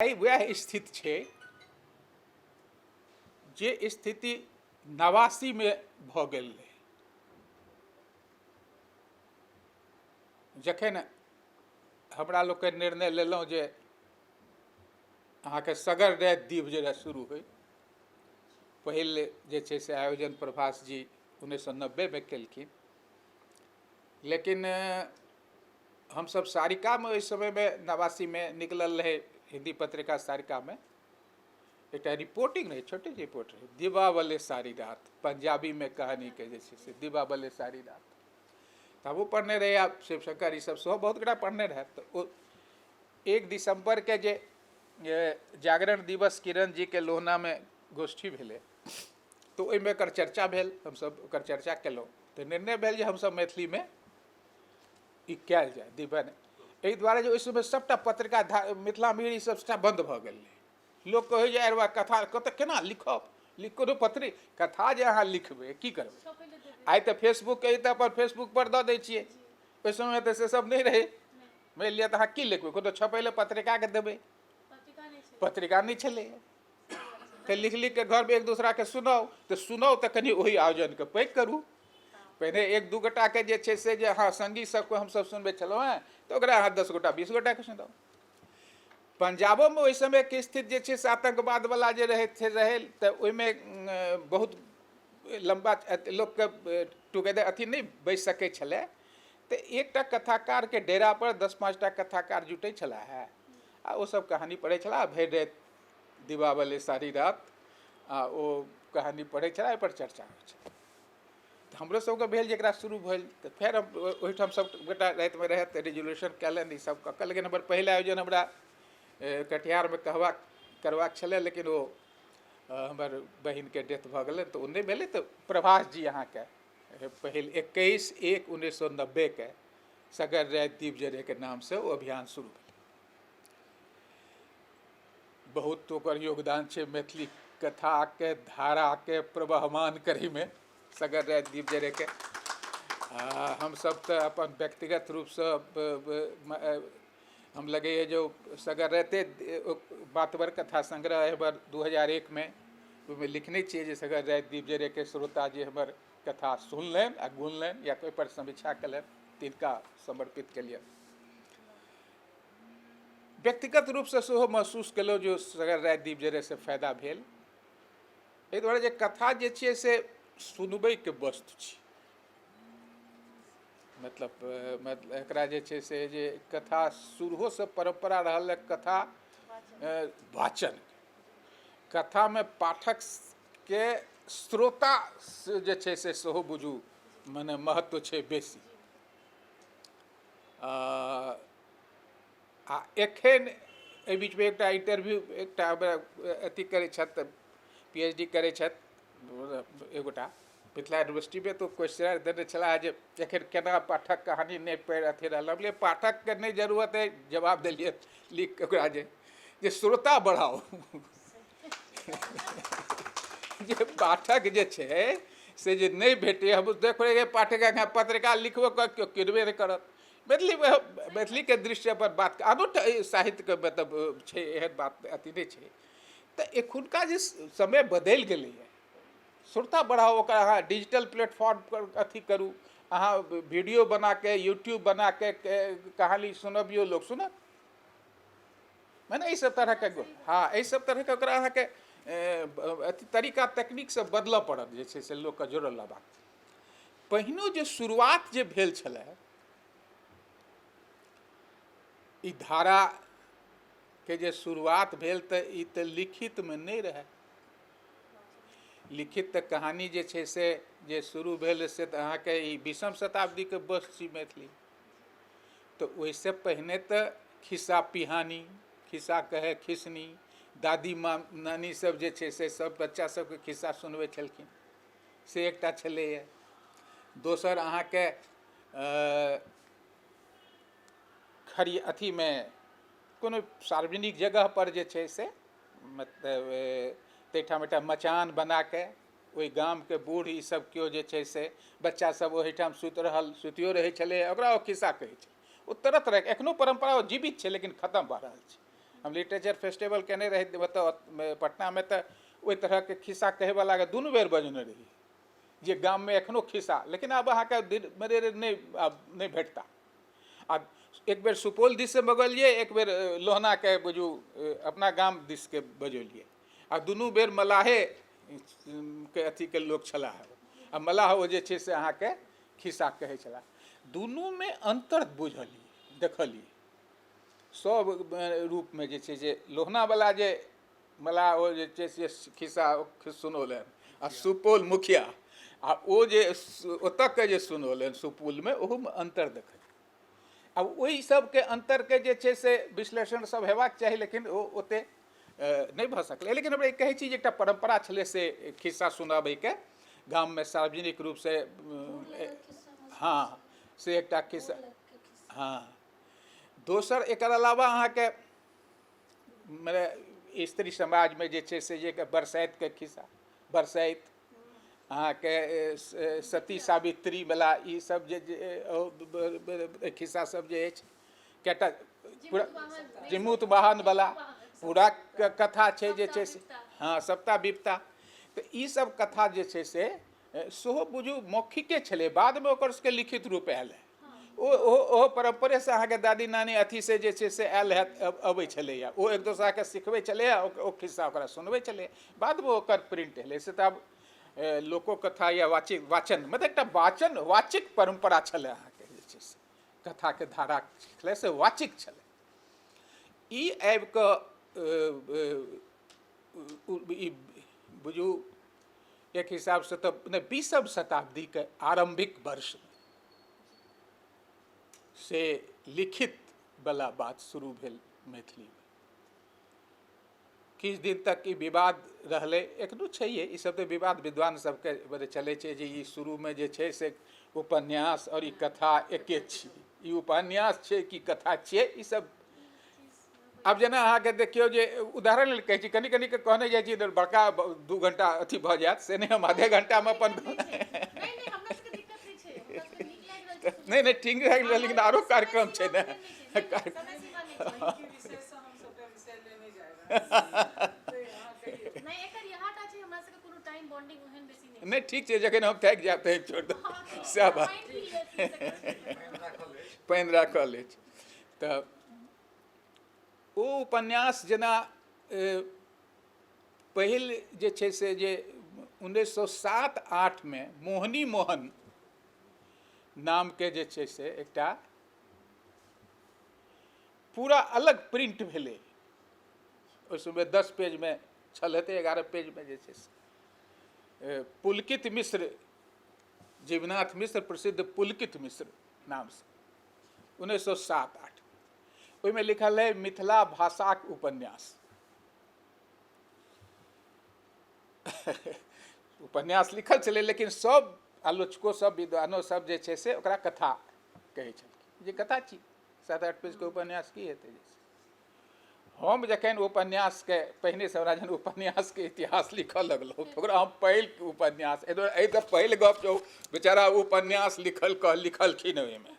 आइ वएह स्थिति छै जे स्थिति 89मे भऽ गेल रहै, जखन हमरा लोकनि निर्णय लेलहुँ जे अहाँके सगर राति दीप जरय शुरू होइ। पहिल जे छै से आयोजन प्रभास जी 1990मे केलखिन, लेकिन हमसब सारिकामे ओहि समयमे 89मे निकलल रहै हिन्दी पत्रिका सारिकामे एकटा रिपोर्टिंग रहै, छोटे रिपोर्ट रहै, दीपावली सारी रात, पंजाबीमे कहानीके जे छै से दीपावली सारी रात। तऽ हमहूँ पढ़ने रही आ शिवशंकर ईसब सेहो बहुत गोटा पढ़ने रहए। तऽ ओ 1 दिसम्बरके जे जागरण दिवस किरण जीके लोहनामे गोष्ठी भेलै, तऽ ओहिमे एकर चर्चा भेल, हमसब ओकर चर्चा केलहुँ। तऽ निर्णय भेल जे हमसब मैथिलीमे ई कयल जाय दीपन, एहि दुआरे जे ओहि समय सभटा पत्रिका मिथिला मिहिर ई सब सभटा बन्द भऽ गेल रहै। लोक कहै जे अरे कथा कतऽ केना लिखब, कोनो पत्री कथा जे अहाँ लिखबै की करबै। आइ तऽ फेसबुक अइ तऽ अपन फेसबुकपर दऽ दै छियै, ओहि समयमे तऽ से सब नहि रहै। मानि लिअ तऽ अहाँ की लिखबै, कोनो छपै लए पत्रिकाके देबै, पत्रिका नहि छलैए, तऽ लिख लिखके घरमे एक दोसराके सुनाउ, तऽ सुनाउ तऽ कनि ओहि आयोजनके पैघ करू। पहिने 1-2 गोटाके जे छै से जे अहाँ सङ्गी सबके हमसब सुनबै छलहुँ हेँ, तऽ ओकरा अहाँ 10 गोटा 20 गोटाके सुनाउ। पंजाबोमे ओहि समयके स्थिति जे छै से आतङ्कवादवला जे रहै से रहै, तऽ ओहिमे बहुत लम्बा लोकके टुगेदर अथी नहि बैसि सकै छलै। तऽ एकटा कथाकारके डेरापर 10-5 टा कथाकार जुटै छलाह हे आ ओसब कहानी पढ़ै छलाह भरि राति दीपावली सारी रात, आ ओ कहानी पढ़ै छलाह, ओहिपर चर्चा होइ छलै। तऽ हमरो सबके भेल जे एकरा शुरू भेल, तऽ फेर हम ओहिठाम सब गोटा रातिमे रहै तऽ रिजोल्यूशन कयलनि ईसब कऽ कऽ। लेकिन हमर पहिल आयोजन हमरा कटिहारमे करबाक छलै, लेकिन ओ हमर बहिनके डेथ भऽ गेलै तऽ ओ नहि भेलै। तऽ प्रभास जी अहाँके पहिल 21/1/1990के सगर राति दीप जरयके नामसँ ओ अभियान शुरू भेल। बहुत ओकर योगदान छै मैथिली कथाके धाराके प्रवहमान करैमे सगर राति दीप जरयके। आ हमसब तऽ अपन व्यक्तिगत रूपसँ हम लगैए जे सगर राति बातवर कथा संग्रह हमर 2001मे ओहिमे लिखने छियै जे सगर राति दीप जरयके श्रोता जे हमर कथा सुनलनि आ गुनलनि या ओहिपर समीक्षा केलनि तिनका समर्पित केलियनि। व्यक्तिगत रूपसँ सेहो महसूस केलहुँ जे सगर राति दीप जरयसँ फायदा भेल, एहि दुआरे जे कथा जे छियै से सुनबैके वस्तु छी। मतलब एकरा जे छै से जे कथा शुरुओसँ परम्परा रहल हँ कथा वाचन, कथामे पाठकके श्रोता जे छै से सेहो बुझू मने महत्व छै बेसी। आ एखन एहि बीचमे एकटा इंटरव्यू एकटा हमरा अथी करै छथि, पी एच डी करै छथि एगोटा मिथिला यूनिवर्सिटीमे, तऽ क्वेश्चन देने छलाह जे एखन केना पाठक कहानी नहि पढ़ि अथी रहल। हम कहलियै पाठकके नहि जरूरत अइ, जवाब देलियै लिख कऽ ओकरा जे श्रोता बढ़ाउ, जे पाठक जे छै से जे नहि भेटै। हम देखबै पाठक पत्रिका लिखबो केओ किनबे नहि करत। मैथिली मैथिलीके दृष्टि पर बात आनो साहित्यके मतलब छै, एहन बात अथी नहि छै। तऽ एखुनका जे समय बदलि गेलैए, श्रोता बढ़ाउ, ओकरा अहाँ डिजिटल प्लेटफॉर्म पर अथी करू, अहाँ वीडियो बनाके यूट्यूब बनाके कहानी सुनबियौ, लोक सुनत। मने एहि सब तरहके, हँ एहि सब तरहके ओकरा अहाँके अथी तरीका तकनीकसँ बदलऽ पड़त जे छै से लोकके जोड़ल लेबाक। पहिनो जे शुरुआत जे भेल छलै ई धाराके जे शुरुआत भेल तऽ ई तऽ लिखितमे नहि रहै। लिखित तऽ कहानी जे छै से जे शुरू भेल से तऽ अहाँके ई 20म शताब्दीके वस्तु छी मैथिली। तऽ ओहिसँ पहिने तऽ खिस्सा पिहानी, खिस्सा कहै खिसनी, दादी माँ नानी सब जे छै से सब बच्चा सबके खिस्सा सुनबै छलखिन, से एकटा छलैए। दोसर अहाँके खरी अथीमे कोनो सार्वजनिक जगहपर जे छै से मतलब ताहिठाम एकटा मचान बनाके ओहि गामके बूढ़ ई सब केओ जे छै से बच्चा सब ओहिठाम सुति रहल, सुतियो रहै छलै, ओकरा ओ खिस्सा कहै छै। ओ तरह तरहके एखनो परम्परा ओ जीवित छै, लेकिन खतम भऽ रहल छै। हम लिटरेचर फेस्टिवल केने रही ओतऽ पटनामे, तऽ ओहि तरहके खिस्सा कहैवलाके दुनू बेर बजने रही जे गाममे एखनो खिस्सा, लेकिन आब अहाँके दिन मेरे नहि, आब नहि भेटता। आ एक बेर सुपौल दिससँ बजलियै, एक बेर लोहनाके बुझू अपना गाम दिसके बजौलियै, आ दुनू बेर मलाहे के अथीके लोक छलाह, आ मलाह ओ जे छै से अहाँके खिस्सा कहै छलाह। दुनूमे अन्तर बुझलियै, देखलियै सब रूपमे जे छै से लोहनावला जे मलाह ओ जे छै से खिस्सा सुनौलनि, आ सुपौल मुखिया आ ओ जे ओतऽके जे सुनौलनि सुपौलमे, ओहूमे अन्तर देखलियै। आब ओहि सबके अन्तरके जे छै से विश्लेषण सब हेबाक चाही, लेकिन ओ ओते नहि भऽ सकलै। लेकिन हमरा कहै छी जे एकटा परम्परा छलै से खिस्सा सुनाबैके गाममे सार्वजनिक रूपसँ। हँ, से एकटा खिस्सा। हँ, दोसर एकर अलावा अहाँके मने स्त्री समाजमे जे छै से जे बरसाइतके खिस्सा, बरसाइत अहाँके सती सावित्रीवला ई सब जे खिस्सा सब जे अछि कएटा पूरा जिमूत वाहनवला पूरा कथा छै जे छै से। हँ, सप्ता विपता, तऽ ई सब कथा जे छै से सेहो बुझू मौखिके छलै, बादमे ओकर सबके लिखित रूप आयल है। ओ ओहो परम्परेसँ अहाँके दादी नानी अथीसँ जे छै से आयल हैत, अबै छलैए, ओ एक दोसराके सिखबै छलैए, ओ खिस्सा ओकरा सुनबै छलैए, बादमे ओकर प्रिंट एलै। से तऽ आब लोको कथा या वाचिक वाचन, मतलब एकटा वाचन वाचिक परम्परा छलै अहाँके जे छै से कथाके धारा छलै से वाचिक छलै। ई आबि कऽ ई बुझू एक हिसाबसँ तऽ नहि 20म शताब्दीके आरम्भिक वर्ष से लिखित वला बात शुरू भेल मैथिलीमे। किछु दिन तक ई विवाद रहलै, एखनो छैहे ई सब तऽ विवाद विद्वान सबके मने चलै छै जे ई शुरूमे जे छै से उपन्यास आओर ई कथा एके छी, ई उपन्यास छै कि कथा छियै ई सब। आब जेना अहाँके देखियौ जे उदाहरण लेल कहै छी, कनि कनिके कहने जाइ छी, बड़का 2 घंटा अथी भऽ जायत, से नहि, हम आधे घंटामे अपन नहि नहि ठीक भए गेलै, लेकिन आरो कार्यक्रम छै ने। नहि ठीक छै, जखन हम थाकि जायब तखन छोड़ि देब, सएह बात। पानि राखल अछि। तऽ ओ उपन्यास जेना पहिल जे छै से जे 1907-8मे मोहिनी मोहन नामके जे छै से एकटा पूरा अलग प्रिंट भेलै, ओहि समय 10 पेजमे छल हेतै, 11 पेजमे जे छै से पुलकित मिश्र, जीवनाथ मिश्र, प्रसिद्ध पुलकित मिश्र नामसँ 1907-8 ओहिमे लिखल है मिथिला भाषाक उपन्यास। उपन्यास लिखल छलै, लेकिन सब आलोचको सब विद्वानो सब जे छै से ओकरा कथा कहै छलखिन जे कथा छी, 7-8 पेजके उपन्यास की हेतै। जे हम जखन उपन्यासके पहिनेसँ हमरा जखन उपन्यासके इतिहास लिखऽ लगलहुँ तऽ ओकरा हम पहिल उपन्यास एहि तऽ पहिल गप जे बेचारा उपन्यास लिखल कह लिखलखिन ओहिमे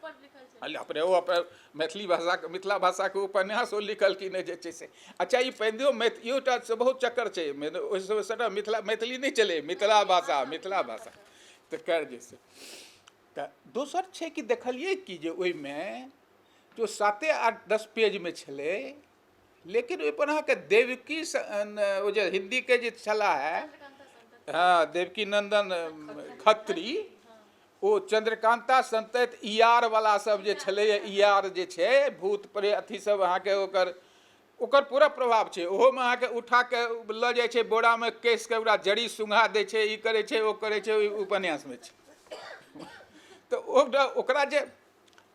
अपने ओ अपन मैथिली भाषाके मिथिला भाषाके उपन्यास ओ लिखलखिन जे छै से। अच्छा ई पहिनेओ इहोटा से बहुत चक्कर छै, ओहि समय सबटा मिथिला मैथिली नहि छलै, मिथिला भाषा मिथिला भाषा तऽ कर जे छै। तऽ दोसर छै कि देखलियै कि जे ओहिमे जो 7-8-10 पेजमे छलै, लेकिन ओहिपर अहाँके देवकी ओ जे हिन्दीके जे छलाह है, हँ देवकी नन्दन खत्री, ओ चंद्रकांता संतत इयार वाला सब जे छलैए, इयार जे छै भूत प्रेत अथी सब अहाँके ओकर ओकर पूरा प्रभाव छै। ओहोमे अहाँके उठा के लऽ जाइ छै बोरामे कसि के, ओकरा जड़ी सुंघा दै छै, ई करै छै ओ करै छै, ओहि उपन्यासमे छै। तऽ ओकरा ओकरा जे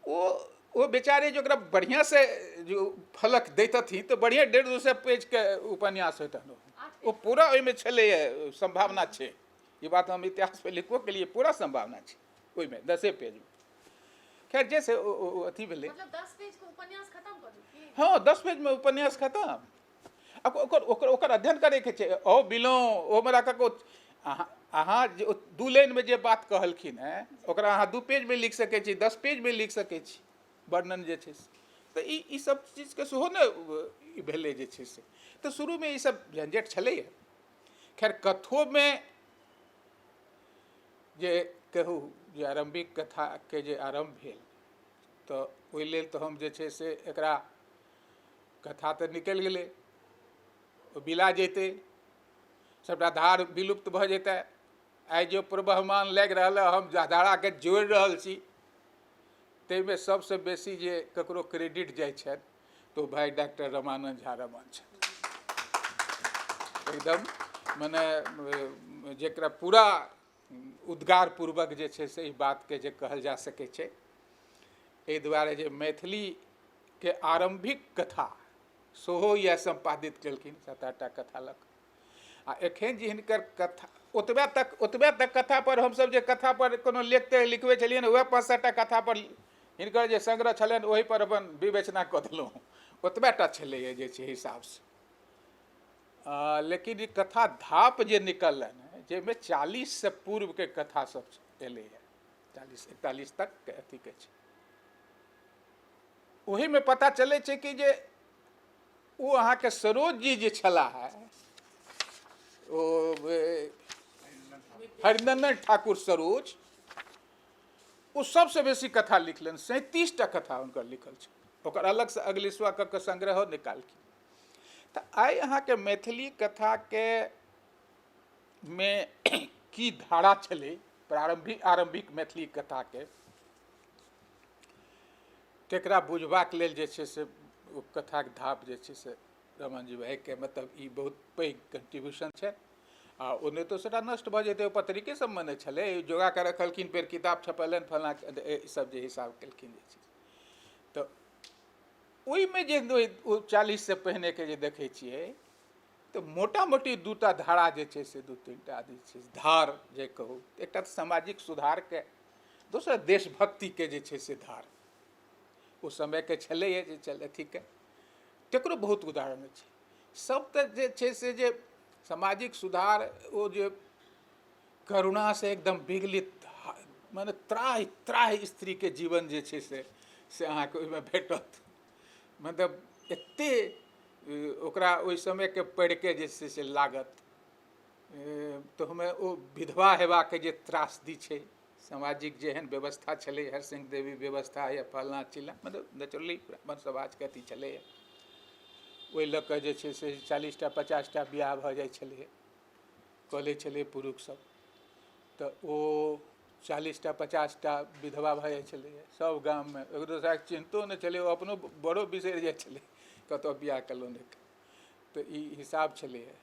ओ बेचारे जे ओकरा बढ़िआँसँ जो फलक दैतथिन तऽ बढ़िआँ 150-200 पेजके उपन्यास होइतनि। ओ पूरा ओहिमे छलैए, सम्भावना छै, ई बात हम इतिहासमे लिखबो केलियै, पूरा सम्भावना छै ओहिमे 10 पेजमे। खैर जे से ओ अथी भेलै, मतलब 10 पेज के उपन्यास खत्म कऽ देलखिन। हँ, 10 पेजमे उपन्यास खत्म। आ ओकर ओकर ओकर अध्ययन करैके छै। ओ बिलो ओहिमे राखक अहाँ अहाँ जे 2 लाइनमे जे बात कहलखिन हेँ ओकरा अहाँ 2 पेजमे लिख सकै छी, 10 पेजमे लिख सकै छी वर्णन जे छै से। तऽ ई सब चीजके सेहो ने ई भेलै जे छै से। तऽ शुरूमे ई सब झंझट छलैए। खैर कथोमे जे कहू जे आरम्भिक कथाके जे आरम्भ भेल तऽ ओहि लेल तऽ हम जे छै से एकरा कथा तऽ निकलि गेलै, ओ बिला जैतै, सबटा धार विलुप्त भऽ जेतै। आइ जे प्रवहमान लागि रहल है, हम धाराके जोड़ि रहल छी, ताहिमे सबसँ बेसी जे ककरो क्रेडिट जाइ छनि तऽ ओ भाइ डॉक्टर रमानन्द झा रमण छथि। एकदम मने जकरा पूरा उद्गारपूर्वक जे छै से ई बातके जे कहल जा सकै छै। एहि दुआरे जे मैथिलीके आरम्भिक कथा सेहो इएह सम्पादित केलखिन 7-8 टा कथा लग। आ एखन जे हिनकर कथा ओतबे तक कथा पर हमसब जे कथा पर कोनो लेख तऽ लिखबै छलियै ने, वएह 5-7 टा कथा पर हिनकर जे संग्रह छलनि ओहि पर अपन विवेचना कऽ देलहुँ, ओतबे टा छलैए जे छै हिसाबसँ। लेकिन ई कथा धाप जे निकललनि हेँ, जाहिमे 40 से पूर्वके कथा सब एलैए, 40-41 तक के अथीके छै, ओहिमे पता चलै छै कि जे ओ अहाँके सरोज जी जे छलाह है, ओ हरिनंदन ठाकुर सरोज, ओ सबसँ बेसी कथा लिखलनि, 37 टा कथा हुनकर लिखल छै। ओकर अलगसँ अगलिसुआ कऽ के संग्रहो निकालखिन। तऽ आइ अहाँके मैथिली कथाके मे की धारा छलै प्रारम्भिक आरम्भिक मैथिली कथाके, तकरा बुझबाक लेल जे छै से ओ कथाके धाप जे छै से रमणजी भाइके मतलब ई बहुत पैघ कंट्रीब्यूशन छै। आ ओ नहि तऽ सबटा नष्ट भऽ जेतै, ओ पत्रिके सबमे नहि छलै, जोगा कऽ रखलखिन, फेर किताब छपेलनि फलाँ ई सब जे हिसाब केलखिन जे छै। तऽ ओहिमे जे ओ 40 से पहिनेके जे देखै छियै तऽ मोटा मोटी 2टा धारा जे छै से 2-3 टा जे छै धार जे कहू, एकटा तऽ सामाजिक सुधारके, दोसर देशभक्तिके जे छै से धार ओ समयके छलैए जे चल अथीके, तकरो बहुत उदाहरण छै। सब तऽ जे छै से जे सामाजिक सुधार ओ जे करुणासँ एकदम विगलित मने त्राहि त्राहि स्त्रीके जीवन जे छै से अहाँके ओहिमे भेटत। मतलब एते ओकरा ओहि समयके पढ़िके जे छै से लागत तऽ हमे ओ विधवा हेबाके जे त्रासदी छै, सामाजिक जेहन व्यवस्था छलै, हरसिंह देवी व्यवस्था या फलना चिलना, मतलब नेचुरली ब्राह्मण समाजके अथी छलैए, ओहि लऽ कऽ जे छै से 40 टा 50 टा बियाह भऽ जाइ छलैए, कऽ लै छलै पुरुषसभ, तऽ ओ 40 टा 50 टा विधवा भऽ जाइ छलैए सब गाममे, एक दोसराके चिन्हतो नहि छलै, ओ अपनो बड़ो बिसरि जाइ छलै कतऽ बियाह केलहुँ नहि। तऽ ई हिसाब छलैए।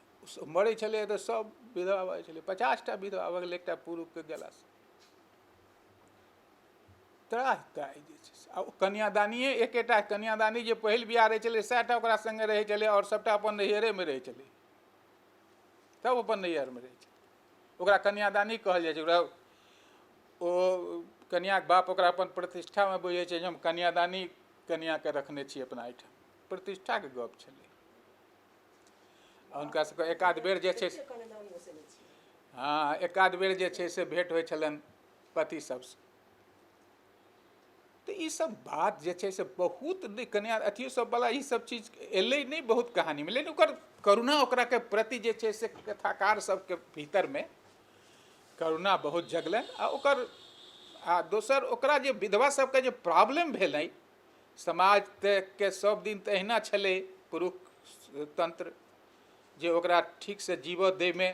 मरै छलैए तऽ सब विधवा भऽ जाइ छलै, 50 टा विधवा भऽ गेलै एकटा पुरुषके गेलासँ। त्राहि त्राहि जे छै से। आ ओ कन्यादानिए एकेटा कन्यादानी जे पहिल बियाह रहै छलै सएहटा ओकरा सङ्गे रहै छलै, आओर सबटा अपन नैहरेमे रहै छलै, सब अपन नैहरमे रहै छलै। ओकरा कन्यादानी कहल जाइ छै। ओकरा ओ कन्याके बाप ओकरा अपन प्रतिष्ठामे बुझै छै जे हम कन्यादानी कन्याके रखने छी अपना एहिठाम, प्रतिष्ठाके गप छलै। आ हुनका सबके एकाध बेर जे छै, हँ एकाध बेर जे छै से भेँट होइ छलनि पति सबसँ। तऽ ई सब बात जे छै से बहुत कन्या अथियो सब वाला ई सब चीज एलै नहि बहुत कहानीमे, लेकिन ओकर करुणा ओकरा के प्रति जे छै से कथाकार सबके भीतरमे करुणा बहुत जगलनि। आ ओकर आ दोसर ओकरा जे विधवा सबके जे प्रॉब्लम भेलै, समाज के सब दिन तऽ एहिना छलै पुरुष तंत्र जे ओकरा ठीकसँ जीवऽ दैमे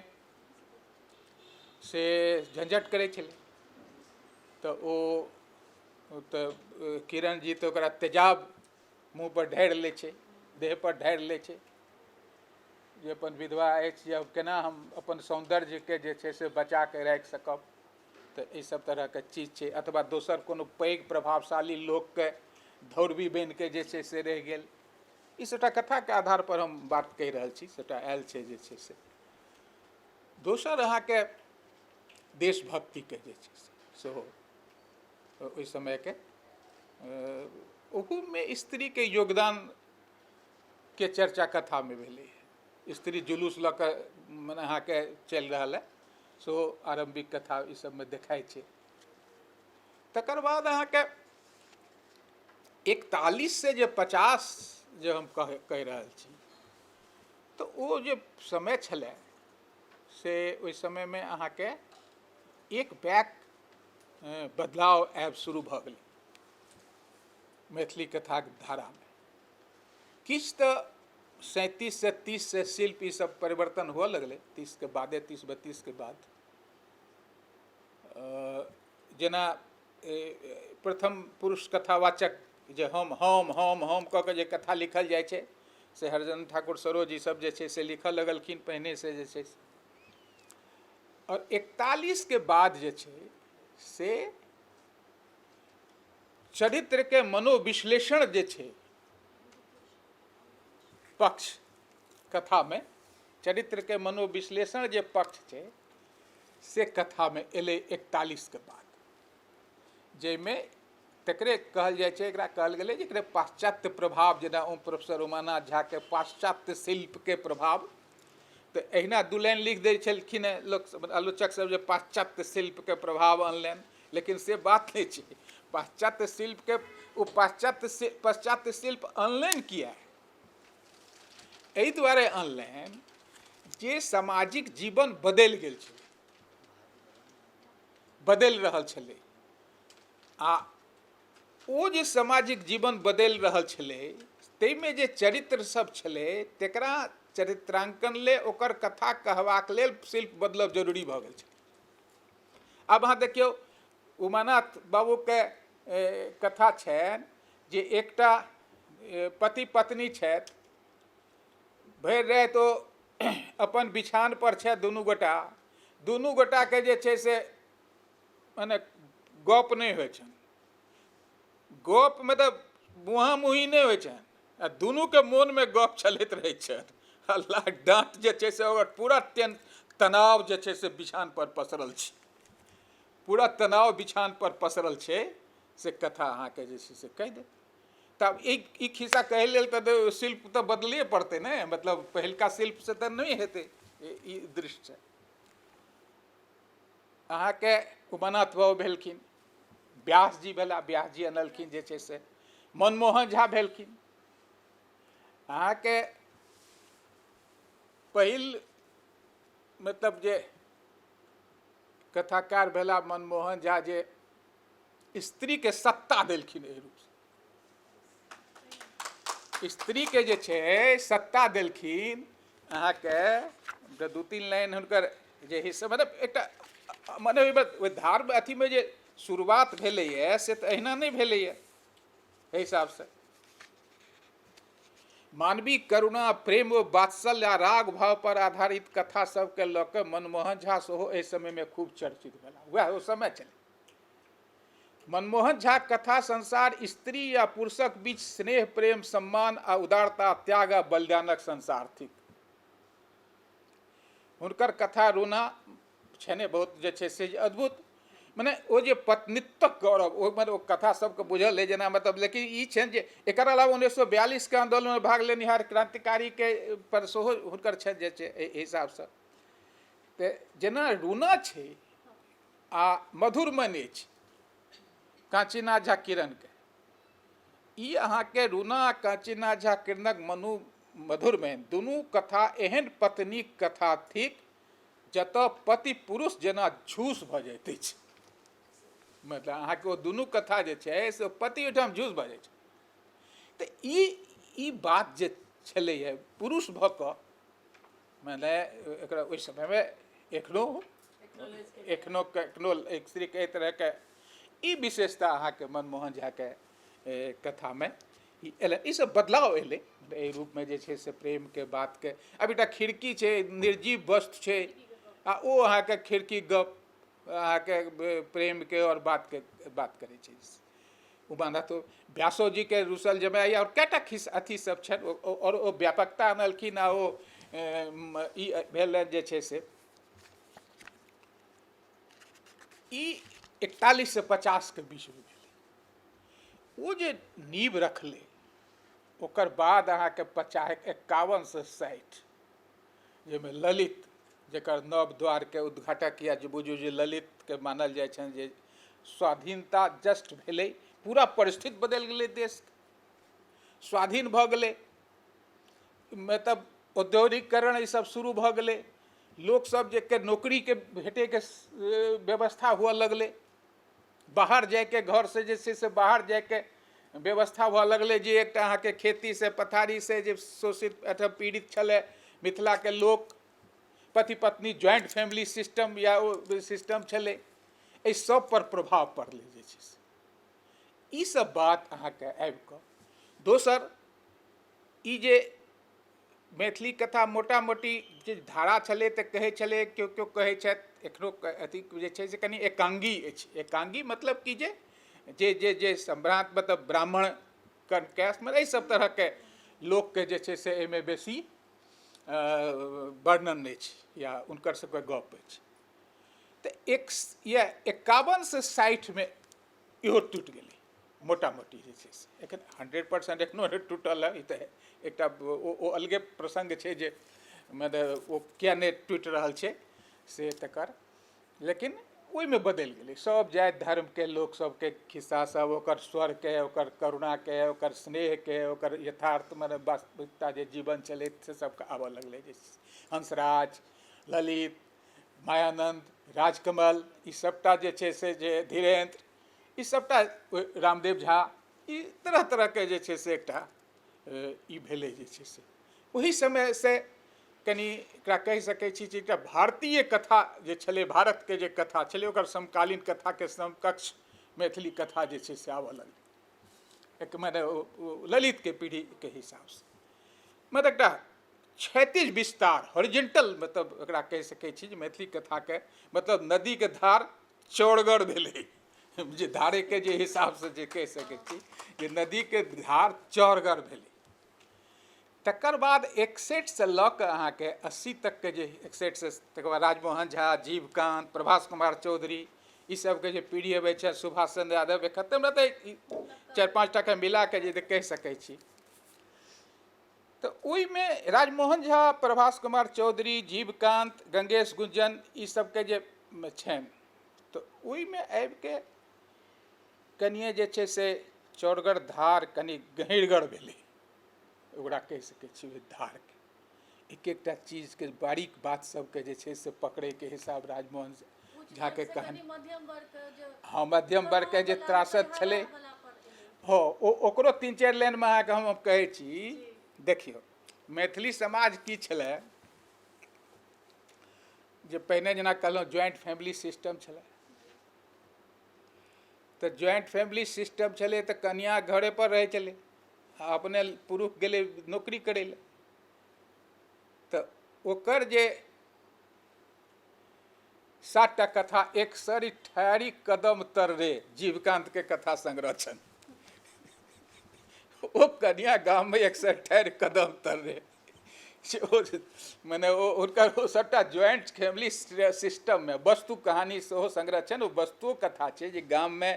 से झंझट करै छलै, तऽ ओ तऽ किरण जी तऽ ओकरा तेजाब मुँहपर ढारि लै छै, देहपर ढारि लै छै जे अपन विधवा अछि जे केना हम अपन सौन्दर्यके जे छै से बचाके राखि सकब। तऽ एहि सब तरहके चीज छै। अथवा दोसर कोनो पैघ प्रभावशाली लोकके धौरवी बनिके जे छै से रहि गेल। ई सबटा कथाके आधारपर हम बात कहि रहल छी, सबटा आयल छै जे छै से। दोसर अहाँके देशभक्तिके जे छै से सेहो ओहि समयके ओहूमे स्त्रीके योगदानके चर्चा कथामे भेलै। स्त्री जुलूस लऽ कऽ मने अहाँके चलि रहल है, सेहो आरम्भिक कथा ई सबमे देखाइ छै। तकर बाद अहाँके 41 से जे 50 जे हम कह कहि रहल छी, तऽ ओ जे समय छलै से ओहि समयमे अहाँके एक बैक बदलाव आबि शुरू भऽ गेलै मैथिली कथाक धारामे। किछु तऽ 37सँ 30सँ शिल्प ई सब परिवर्तन हुअ लगलै, 30के बादे, 30 32के बाद। जेना प्रथम पुरुष कथावाचक जे हम हम हम हम कऽ के जे कथा लिखल जाइ छै, से हरिजन ठाकुर सरोज ई सब जे छै से लिखऽ लगलखिन पहिनेसँ जे छै। आओर 41के बाद जे छै से चरित्रके मनोविश्लेषण जे छै पक्ष, कथामे चरित्रके मनोविश्लेषण जे पक्ष छै से कथामे एलै 41के बाद, जाहिमे तकरे कहल जाइ छै, एकरा कहल गेलै जे एकरे पाश्चात्य प्रभाव, जेना ओम प्रोफेसर उमानाथ झाके पाश्चात्य शिल्पके प्रभाव। तऽ एहिना दू लाइन लिख दै छलखिन हेँ लोक, आलोचक सब, जे पाश्चात्य शिल्पके प्रभाव अनलनि, लेकिन से बात नहि छै। पाश्चात्य शिल्पके ओ पाश्चात्य शिल्प अनलनि किया? एहि दुआरे अनलनि जे सामाजिक जीवन बदलि गेल छलै, बदलि रहल छलै। आ ओ जे सामाजिक जीवन बदलि रहल छलै ताहिमे जे चरित्र सब छलै तकरा चरित्रांकन ले, ओकर कथा कहबाक लेल शिल्प बदलब जरूरी भऽ गेल छलै। आब अहाँ देखियौ, उमानाथ बाबूके कथा छनि जे एकटा पति पत्नी छथि, भरि राति ओ अपन बिछान पर छथि दुनू गोटा। दुनू गोटाके जे छै से मने गप नहि होइ छनि, गप मतलब मुँहा मुँही नहि होइ छनि, आ दुनूके मोनमे गप चलैत रहै छनि। हल्ला डाँट जे छै से ओकर पूरा तनाव जे छै से बिछान पर पसरल छै, पूरा तनाव बिछान पर पसरल छै, से कथा अहाँके जे छै से कहि देत। तब ई ई खिस्सा कहै लेल तऽ शिल्प तऽ बदलैए पड़तै ने, मतलब पहिलका शिल्पसँ तऽ नहि हेतै ई दृश्य। अहाँके उमानाथ बाबू भेलखिन, व्यास जी भेला, व्यास जी अनलखिन जे छै से, मनमोहन झा भेलखिन। अहाँके पहिल मतलब जे कथाकार भेला मनमोहन झा, जे स्त्रीके सत्ता देलखिन, एहि रूपसँ स्त्रीके जे छै सत्ता देलखिन। अहाँके दू तीन लाइन हुनकर जे हिस्सा, मतलब एकटा मने ओहिमे ओहि धार अथीमे जे शुरुआत भेलैए से तऽ एहिना नहि भेलैए। एहि हिसाबसँ मानवीय करुणा, प्रेम ओ वात्सल्य आ राग भाव पर आधारित कथा सबके लऽ कऽ मनमोहन झा सेहो एहि समयमे खूब चर्चित भेला। वएह ओ समय छलै। मनमोहन झा कथा संसार स्त्री आ पुरुषक बीच स्नेह, प्रेम, सम्मान आ उदारता, त्याग आ बलिदानक संसार थिक। हुनकर कथा रोना छने बहुत जे छै से अद्भुत, मने ओ जे पत्नीत्वक गौरव ओ मने ओ कथा सबके बुझल है जेना मतलब। लेकिन ई छनि जे एकर अलावा 1942के आन्दोलनमे भाग लेनिहार क्रान्तिकारीके पर सेहो हुनकर छनि जे छै एहि हिसाबसँ। तऽ जेना रूना छै आ मधुरमनि अछि काञ्चीनाथ झा किरणके, ई अहाँके रूना आ काञ्चीनाथ झा किरणक मधुरमनि दुनू कथा एहन पत्नीक कथा थिक जतऽ पति पुरुष जेना झूस भऽ जाइत अछि। मतलब अहाँके ओ दुनू कथा जे छै से पति ओहिठाम झूस भऽ जाइ छै। तऽ ई ई बात जे छलैए पुरुष भऽ कऽ, माने एकरा ओहि समयमे एखनो एखनो एखनो स्त्रीके एहि तरहके ई विशेषता अहाँके मनमोहन झाके कथामे ई एलै, ई सब बदलाव एलै एहि रूपमे जे छै से प्रेमके बातके। आब एकटा खिड़की छै, निर्जीव वस्तु छै, आ ओ अहाँके खिड़की गप अहाँके प्रेमके आओर बातके बात करै छै। उमानाथ व्यासो जीके रुसल जमाइ आओर कएटा खिस अथी सब छनि, आओर ओ व्यापकता अनलखिन आ ओ ई भेल जे छै से ई 41सँ 50के बीचमे भेलै। ओ जे नींव रखलै ओकर बाद अहाँके 51सँ 60, जाहिमे ललित, जकर नव द्वारके उद्घाटक या जे बुझू जे ललितके मानल जाइ छनि जे स्वाधीनता जस्ट भेलै, पूरा परिस्थिति बदलि गेलै देशके। स्वाधीन भऽ गेलै, मतलब औद्योगिकरण ई सब शुरू भऽ गेलै, लोकसब जे के नौकरीके भेटैके व्यवस्था हुअ लगलै, बाहर जाइके घरसँ जे छै से बाहर जाइके व्यवस्था हुअ लगलै। जे एकटा अहाँके खेतीसँ पथारीसँ जे शोषित अथवा पीड़ित छलै मिथिलाके लोक, पति पत्नी ज्वाइंट फैमिली सिस्टम या ओ सिस्टम छलै, एहि सब पर प्रभाव पड़लै जे छै से। ई सब बात अहाँके आबिकऽ दोसर ई जे मैथिली कथा मोटा मोटी जे धारा छलै तऽ कहै छलै, केओ केओ कहै छथि एखनो अथी जे छै से कनि एकांगी अछि। एकांगी मतलब कि जे जे जे जे सम्भ्रांत मतलब ब्राह्मण कैस्ट मतलब एहि सब तरहके लोकके जे छै से एहिमे बेसी वर्णन अछि या हुनकर सबके गप अछि। तऽ एक इएह 51 से 60 मे इहो टूटि गेलै मोटा मोटी जे छै से। एखन 100% एखनो नहि टूटल है, ई तऽ एकटा ओ अलगे प्रसङ्ग छै जे मतलब ओ किया नहि टूटि रहल छै से तकर, लेकिन ओहिमे बदलि गेलै सब जाति धर्मके लोक सबके खिस्सा सब, ओकर स्वरके, ओकर करुणाके, ओकर स्नेहके, ओकर यथार्थ मने वास्तविकता जे जीवन छलै से सबके आबऽ लगलै। जे हंसराज, ललित, मायानन्द, राजकमल, ई सबटा जे छै से जे धीरेन्द्र, ई सबटा रामदेव झा, ई तरह तरहके जे छै से एकटा ई भेलै जे छै से। ओहि समयसँ कनि एकरा कहि सकै छी जे एकटा भारतीय कथा जे छलै, भारतके जे कथा छलै ओकर समकालीन कथाके समकक्ष मैथिली कथा जे छै से आबऽ लगलै एक मने ललितके पीढ़ीके हिसाबसँ। मतलब एकटा क्षैतिज विस्तार, हॉरिजेंटल मतलब एकरा कहि सकै छी जे मैथिली कथाके मतलब नदीके धार चौड़गर भेलै, जे धारेके जे हिसाबसँ जे कहि सकै छी जे नदीके धार चौड़गर भेलै। तकर बाद 61 से लऽ कऽ अहाँके 80 तकके जे 61 से तकर बाद राजमोहन झा, जीवकांत, प्रभास कुमार चौधरी, ई सबके जे पीढ़ी अबै छै, सुभाष चंद्र यादव, खत्म रहतै, 4-5 टाके मिला कऽ जे कहि सकै छी। तऽ ओहिमे राजमोहन झा, प्रभास कुमार चौधरी, जीवकांत, गंगेश गुंजन, ई सबके जे छनि तऽ ओहिमे आबिके कनिए जे छै से चौड़गर धार कनि गहीँरगर भेलै, ओकरा कहि सकै छी ओहि धारके एक एकटा चीजके बारीक बात सबके जे छै से पकड़ैके हिसाब राजमोहन झाके कहानी। हँ, मध्यम वर्गके जे त्रासद छलै, हँ, ओ ओकरो 3-4 लाइनमे अहाँके हम कहै छी। देखियौ मैथिली समाज की छलै जे पहिने जेना कहलहुँ ज्वाइंट फैमिली सिस्टम छलै, तऽ ज्वाइंट फैमिली सिस्टम छलै तऽ कनिआँ घरेपर रहै छलै आ अपने पुरुष गेलै नौकरी करै लए। तऽ ओकर जे 7टा कथा एक सरी ठहरी कदम तर रे जीवकांत के कथा संग्रह छनि, ओ कनिया गाममे एक सए ठहरि कदम तर रे से ओ मने ओ हुनकर ओ सबटा ज्वाइंट फैमिली सिस्टममे वस्तु कहानी सेहो संग्रह छनि। ओ वस्तुओ कथा छै जे गाममे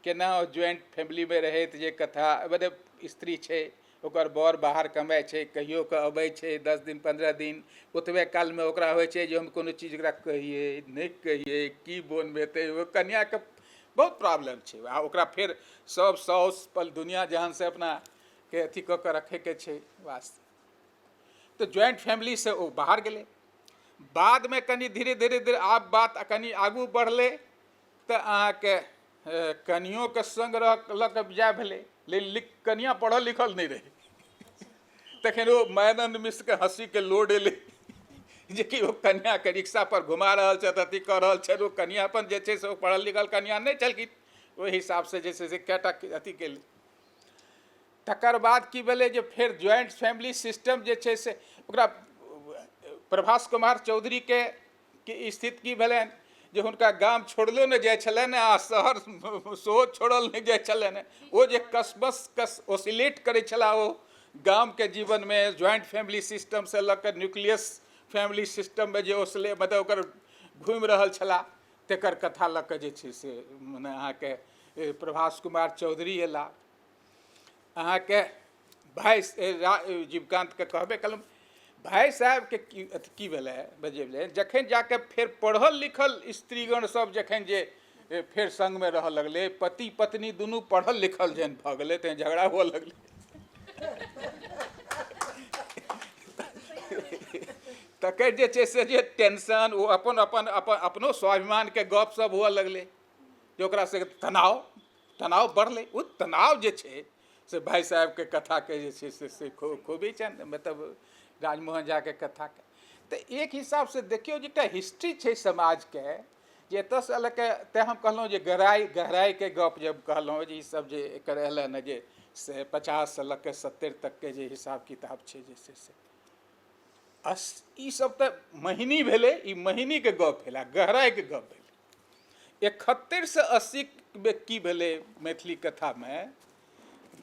केना ओ ज्वाइंट फैमिलीमे रहैत जे कथा, मने स्त्री छै, ओकर बर बाहर कमाइ छै, कहियो कऽ अबै छै 10 दिन 15 दिन, ओतबे कालमे ओकरा होइ छै जे हम कोनो चीज ओकरा कहियै नहि कहियै, की बोनमे हेतै, ओ कनिआँके बहुत प्रॉब्लम छै। आ ओकरा फेर सब साउस पल दुनिया जहानसँ अपनाके अथी कऽ कऽ रखैके छै वास्ते। तऽ ज्वाइंट फैमिलीसँ ओ बाहर गेलै। बादमे कनि धीरे धीरे धीरे आब बात कनि आगू बढ़लै तऽ अहाँके कनियोके सङ्ग रह लऽ कऽ बियाह भेलै, लेकिन कनिया पढ़ल लिखल नहि रहै। तखन ओ मायानन्द मिश्रके हँसीके लोड एलै जेकि ओ कनियाके रिक्शापर घुमा रहल छथि, अथी कऽ रहल छथि, ओ कनिया अपन जे छै से ओ पढ़ल लिखल कनिया नहि छलखिन, ओहि हिसाबसँ जे छै से कएटा अथी केलै। तकर बाद की भेलै जे फेर ज्वाइंट फैमिली सिस्टम जे छै से ओकरा प्रभास कुमार चौधरीके के स्थिति की भेलनि जे हुनका गाम छोड़लो नहि जाइ छलनि आ शहर सेहो छोड़ल नहि जाइ छलनि। ओ जे कसमस कस ओसिलेट करै छलाह ओ गामके जीवनमे ज्वाइंट फैमिली सिस्टमसँ लऽ कऽ न्यूक्लियस फैमिली सिस्टममे जे ओसले मतलब ओकर घुमि रहल छलाह तकर कथा लऽ कऽ जे छै से मने अहाँके प्रभास कुमार चौधरी अयलाह। अहाँके भाइ जीवकान्तके कहबे कलहुँ, भाइ साहेबके की अथी की भेलै बजेलै जखन जाके फेर पढ़ल लिखल स्त्रीगण सब जखन जे फेर सङ्गमे रहऽ लगलै, पति पत्नी दुनू पढ़ल लिखल जहन भऽ गेलै तहन झगड़ा हुअ लगलै। तकर जे छै से जे टेंशन, ओ अपन अपन अपन अपनो स्वाभिमानके गप सब हुअ लगलै, जे ओकरा से तनाव तनाव बढ़लै। ओ तनाव जे छै से भाइ साहेबके कथाके जे छै से खूबी छनि, मतलब राजमोहन झाके कथाके। तऽ एक हिसाबसँ देखियौ जे एकटा हिस्ट्री छै समाजके, जे एतऽसँ लऽ कऽ, तेँ हम कहलहुँ जे गहराइ गहराइके गप जब कहलहुँ जे ईसब जे एकर एलनि हँ, जे से 50सँ लऽ कऽ 70 तकके जे हिसाब किताब छै जे छै से ईसब तऽ महीनी भेलै, ई महीनीके गप भेलै आ गहराइके गप भेलै। 71सँ 80मे की भेलै मैथिली कथामे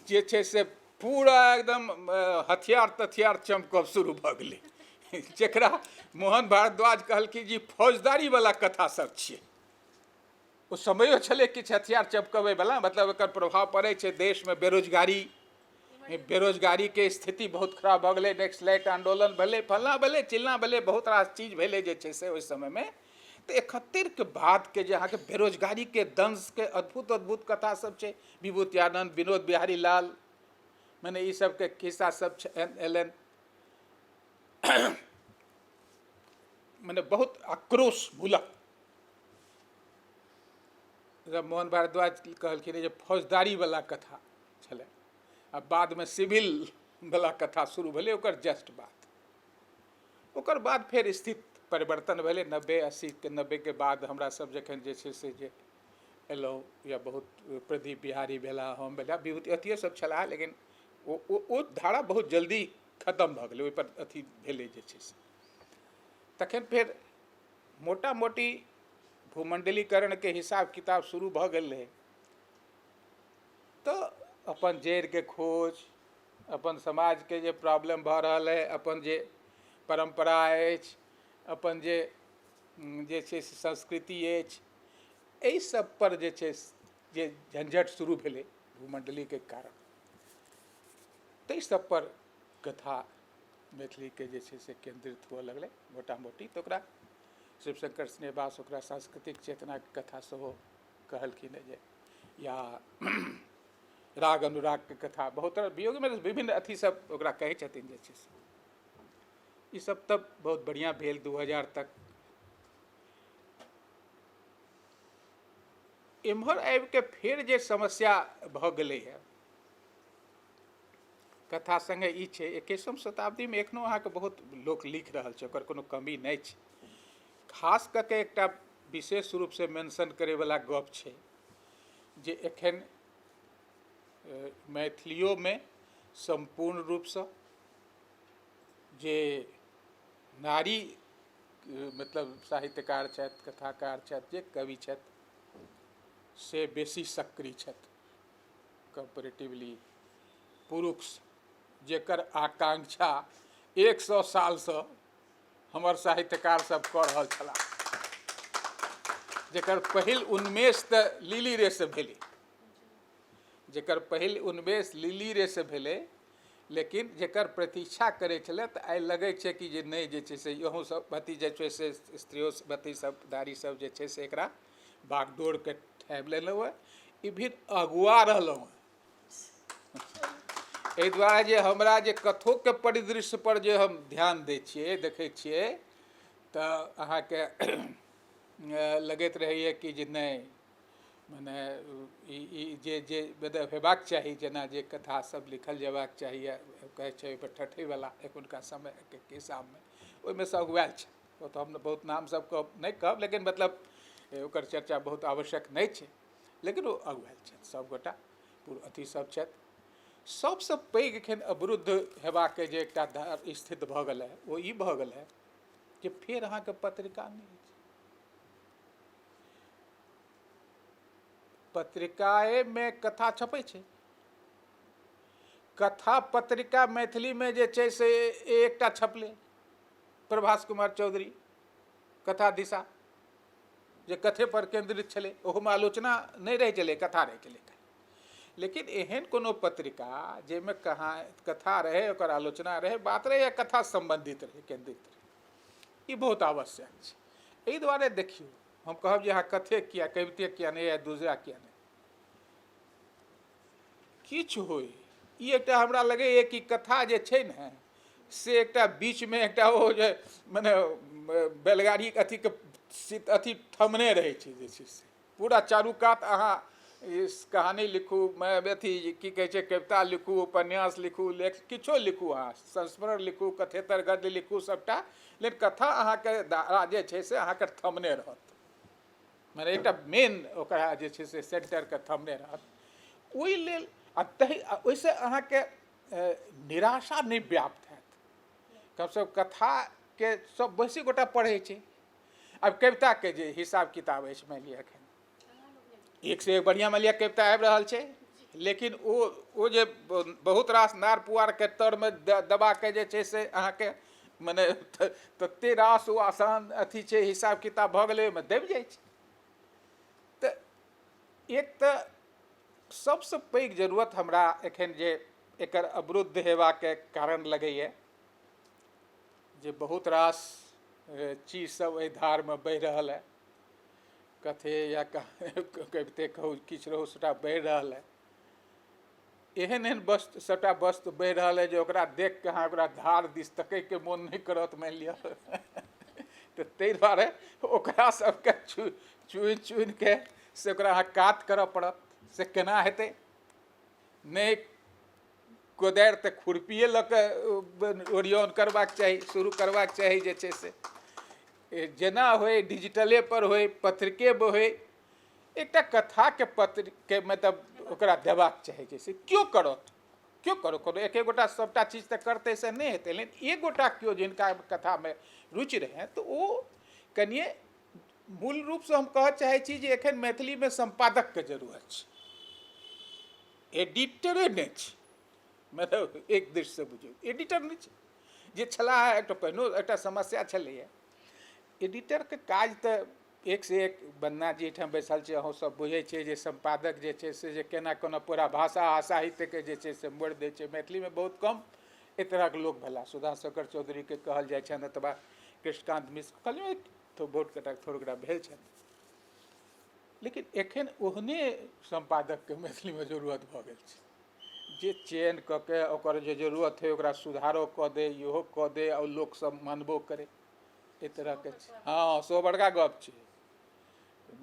जे छै से पूरा एकदम हथियार तथियार चमकब शुरू भऽ गेलै, जकरा मोहन भारद्वाज कहलखिन जे फौजदारीवला कथा सब छियै। ओ समयो छलै किछु हथियार चमकबैवला, मतलब एकर प्रभाव पड़ै छै देशमे, बेरोजगारी बेरोजगारीके स्थिति बहुत खराब भऽ गेलै, नक्सलाइट आन्दोलन भेलै, फल्लाँ भेलै, चिल्लाँ भेलै, बहुत रास चीज भेलै जे छै से ओहि समयमे। तऽ 71के बादके जे अहाँके बेरोजगारीके दंशके अद्भुत अद्भुत कथा सब छै, विभूति आनन्द, विनोद बिहारी लाल, मने ई सबके खिस्सा सब एलनि, मने बहुत आक्रोशमूलक। मोहन भारद्वाज कहलखिन जे फौजदारीवला कथा छलै, आ बादमे सिविलवला कथा शुरू भेलै ओकर जस्ट बाद। ओकर बाद फेर स्थिति परिवर्तन भेलै 90 80के 90के बाद। हमरा सब जखन जे छै से जे एलहुँ, या बहुत प्रदीप बिहारी भेला, हम भेला, विभूति अथियो सब छलाह, लेकिन ओ ओ धारा बहुत जल्दी खतम भऽ गेलै, ओहिपर अथी भेलै जे छै से। तखन फेर मोटा मोटी भूमंडलीकरणके हिसाब किताब शुरू भऽ गेल रहै, तऽ अपन जड़िके खोज, अपन समाजके जे प्रॉब्लम भऽ रहल अइ, अपन जे परम्परा अछि, अपन जे जे छै से संस्कृति अछि, एहि सब पर जे छै जे झंझट शुरू भेलै भूमंडलीके कारण, ताहि सब पर कथा मैथिलीके जे छै से केन्द्रित हुअ लगलै मोटा मोटी। तऽ ओकरा शिवशंकर स्नेहवास ओकरा सांस्कृतिक चेतनाके कथा सेहो कहलखिन जे, या राग अनुरागके कथा, बहुत तरह वियोगमे विभिन्न अथी सब ओकरा कहै छथिन जे छै से। ई सब तब बहुत बढ़िआँ भेल 2000 तक। एम्हर आबिके फेर जे समस्या भऽ गेलै हँ कथा सङ्गे ई छै, 21म शताब्दीमे एखनो अहाँके बहुत लोक लिख रहल छै, ओकर कोनो कमी नहि छै। खास कऽ के एकटा विशेष रूपसँ मेंशन करैवला गप छै जे एखन मैथिलियोमे सम्पूर्ण रूपसँ जे नारी मतलब साहित्यकार छथि, कथाकार छथि, जे कवि छथि, से बेसी सक्रिय छथि कम्पेरेटिवली पुरुष, जेकर आकांक्षा 100 सालसँ हमर साहित्यकार सब कऽ रहल छलाह, जेकर पहिल उन्मेष तऽ लिली रे से भेलै, जेकर पहिल उन्मेष लिली रे से भेलै, लेकिन जेकर प्रतीक्षा करै छलै, तऽ आइ लगै छै कि जे नहि जे छै से इहो सब अथी जे छै से स्त्रियो अथी सब नारी सब जे छै से एकरा बागडोरके ठाबि लेलहुँ हँ, ई भी अगुआ रहलहुँ हँ। एहि दुआरे जे हमरा जे कथोके परिदृश्यपर जे हम ध्यान दै छियै, देखै छियै, तऽ अहाँके लगैत रहैए कि जे नहि मने ई ई जे जे मतलब हेबाक चाही, जेना जे कथा सब लिखल जेबाक चाही, कहै छै ओहिपर ठठैवला एखुनका समयके हिसाबमे ओहिमे सँ अगुआयल छै। ओ तऽ हम बहुत नाम सबके नहि कहब, लेकिन मतलब ओकर चर्चा बहुत आवश्यक नहि छै, लेकिन ओ अगुआयल छथि सबगोटा, अथी सब छथि। सबसँ पैघ एखन अवरुद्ध हेबाके जे एकटा स्थिति भऽ गेलै, ओ ई भऽ गेलै जे फेर अहाँके पत्रिका नहि अछि। पत्रिकाएमे कथा छपै छै, कथा पत्रिका मैथिलीमे जे छै से एकटा छपलै, प्रभास कुमार चौधरी कथा दिशा, जे कथे पर केन्द्रित छलै, ओहोमे आलोचना नहि रहै छलै, कथा रहै छलै। लेकिन एहन कोनो पत्रिका जाहिमे कहा कथा रहै, ओकर आलोचना रहै, बात रहै, या कथा सम्बन्धित रहै, केन्द्रित रहै, ई बहुत आवश्यक छै। एहि दुआरे देखियौ, हम कहब जे अहाँ कथे किया, कविते किया नहि, या दूसरा किया नहि, किछु होइ, ई एकटा हमरा लगैए कि कथा जे छै ने से एकटा बीचमे एकटा ओ जे मने बैलगाड़ीके अथीके अथी थमने रहै छै जे छै से पूरा चारू कात। अहाँ कहानी लिखू, अथी की कहै छै, कविता लिखू, उपन्यास लिखू, लेख किछो लिखू, अहाँ संस्मरण लिखू, कथेतर गद्य लिखू, सबटा, लेकिन कथा अहाँके धारा जे छै से अहाँके थमने रहत। मने एकटा मेन ओकरा जे छै से सेंटरके थमने रहत। ओहि लेल आ तहि ओहिसँ अहाँके निराशा नहि व्याप्त हैत। कमसँ कम कथाके सब बेसी गोटा पढ़ै छै। आब कविताके जे हिसाब किताब अछि, मानि लिअ एखन एकसँ एक बढ़िआँ मानि लिअ कविता आबि रहल छै, लेकिन ओ ओ जे बहुत रास नार पुआरके तरमे दबाके जे छै से अहाँके मने तते रास ओ आसान अथी छै, हिसाब किताब भऽ गेलै, ओहिमे दबि जाइ छै। तऽ एक तऽ सबसँ पैघ जरूरत हमरा एखन जे एकर अवरुद्ध हेबाके कारण लगैए जे बहुत रास चीज सब एहि धारमे बहि रहल है, कथे या कविते कहू, किछु रहू, सबटा बहि रहल है। एहन एहन वस्तु सबटा वस्तु बहि रहल है जे ओकरा देख कऽ अहाँ ओकरा धार दिस तकैके मोन नहि करत, मानि लिअ। तऽ ताहि दुआरे ओकरा सबके चुनि चुनिके से ओकरा अहाँ कात करऽ पड़त। से केना हेतै? नहि कोदारि तऽ खुरपिए लऽ कऽ ओरियान करबाक चाही, शुरू करबाक चाही जे छै से। जेना होइ, डिजिटले पर होइ, पत्रिकेमे होइ, एकटा कथाके पत्रके मतलब ओकरा देबाक चाही। जैसे केओ करत, केओ करो करो, एके गोटा सबटा चीज तऽ करतै से नहि हेतै, लेकिन एक गोटा केओ जिनका कथामे रुचि रहै तऽ ओ कनिए। मूल रूपसँ हम कहऽ चाहै छी जे एखन मैथिलीमे सम्पादकके जरूरत छै, एडिटरे नहि छै। मतलब एक दृष्टिसँ बुझियौ एडिटर नहि छै। जे छलाह एकटा पहिनो एकटा समस्या छलैए एडिटरके काज। तऽ एकसँ एक बन्ना जी एहिठाम बैसल छै, अहूँ सब बुझै छियै जे सम्पादक जे छै से जे केना कोना पूरा भाषा आ साहित्यके जे छै से मोड़ि दै छै। मैथिलीमे बहुत कम एहि तरहक लोक भेला। सुधाशंकर चौधरीके कहल जाइ छनि अथवा कृष्णकान्त मिश्र कहलियै तऽ बहुत गोटा थोड़ गोटा भेल छनि, लेकिन एखन ओहने सम्पादकके मैथिलीमे जरूरत भऽ गेल छै जे चयन कऽ के ओकर जे जरूरत हइ ओकरा सुधारो कऽ दे, इहो कऽ दे आओर लोकसब मानबो करै। एहि तरहके छै। हँ, सेहो बड़का गप छै।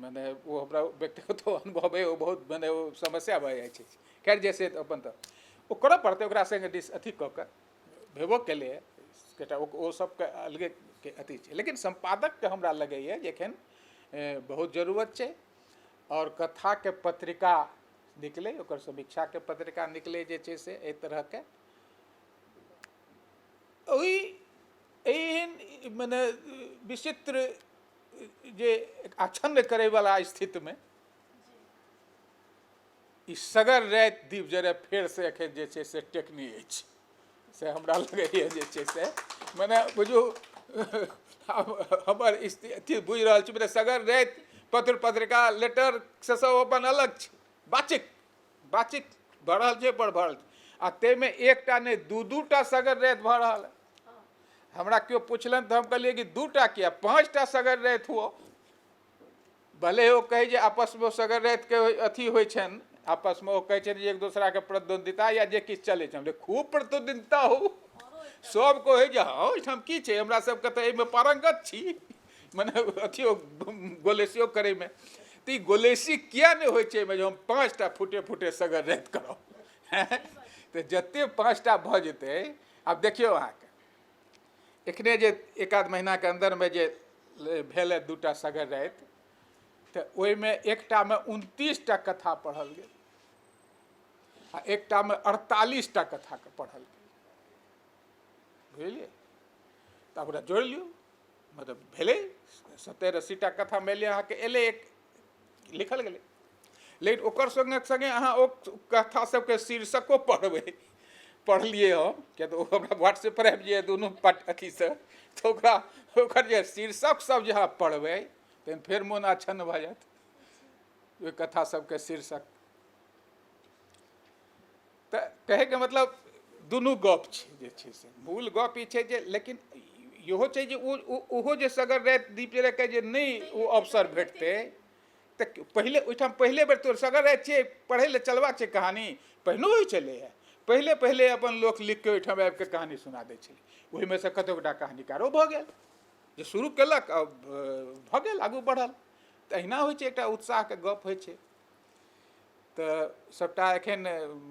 मने ओ हमरा व्यक्तिगत अनुभव अइ, ओ बहुत मने ओ समस्या भऽ जाइ छै। खैर, जे से अपन तऽ ओ करऽ पड़तै, ओकरा सङ्गे डिस अथी कऽ कऽ भेबो केलैए कएटा। ओ सबके अलगे के अथी छै, लेकिन सम्पादकके हमरा लगैए जे एखन बहुत जरूरत छै। आओर कथाके पत्रिका निकलै, ओकर समीक्षाके पत्रिका निकलै जे छै से एहि तरहके ओहि एहन मने विचित्र जे आच्छन्न करैवला स्थितिमे ई सगर राति दीप जरे फेरसँ एखन जे छै से टेकनी अछि, से हमरा लगैए जे छै से मने बुझू हमर स्थिति बुझि रहल छी। मने सगर राति पत्र पत्रिका लेटर से सब अपन अलग छै, बातचीत बातचीत भऽ रहल छै पर भऽ रहल छै आ ताहिमे एकटा नहि, दू दू टा सगर राति भऽ रहल है। हमरा केओ पुछलनि तऽ हम कहलियै कि दू टा किया, 5 टा सगर राति हुअ। भले ओ कहै जे आपसमे ओ सगर रातिके अथी होइ छनि, आपसमे ओ कहै छनि जे एक दोसराके प्रतिद्वंदिता या जे किछु चलै छै। खूब प्रतिद्वंदिता हो, सब कहै जे हँ ओहिठाम की छै, हमरा सबके तऽ एहिमे पारंगत छी, मने अथियो गोलेसियो करैमे। तऽ ई गोलेसी किया नहि होइ छै एहिमे जे हम 5 टा फुटे फुटे सगर राति करब? तऽ जते 5 टा भऽ जेतै। आब देखियौ अहाँके एखने जे एक आध महीनाके अन्दरमे जे भेल है 2 टा सगर राति, तऽ ओहिमे एकटामे 29 टा कथा पढ़ल गेल आ एकटामे 48 टा कथाके पढ़ल गेल, बुझलियै? तऽ ओकरा जोड़ि लियौ, मतलब भेलै 70-80 टा कथा मानि लिअ अहाँके एलै, एक लिखल गेलै। लेकिन ओकर सङ्गे सङ्गे अहाँ ओ कथा सबके शीर्षको पढ़बै, पढ़लियै हम, किया तऽ ओ हमरा व्हाट्सएप पर आबि जाइए दुनू पट अथीसँ, तऽ ओकरा ओकर जे शीर्षक सब जे अहाँ पढ़बै तहन फेर मोन आच्छन्न भऽ जायत ओहि कथा सबके शीर्षक। तऽ कहैके मतलब दुनू गप छै जे छै से मूल गप ई छै जे, लेकिन इहो छै जे ओ ओहो जे सगर राति दीप जरैके जे नहि ओ अवसर भेटतै तऽ पहिले ओहिठाम पहिले बेर तोर सगर राति छियै पढ़ै लए चलबाक छै। कहानी पहिनो होइ छलैए, पहिले पहिले अपन लोक लिखिके ओहिठाम आबिके कहानी सुना दै छलै। ओहिमे सँ कतेक गोटा कहानीकारो भऽ गेल जे शुरू केलक आ भऽ गेल, आगू बढ़ल। तऽ अहिना होइ छै, एकटा उत्साहके गप होइ छै। तऽ सभटा एखन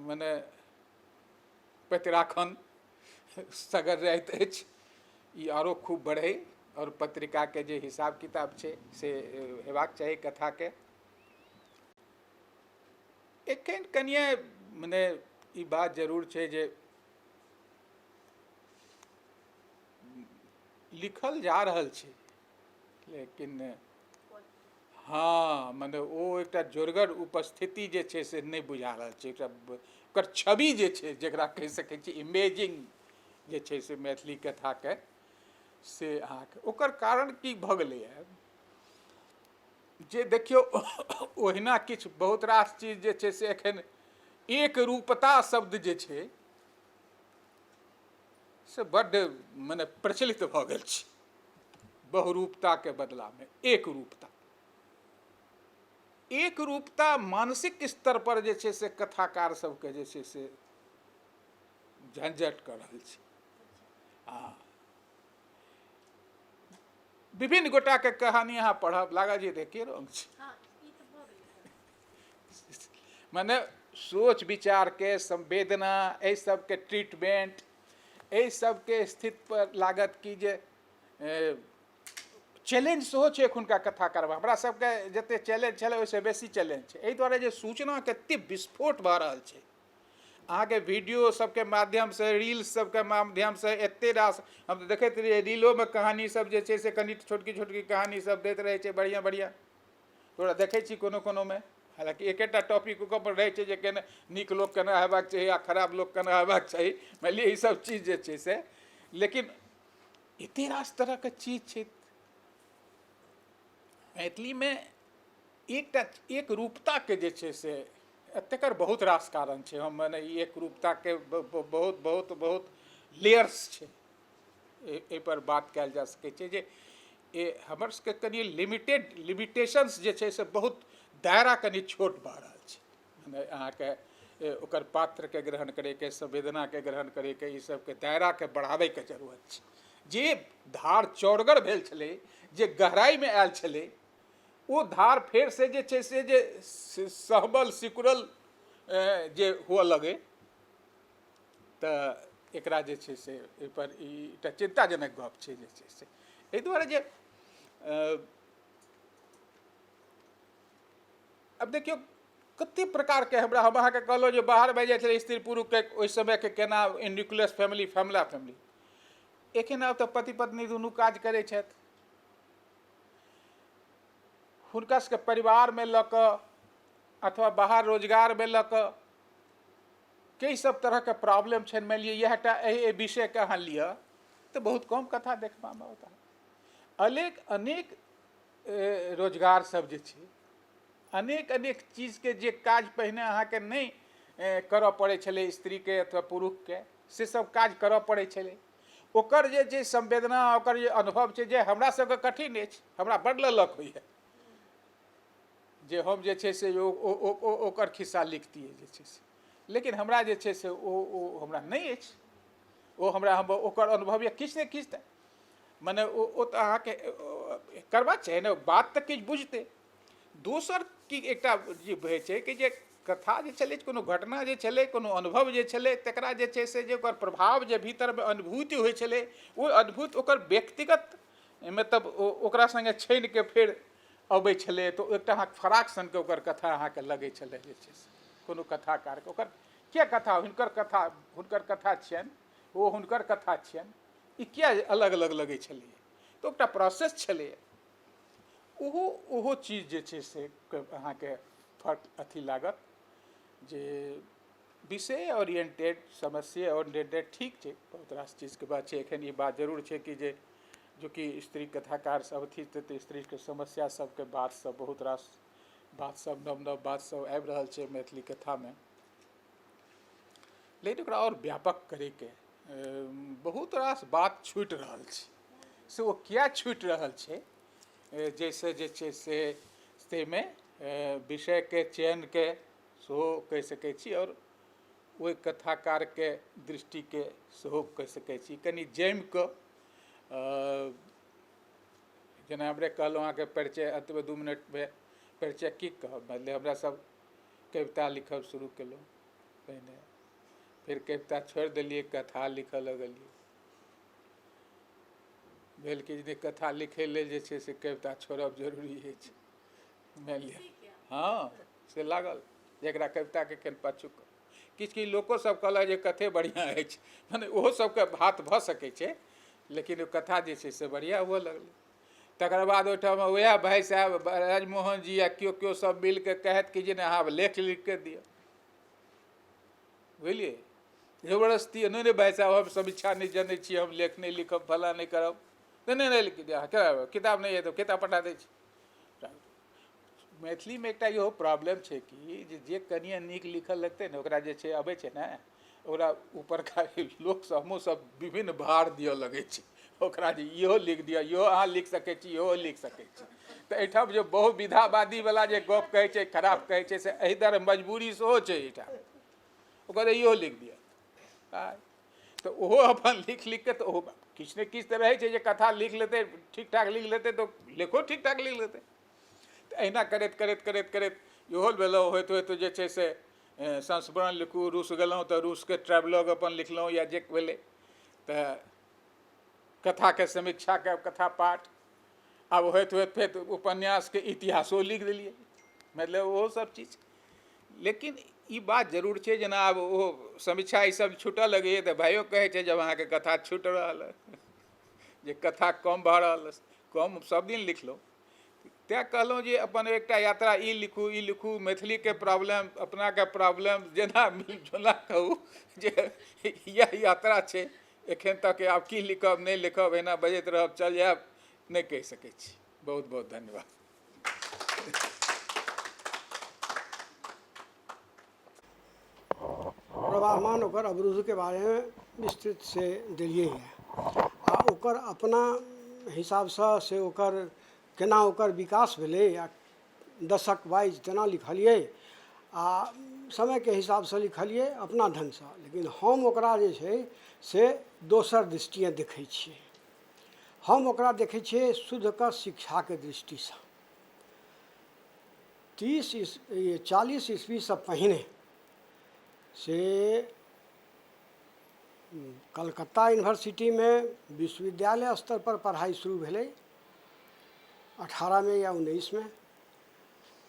मने पतिराखन सगर रहैत अछि, ई आरो खूब बढ़ै आओर पत्रिकाके जे हिसाब किताब छै से हेबाक चाही कथाके। एखन कनिए मने ई बात जरूर छै जे लिखल जा रहल छै, लेकिन हँ मने ओ एकटा जोरगर उपस्थिति जे छै से नहि बुझा रहल छै। एकटा ओकर छवि जे छै, जकरा कहि सकै छी इमेजिंग जे छै से मैथिली कथाके, से अहाँके ओकर कारण की भऽ गेलैए जे देखियौ ओहिना किछु बहुत रास चीज जे छै से एखन एक रूपता शब्द जे छै से बड्ड मने प्रचलित भऽ गेल छै। बहुरूपताके बदलामे एक रूपता, एक रूपता मानसिक स्तर पर जे छै से कथाकार सबके जे छै से झंझट कऽ रहल छै। आ विभिन्न गोटाके कहानी अहाँ पढ़ब, लागत जे एके रंग छै। मने सोच विचारके संवेदना, एहि सबके ट्रीटमेंट, एहि सबके स्थिति पर लागत कि जे चैलेंज सेहो छै एखुनका कथाकार। हमरा सबके जते चैलेंज छलै ओहिसँ बेसी चैलेंज छै, एहि दुआरे जे सूचनाके एते विस्फोट भऽ रहल छै। अहाँके वीडियो सबके माध्यमसँ, रील्स सबके माध्यमसँ एते रास हम तऽ देखैत रहियै रीलोमे कहानी सब जे छै से कनि छोटकी छोटकी कहानी सब दैत रहै छै, बढ़िआँ बढ़िआँ तोरा देखै छी कोनो कोनोमे। हालाँकि एकेटा टॉपिक ओकर पर रहै छै जे केना नीक लोक केना हेबाक चाही आ खराब लोक केना हेबाक चाही, मानि लिअ ई सब चीज जे छै से। लेकिन एते रास तरहके चीज छै मैथिलीमे, एकटा एक रूपताके जे छै से तकर बहुत रास कारण छै। हम मने ई एक रूपताके बहुत बहुत बहुत लेयर्स छै, एहिपर बात कयल जा सकै छै जे हमर सबके कनि लिमिटेड लिमिटेशंस जे छै से बहुत दायरा कनि छोट भऽ रहल छै। मने अहाँके ओकर पात्रके ग्रहण करैके, संवेदनाके ग्रहण करैके, ई सबके दायराके बढ़ाबैके जरूरत छै। जे धार चौड़गर भेल छलै, जे गहराइमे आयल छलै, ओ धार फेरसँ जे छै से जे सहमल सिकुड़ल जे हुअ लगै, तऽ एकरा जे छै से एहिपर ई एकटा चिन्ताजनक गप छै जे छै से। एहि दुआरे जे आब देखियौ कते प्रकारके हमरा, हम अहाँके कहलहुँ जे बाहर भए जाइ छलै स्त्री पुरुषके ओहि समयके केना न्यूक्लियस फैमिली, फैमिला फैमिली। एखन आब तऽ पति पत्नी दुनू काज करै छथि, हुनका सबके परिवारमे लऽ कऽ अथवा बाहर रोजगारमे लऽ कऽ कई सब तरहके प्रॉब्लम छनि। मानि लिअ इएह टा एहि विषयके अहाँ लिअ तऽ बहुत कम कथा देखबामे औता। अनेक अनेक रोजगार सब जे छै, अनेक अनेक चीजके जे काज पहिने अहाँके नहि करऽ पड़ै छलै स्त्रीके अथवा पुरुषके, से सब काज करऽ पड़ै छलै। ओकर जे जे संवेदना, ओकर जे अनुभव छै जे हमरा सबके कठिन अछि, हमरा बड़ ललक होइए जे हम जे छै से ओकर खिस्सा लिखतियै जे छै से, लेकिन हमरा जे छै से ओ हमरा नहि अछि, ओ हमरा हम ओकर अनुभव यऽ किछु ने किछु तऽ मने ओ तऽ अहाँके करबाक चाही ने, बात तऽ किछु बुझतै। दोसर की एकटा जे होइ छै कि जे कथा जे छलै, कोनो घटना जे छलै, कोनो अनुभव जे छलै, तकरा जे छै से जे ओकर प्रभाव जे भीतरमे अनुभूति होइ छलै, ओ अनुभूति ओकर व्यक्तिगत मतलब ओकरा सङ्गे छानिके फेर अबै छलै, तऽ एकटा अहाँके फराक सनके ओकर कथा अहाँके लगै छलै जे छै से। कोनो कथाकारके ओकर किया कथा, हुनकर कथा हुनकर कथा छियनि, ओ हुनकर कथा छियनि, ई किया अलग अलग लगै छलै, तऽ एकटा प्रोसेस छलैए। ओहो ओहो चीज जे छै से अहाँके फर्क अथी लागत जे विषय ओरिएन्टेड, समस्या ओरिएन्टेड ठीक छै, बहुत रास चीजके बात छै। एखन ई बात जरूर छै कि जे चूँकि स्त्री कथाकार सब अथी तऽ स्त्रीके समस्या सबके बात सब बहुत रास बात सब नव नव बात सब आबि रहल छै मैथिली कथामे, लेकिन ओकरा आओर व्यापक करैके बहुत रास बात छूटि रहल छै। से ओ किया छूटि रहल छै, जाहिसँ जे छै से ताहिमे विषयके चयनके सेहो कहि सकै छी आओर ओहि कथाकारके दृष्टिके सेहो कहि सकै छी। कनि जमिकऽ जेना हमरे कहलहुँ अहाँके परिचय अतबे 2 मिनटमे परिचय की कहब, मतलब हमरा सब कविता लिखब शुरू केलहुँ पहिने, फेर कविता छोड़ि देलियै, कथा लिखऽ लगलियै। भेल कि जे कथा लिखै लेल जे छै से कविता छोड़ब जरूरी अछि, मानि लिअ। हँ, से लागल जे एकरा कविताके कनि पाछू किछु किछु लोको सब कहलक जे कथे बढ़िआँ अछि, मने ओहो सबके हाथ भऽ सकै छै, लेकिन ओ कथा जे छै से बढ़िआँ हुअ लगलै। तकर बाद ओहिठाम वएह भाइ साहेब राजमोहन जी या केओ केओ सब मिलके कहत कि जे नहि अहाँ लेख लिखके दिअ, बुझलियै, जबरदस्ती। नहि नहि भाइ साहेब हम समीक्षा नहि जनै छी, हम लेख नहि लिखब, फलाँ नहि करब, नहि नहि नहि लिख दिअ, अहाँ किताब नहि हेतै किताब पठा दै छी। मैथिलीमे एकटा इहो प्रॉब्लम छै कि जे कनिए नीक लिखऽ लगतै ने ओकरा जे छै अबै छै ने, ओकरा ऊपरका लोकसभ हमहूँ सब विभिन्न भार दिअ लगै छै ओकरा, जे इहो लिख दिअ, इहो अहाँ लिख सकै छी, इहो लिख सकै छी। तऽ एहिठाम जे बहुविधावादीवला जे गप कहै छै, खराब कहै छै, से एहि दुआरे मजबूरी सेहो छै एहिठाम, ओकर इहो लिख दिअ, तऽ ओहो अपन लिख लिखके तऽ ओहो किछु ने किछु तऽ रहै छै जे कथा लिख लेतै, ठीक ठाक लिख लेतै तऽ लेखो ठीक ठाक लिख लेतै। तऽ एहिना करैत करैत करैत करैत इहो भेलहुँ, होइत होइत जे छै से संस्मरण लिखू, रूस गेलहुँ तऽ रूसके ट्रेवलॉग अपन लिखलहुँ या जे भेलै, तऽ कथाके समीक्षाके कथा पाठ, आब होइत होइत फेर उपन्यासके इतिहासो लिख देलियै, मतलब ओहो सब चीज। लेकिन ई बात जरूर छै जेना आब ओ समीक्षा ई सब छूटऽ लगैए तऽ भाइयो कहै छै जब अहाँके कथा छूटि रहल अइ, जे कथा कम भऽ रहल अइ, कम सब दिन लिखलहुँ, तैँ कहलहुँ जे अपन एकटा यात्रा ई लिखू ई लिखू, मैथिलीके प्रॉब्लम, अपनाके प्रॉब्लम, जेना मिलजुला कहू जे इएह यात्रा छै एखन तक। आब की लिखब नहि लिखब, एहिना बजैत रहब चल जायब, नहि कहि सकै छी। बहुत बहुत धन्यवाद। प्रवाहमान ओकर अवरुद्धके बारेमे विस्तृत से देलियै आ ओकर अपना हिसाबसँ से ओकर केना ओकर विकास भेलै आ दशक वाइज तेना लिखलियै आ समयके हिसाबसँ लिखलियै अपना ढङ्गसँ, लेकिन हम ओकरा जे छै से दोसर दृष्टिए देखै छियै। हम ओकरा देखै छियै शुद्धके शिक्षाके दृष्टिसँ। 40 ईस्वीसँ पहिने से कलकत्ता यूनिवर्सिटीमे विश्वविद्यालय स्तरपर पढ़ाइ शुरू भेलै 18मे या 19मे,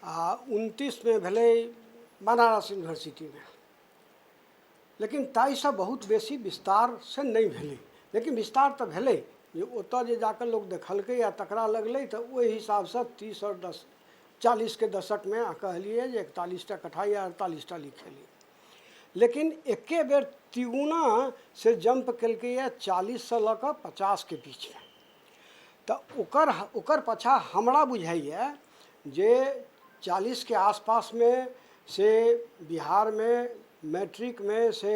आ 29मे भेलै बनारस यूनिवर्सिटीमे, लेकिन ताहिसँ बहुत बेसी विस्तार से नहि भेलै। लेकिन विस्तार तऽ भेलै जे ओतऽ जे जाकऽ लोक देखलकै आ तकरा लगलै, तऽ ओहि हिसाबसँ 30 आओर 10 40के दशकमे अहाँ कहलियै जे 41टा कथा या 48टा लिखेलियै, लेकिन एके बेर तिगुना से जम्प केलकैए 40सँ लऽ कऽ 50के बीचमे। तऽ ओकर पाछाँ हमरा बुझाइए जे 40के आसपासमे से बिहारमे मैट्रिकमे से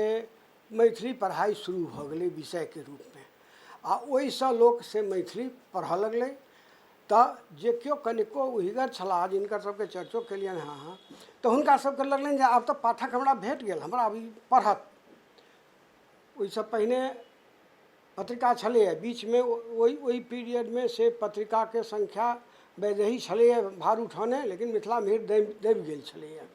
मैथिली पढ़ाइ शुरू भऽ गेलै विषयके रूपमे, आ ओहिसँ लोक से मैथिली पढ़ऽ लगलै। तऽ जे केओ कनिको उहिगर छलाह, जिनकर सबके चर्चो केलियनि हँ अहाँ, तऽ हुनका सबके लगलनि जे आब तऽ पाठक हमरा भेट गेल, हमरा आब ई पढ़त। ओहिसँ पहिने पत्रिका छलैए, बीचमे ओहि पीरियडमे से पत्रिकाके संख्या वैदेही छलैए भार उठौने, लेकिन मिथिला मिहिर दबि गेल छलैए।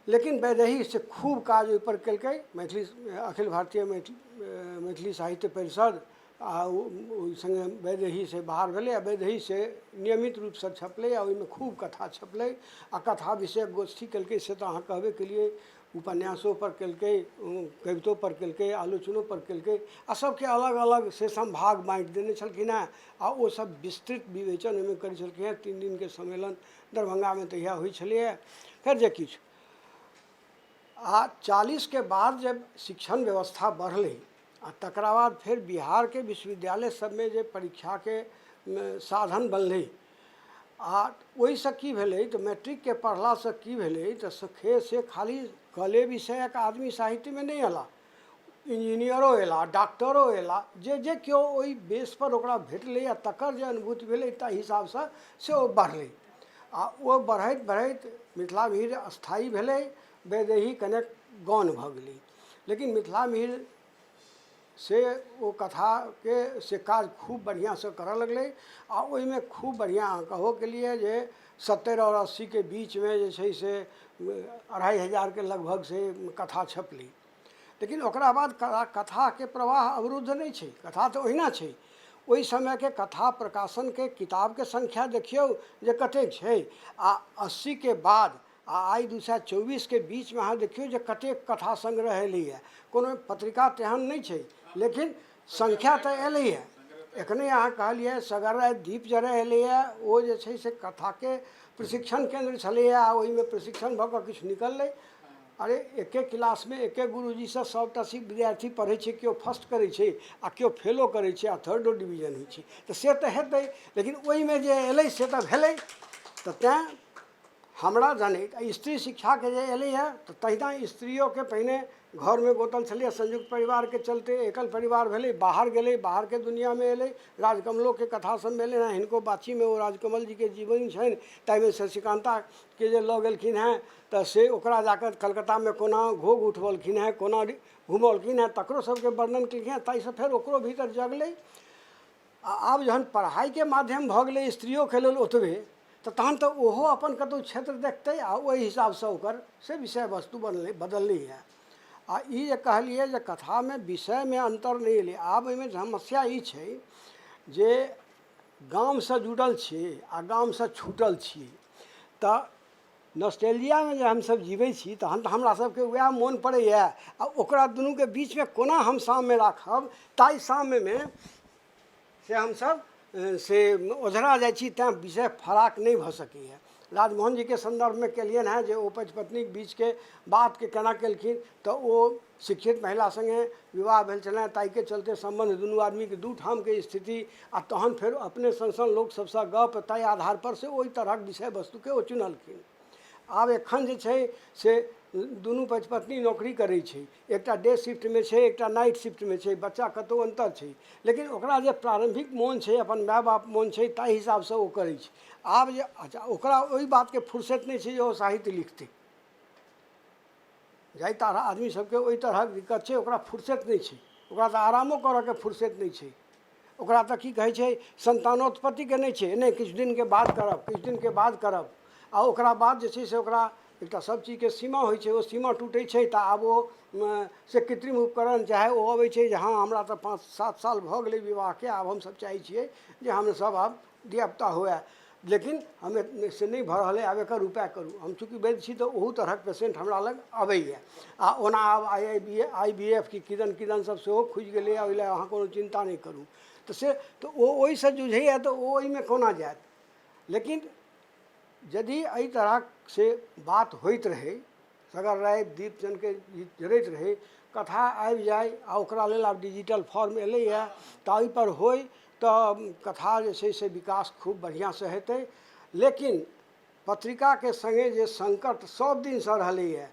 लेकिन वैदेही से खूब काज ओहिपर केलकै। मैथिली अखिल भारतीय मैथिली साहित्य परिषद आ ओहि सङ्गे वैदेही से बाहर भेलै, आ वैदेही से नियमित रूपसँ छपलै, आ ओहिमे खूब कथा छपलै आ कथा विषयक गोष्ठी केलकै, से तऽ अहाँ कहबे केलियै। उपन्यासोपर केलकै, कवितोपर केलकै, आलोचनोपर केलकै, आ सबके अलग अलग से सम्भाग बाँटि देने छलखिन हेँ, आ ओ सब विस्तृत विवेचन ओहिमे करै छलखिन हेँ। 3 दिनके सम्मेलन दरभंगामे तहिया होइ छलैए। खैर जे किछु, आ 40के बाद जब शिक्षण व्यवस्था बढ़लै आ तकरा बाद फेर बिहारके विश्वविद्यालय सबमे जे परीक्षाके साधन बनलै, आ ओहिसँ की भेलै तऽ मैट्रिकके पढ़लासँ की भेलै तऽ से खाली कले विषयक आदमी साहित्यमे नहि अयला, इंजीनियरो अयला, डॉक्टरो अयला, जे जे केओ ओहि बेसपर ओकरा भेटलै आ तकर जे अनुभूति भेलै ताहि हिसाबसँ से ओ बढ़लै, आ ओ बढ़ैत बढ़ैत मिथिला मिहिर स्थायी भेलै। वैदेही कनेक गौण भऽ गेलै। लेकिन मिथिला मिहिर से ओ कथाके से काज खूब बढ़िआँसँ करऽ लगलै आ ओहिमे खूब बढ़िआँ अहाँ कहबो केलियै जे 70 आओर 80के बीचमे जे छै से 2500के लगभग से कथा छपलै। लेकिन ओकरा बाद कथाके प्रवाह अवरुद्ध नहि छै, कथा तऽ ओहिना छै। ओहि समयके कथा प्रकाशनके किताबके संख्या देखियौ जे कतेक छै आ 80के बाद आ आइ 224के बीचमे अहाँ देखियौ जे कतेक कथा संग्रह एलैए। कोनो पत्रिका तेहन नहि छै, लेकिन संख्या तऽ एलैए। एखने अहाँ कहलियै सगर राति दीप जरय एलैए, ओ जे छै से कथाके प्रशिक्षण केन्द्र छलैए आ ओहिमे प्रशिक्षण भऽ कऽ किछु निकललै। अरे एके क्लासमे एके गुरुजीसँ सभटा विद्यार्थी पढ़ै छै, केओ फर्स्ट करै छै आ केओ फेलो करै छै आ थर्डो डिवीजन होइ छै, तऽ से तऽ हेतै, लेकिन ओहिमे जे एलै से तऽ भेलै। तऽ तैँ हमरा जनैत स्त्री शिक्षाके जे एलैए तऽ तहिना स्त्रियोके पहिने घरमे गोतल छलैए, संयुक्त परिवारके चलते एकल परिवार भेलै, बाहर गेलै, बाहरके दुनिआँमे एलै। राजकमलोके कथा सब भेलै हँ, हिनको बाछीमे ओ राजकमल जीके जीवनी छनि, ताहिमे शशिकान्ताके जे लऽ गेलखिन हेँ तऽ से ओकरा जाकऽ कलकत्तामे कोना घोघ उठबलखिन हेँ, कोना घुमौलखिन हेँ, तकरो सबके वर्णन केलखिन हेँ। ताहिसँ फेर ओकरो भीतर जगलै। आ आब जहन पढ़ाइके माध्यम भऽ गेलै स्त्रियोके लेल ओतबे, तऽ तहन तऽ ओहो अपन कतहु क्षेत्र देखतै आ ओहि हिसाबसँ ओकर से विषय वस्तु बनलै बदललैए। आ ई जे कहलियै जे कथामे विषयमे अन्तर नहि एलै, आब एहिमे समस्या ई छै जे गामसँ जुड़ल छियै आ गामसँ छूटल छियै, तऽ नॉस्टेल्जियामे जे हमसभ जीबै छी तहन तऽ हमरा सभके उएह मोन पड़ैए आ ओकरा दुनूके बीचमे कोना हम साम्य राखब, ताहि साम्यमे से हमसभ से ओझरा जाइ छी, तैँ विषय फराक नहि भऽ सकैए। राजमोहन जीके सन्दर्भमे केलियनि हेँ जे ओ पति पत्नीके बीचके बातके केना केलखिन, तऽ ओ शिक्षित महिला सङ्गे विवाह भेल छलनि, ताहिके चलते सम्बन्ध दुनू आदमीके दू ठामके स्थिति आ तहन फेर अपने सन सन लोक सभसँ गप, ताहि आधारपर से ओहि तरहक विषय वस्तुके ओ चुनलखिन। आब एखन जे छै से दुनू पति पत्नी नौकरी करै छै, एकटा डे शिफ्टमे छै, एकटा नाइट शिफ्टमे छै, बच्चा कतहु अन्तर छै, लेकिन ओकरा जे प्रारम्भिक मोन छै, अपन माय बाप मोन छै, ताहि हिसाबसँ ओ करै छै। आब जे अच्छा ओकरा ओहि बातके फुर्सति नहि छै जे ओ साहित्य लिखतै। जाहि तरह आदमी सबके ओहि तरहक दिक्कत छै, ओकरा फुर्सति नहि छै, ओकरा तऽ आरामो करऽके फुर्सति नहि छै, ओकरा तऽ की कहै छै सन्तानोत्पत्तिके नहि छै, नहि किछु दिनके बाद करब, किछु दिनके बाद करब। आ ओकरा बाद जे छै से ओकरा एकटा सब चीजके सीमा होइ छै, ओ सीमा टूटै छै तऽ आब ओ से कृत्रिम उपकरण चाहे ओ अबै छै जे हँ हमरा तऽ 5-7 साल भऽ गेलै विवाहके, आब हमसब चाहै छियै जे हमसब आब धियापुता हुए, लेकिन हम से नहि भऽ रहल अइ, आब एकर उपाय करू। हम चूँकि वैद्य छी तऽ ओहू तरहक पेशेन्ट हमरा लग अबैए। आ ओना आब I I B I B F की किदन किदन सब सेहो खुजि गेलैए, ओहि लए अहाँ कोनो चिन्ता नहि करू। तऽ से तऽ ओ ओहिसँ जुझैए तऽ ओ ओहिमे कोना जायत। लेकिन यदि एहि तरहक से बात होइत रहै, सगर राति दीपचन्दके जरैत रहै, कथा आबि जाइ आ ओकरा लेल आब डिजिटल फॉर्म एलैए तऽ ओहिपर होइ, तऽ कथा जे छै से विकास खूब बढ़िआँसँ हेतै। लेकिन पत्रिकाके सङ्गे जे सङ्कट सब दिनसँ रहलैए,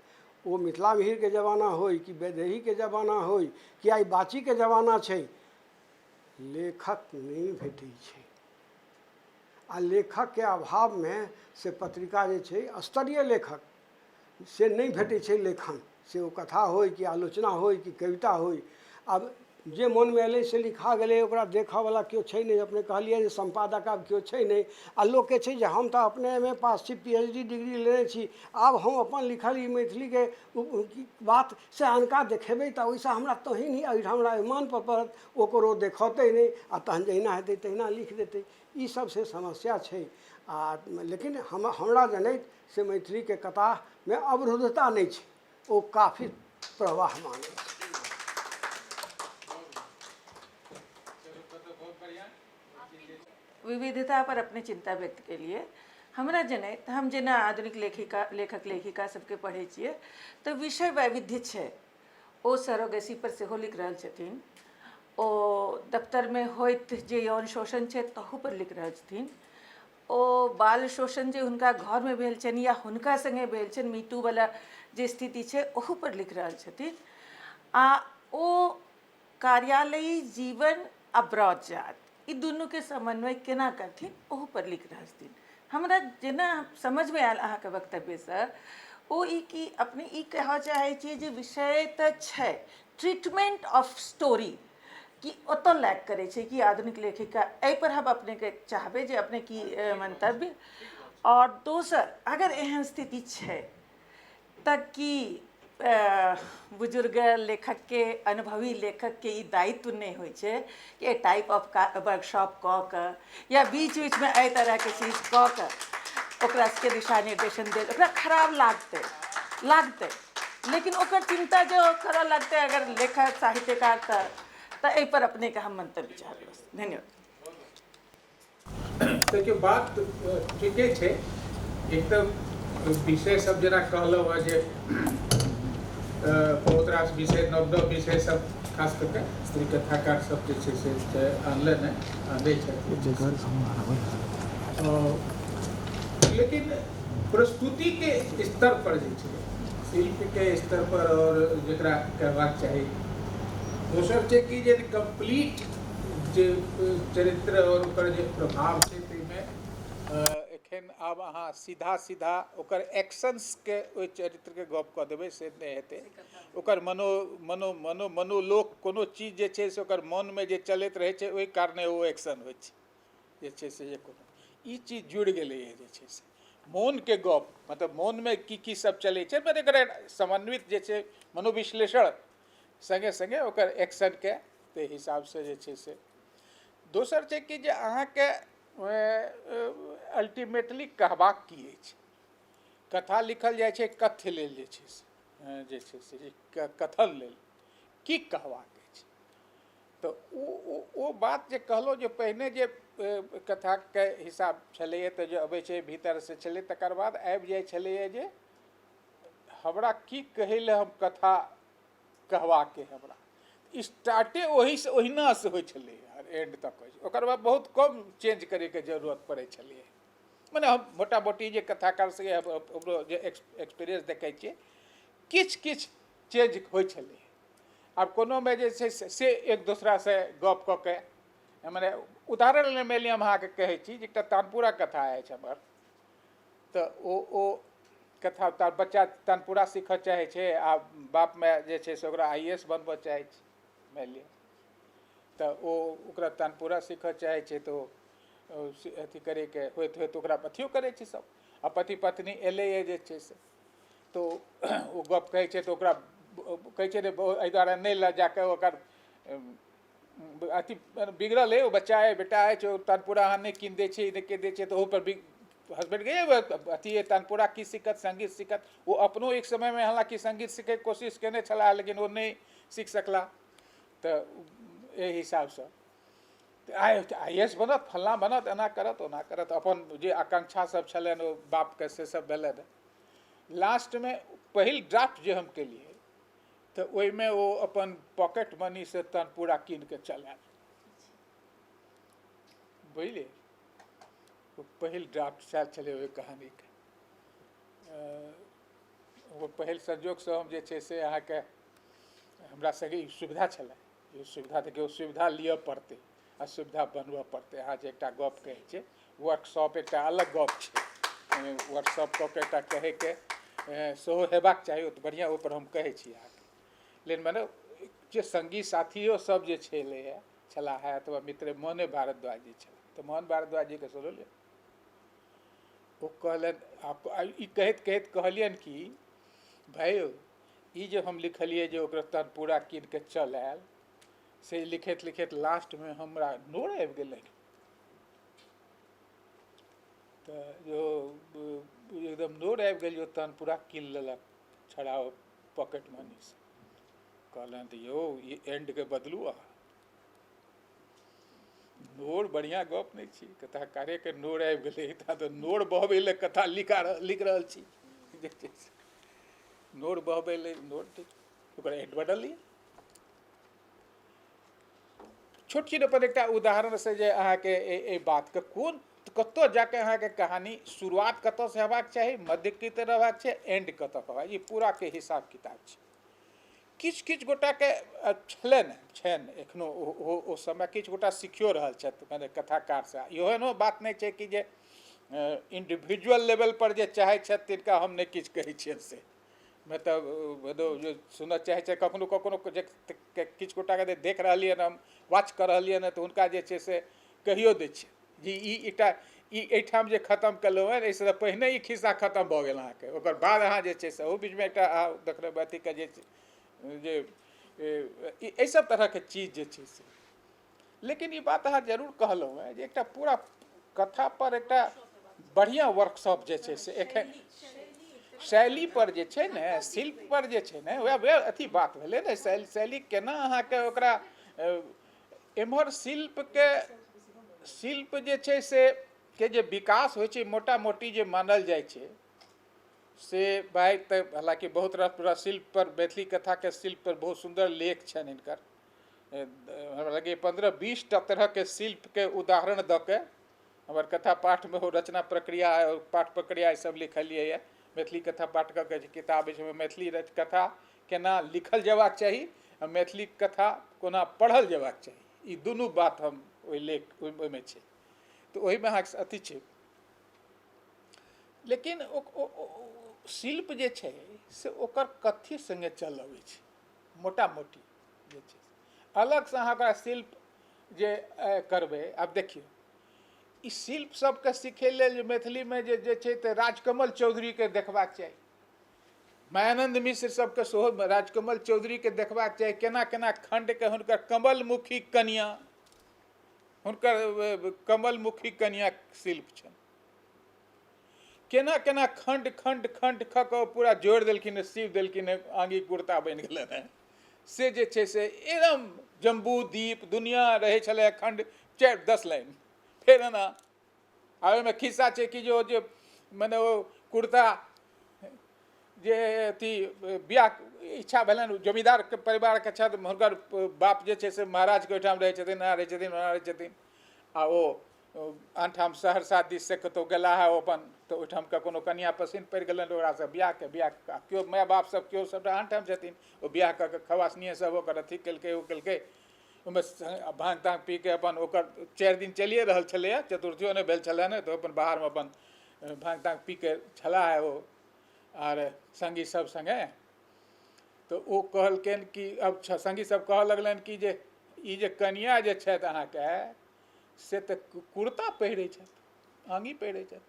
ओ मिथिला मिहिरके जमाना होइ कि वैदेहीके जमाना होइ कि आइ बाचीके जमाना छै, लेखक नहि भेटै छै। आ लेखकके अभावमे से पत्रिका जे छै स्तरीय लेखक से नहि भेटै छै लेखन, से ओ कथा होइ कि आलोचना होइ कि कविता होइ। आब जे मोनमे एलै से लिखा गेलै, ओकरा देखऽवला केओ छै नहि। अपने कहलियै जे सम्पादक आब केओ छै नहि, आ लोकके छै जे हम तऽ अपने एम ए पास छी, पी एच डी डिग्री लेने छी, आब हम अपन लिखल ई मैथिलीके बात से अनका देखेबै तऽ ओहिसँ हमरा तहन ही एहिठाम हमरा अभिमानपर पड़त, ओकरो देखौतै नहि आ तहन जहिना हेतै तहिना लिख देतै। ई सब से समस्या छै। आ लेकिन हमरा जनैत से मैथिलीके कथामे अवरुद्धता नहि छै, ओ काफी प्रवाहमान अछि। विविधता पर अपने चिंता व्यक्त केलिए। हमरा जनैत हम जेना आधुनिक लेखिका लेखक लेखिका सबके पढ़ै छियै तऽ विषय वैविध्य छै। ओ सरोगेसी पर सेहो लिख रहल छथिन, ओ दफ्तरमे होइत जे यौन शोषण छै तहू पर लिख रहल छथिन, ओ बाल शोषण जे हुनका घरमे भेल छनि या हुनका सङ्गे भेल छनि मीटूवला जे स्थिति छै ओहू पर लिख रहल छथिन, आ ओ कार्यालयी जीवन आ ब्रजजात ई दुनूके समन्वय केना करथिन ओहू पर लिख रहल छथिन। हमरा जेना समझमे आयल अहाँके वक्तव्यसँ, ओ ई कि अपने ई कहऽ चाहै छियै जे विषय तऽ छै, ट्रीटमेंट ऑफ स्टोरी कि ओतऽ लैक करै छै कि आधुनिक लेखिका, एहिपर हम अपनेके चाहबै जे अपने की मंतव्य। आओर दोसर, अगर एहन स्थिति छै तऽ की बुजुर्ग लेखकके, अनुभवी लेखकके ई दायित्व नहि होइ छै कि एहि टाइप ऑफ वर्कशॉप कऽ कऽ या बीच बीचमे एहि तरहके चीज कऽ कऽ ओकरा सबके दिशा निर्देशन देल? ओकरा खराब लागतै लागतै, लेकिन ओकर चिन्ता जो करऽ लगतै अगर लेखक साहित्यकार, तऽ एहिपर अपनेके हम मंतव्य चाहबै। धन्यवाद। देखियौ, बात ठीके छै। एक तऽ विषय सब जेना कहलहुँ हँ जे बहुत रास विषय, नव नव विषय सब खास कऽ के स्त्री कथाकार सब जे छै से आनलनि हँ, आनै छथि, लेकिन प्रस्तुतिके स्तर पर जे छै, शिल्पके स्तर पर आओर जकरा कहबाक चाही, दोसर छै कि जे कम्प्लीट जे चरित्र आओर ओकर जे प्रभाव छै, ताहिमे एखन आब अहाँ सीधा सीधा ओकर एक्शंसके, ओहि चरित्रके गप कऽ देबै से नहि हेतै। ओकर मनो मनो मनो मनोलोक, कोनो चीज जे छै से ओकर मनमे जे चलैत रहै छै, ओहि कारणे ओ एक्शन होइ छै। जे छै से जे कोनो ई चीज जुड़ि गेलैए, जे छै से मोनके गप, मतलब मोनमे की की सब चलै छै, पर एकरा समन्वित जे छै मनोविश्लेषण सङ्गे सङ्गे ओकर एक्शनके ताहि हिसाबसँ जे छै से। दोसर छै कि जे अहाँके अल्टीमेटली कहबाक की अछि। कथा लिखल जाइ छै कथ्य लेल, जे छै से कथन लेल, की कहबाक अछि। तऽ ओ ओ ओ बात जे कहलहुँ जे पहिने जे कथाके हिसाब छलैए, तऽ जे अबै छै भीतरसँ छलै, तकर बाद आबि जाइ छलैए जे हमरा की कहै लए, हम कथा कहबाके हमरा स्टार्टे ओहिसँ ओहिनासँ होइ छलै आर एंड तक होइ छै। ओकर बाद बहुत कम चेंज करैके जरूरत पड़ै छलैए। मने हम मोटा मोटी जे कथाकार से हमरो जे एक्सपीरियंस देखै छियै, किछु किछु चेंज होइ छलै। आब कोनोमे जे छै से एक दोसरासँ गप कऽ के, मने उदाहरण लेल मानि लिअ हम अहाँके कहै छी जे एकटा तानपुरा कथा अछि हमर, तऽ ओ ओ कथा तऽ बच्चा तानपुरा सीखऽ चाहै छै आ बाप माय जे छै से ओकरा आईएएस बनबऽ चाहै छै। मानि लिअ तऽ ओ ओकरा तानपुरा सीखऽ चाहै छै, तऽ ओ अथी करैके होइत होइत ओकरा अथियो करै छै सब आ पति पत्नी एलैए जे छै से, तऽ ओ गप कहै छै, तऽ ओकरा कहै छै जे एहि दुआरे नहि लऽ जाकऽ ओकर अथी बिगड़ल अइ, ओ बच्चा अइ, बेटा अछि, ओ तानपुरा अहाँ नहि कीन दै छियै, नहि कीन दै छियै, तऽ ओहूपर हसबैंड के अथी तानपुरा की सीखत, सङ्गीत सीखत। ओ अपनो एक समयमे हालाँकि सङ्गीत सीखैके कोशिश केने छलाह, लेकिन ओ नहि सीख सकला। तऽ एहि हिसाबसँ आईएएस बनत, फल्लाँ बनत, एना करत, ओना करत, अपन जे आकांक्षा सब छलनि ओ बापके, से सब भेलनि। लास्टमे पहिल ड्राफ्ट जे हम केलियै, तऽ ओहिमे ओ अपन पॉकेट मनीसँ तानपूरा कीन कऽ चल आयल, बुझलियै? ओ पहिल ड्राफ्ट सएह छलै ओहि कहानीके। ओ पहिल संजोगसँ हम जे छै से अहाँके हमरा सङ्गे ई सुविधा छलै। ई सुविधा देखियौ, सुविधा लिअ पड़तै आ सुविधा बनबऽ पड़तै। अहाँ जे एकटा गप कहै छियै वर्कशॉप, एकटा अलग गप छै। वर्कशॉप कऽ के एकटा कहैके सेहो हेबाक चाही, ओ तऽ बढ़िआँ, ओहिपर हम कहै छी अहाँके। लेकिन मने जे सङ्गी साथियो सब जे छलैए, छलाह है, अथवा मित्र मोहने भारद्वाज जी छलाह, तऽ मोहन भारद्वाज जीके सुनलियै, ओ कहलनि, ई कहैत कहैत कहलियनि कि भाइ, ई जे हम लिखलियै जे ओकरा तानपूरा कीन कऽ चल आयल, से लिखैत लिखैत लास्टमे हमरा नोर आबि गेलै। तऽ जो एकदम नोर आबि गेल जे तानपूरा कीन लेलक छड़ा पॉकेट मनीसँ। कहलनि तऽ यौ, ई एंडके बदलू अहाँ। नोर बढ़िआँ गप नहि छी, कथाकारेके नोर आबि गेलै तऽ नोर बहबै लए कथा लिख रहल छी जे छै से नोर बहबै लए, नोर ठीक, ओकर एंड बदललियै। छोट छिन अपन एकटा उदाहरणसँ जे अहाँके एहि बातके कोन कतऽ जाके अहाँके कहानी शुरुआत कतऽसँ हेबाक चाही, मध्य की तरह हेबाक छै, एंड कतऽ हेबाक, ई पूराके हिसाब किताब छै। किछु किछु गोटाके छलनि, छनि एखनो ओ ओ समय, किछु गोटा सीखियो रहल छथि, मने कथाकारसँ। एहनो बात नहि छै कि जे इंडिविजुअल लेवलपर जे चाहै छथि तिनका हम नहि किछु कहै छियनि से मतलब जे सुनऽ चाहै छै कखनो कखनो जे किछु गोटाके जे देख रहलियै हन हम वॉच कऽ रहलियै हन तऽ हुनका जे छै से कहियो दै छियै जे ई एकटा ई एहिठाम जे खतम केलहुँ हँ एहिसँ पहिने ई खिस्सा खतम भऽ गेल अहाँके, ओकर बाद अहाँ जे छै से ओहू बीचमे एकटा अहाँ देखबै अथीके जे जे एहि सब तरहके चीज जे छै से। लेकिन ई बात अहाँ जरूर कहलहुँ हँ जे एकटा पूरा कथापर एकटा बढ़िआँ वर्कशॉप जे छै से एखन शैलीपर जे छै ने, शिल्पपर जे छै ने, वएह वएह अथी बात भेलै ने, शैली केना अहाँके ओकरा एम्हर शिल्पके शिल्प जे छै से के जे विकास होइ छै मोटा मोटी जे मानल जाइ छै से भाइ, तऽ हालाँकि बहुत रास पूरा शिल्पपर मैथिली कथाके शिल्पपर बहुत सुन्दर लेख छनि हिनकर, हमरा लगैए 15-20 टा तरहके शिल्पके उदाहरण दऽ के हमर कथा पाठमे ओ रचना प्रक्रिया पाठ प्रक्रिया ईसब लिखलियै यऽ। मैथिली कथा पाठकके जे किताब अछि ओहिमे मैथिली कथा केना लिखल जेबाक चाही आ मैथिली कथा कोना पढ़ल जेबाक चाही, ई दुनू बात हम ओहि लेख ओहिमे छै, तऽ ओहिमे अहाँके अथी छै। लेकिन शिल्प जे छै से ओकर कथी सङ्गे चल अबै छै मोटा मोटी जे छै अलगसँ अहाँ ओकरा शिल्प जे करबै। आब देखियौ ई शिल्प सबके सिखै लेल जे मैथिलीमे जे जे छै तऽ राजकमल चौधरीके देखबाक चाही, मायानन्द मिश्र सबके सेहो राजकमल चौधरीके देखबाक चाही, केना केना खण्डके हुनकर कमलमुखी कनिया, हुनकर कमलमुखी कनिया शिल्प छनि, केना केना खण्ड खण्ड खण्ड खऽ कऽ पूरा जोड़ि देलखिन, सीव देलखिन, आँगी कुर्ता बनि गेलनि हेँ। से जे छै से एकदम जम्बू द्वीप दुनिया रहै छलै खण्ड 4-10 लाइन, फेर एना आ ओहिमे खिस्सा छै कि जे ओ जे मने ओ कुर्ता जे अथी बियाह इच्छा भेलनि जमींदारके परिवारके छथि, हुनकर बाप जे छै से महाराजके ओहिठाम रहै छथिन, एना रहै छथिन ओना रहै छथिन, आ ओ आनठाम सहरसा दिससँ कतहु गेला हे ओ अपन, तऽ ओहिठामके कोनो कनिआँ पसिन्न पड़ि गेलनि ओकरासँ बियाहके, बियाह केओ माय बाप सब केओ सबटा आनठाम छथिन, ओ बियाह कऽ कऽ खवासनीए सब ओकर अथी केलकै ओ केलकै, ओहिमे भाँग ताँग पीके अपन ओकर 4 दिन चलिए रहल छलैए, चतुर्थियो नहि भेल छलै ने, तऽ अपन बाहरमे अपन भाँग ताँग पीके छलाह हे ओ आर सङ्गी सब सङ्गे। तऽ ओ कहलकनि कि अब सङ्गी सब कहऽ लगलनि कि जे ई जे कनिआ जे छथि अहाँके से तऽ कुर्ता पहिरै छथि, आँगी पहिरै छथि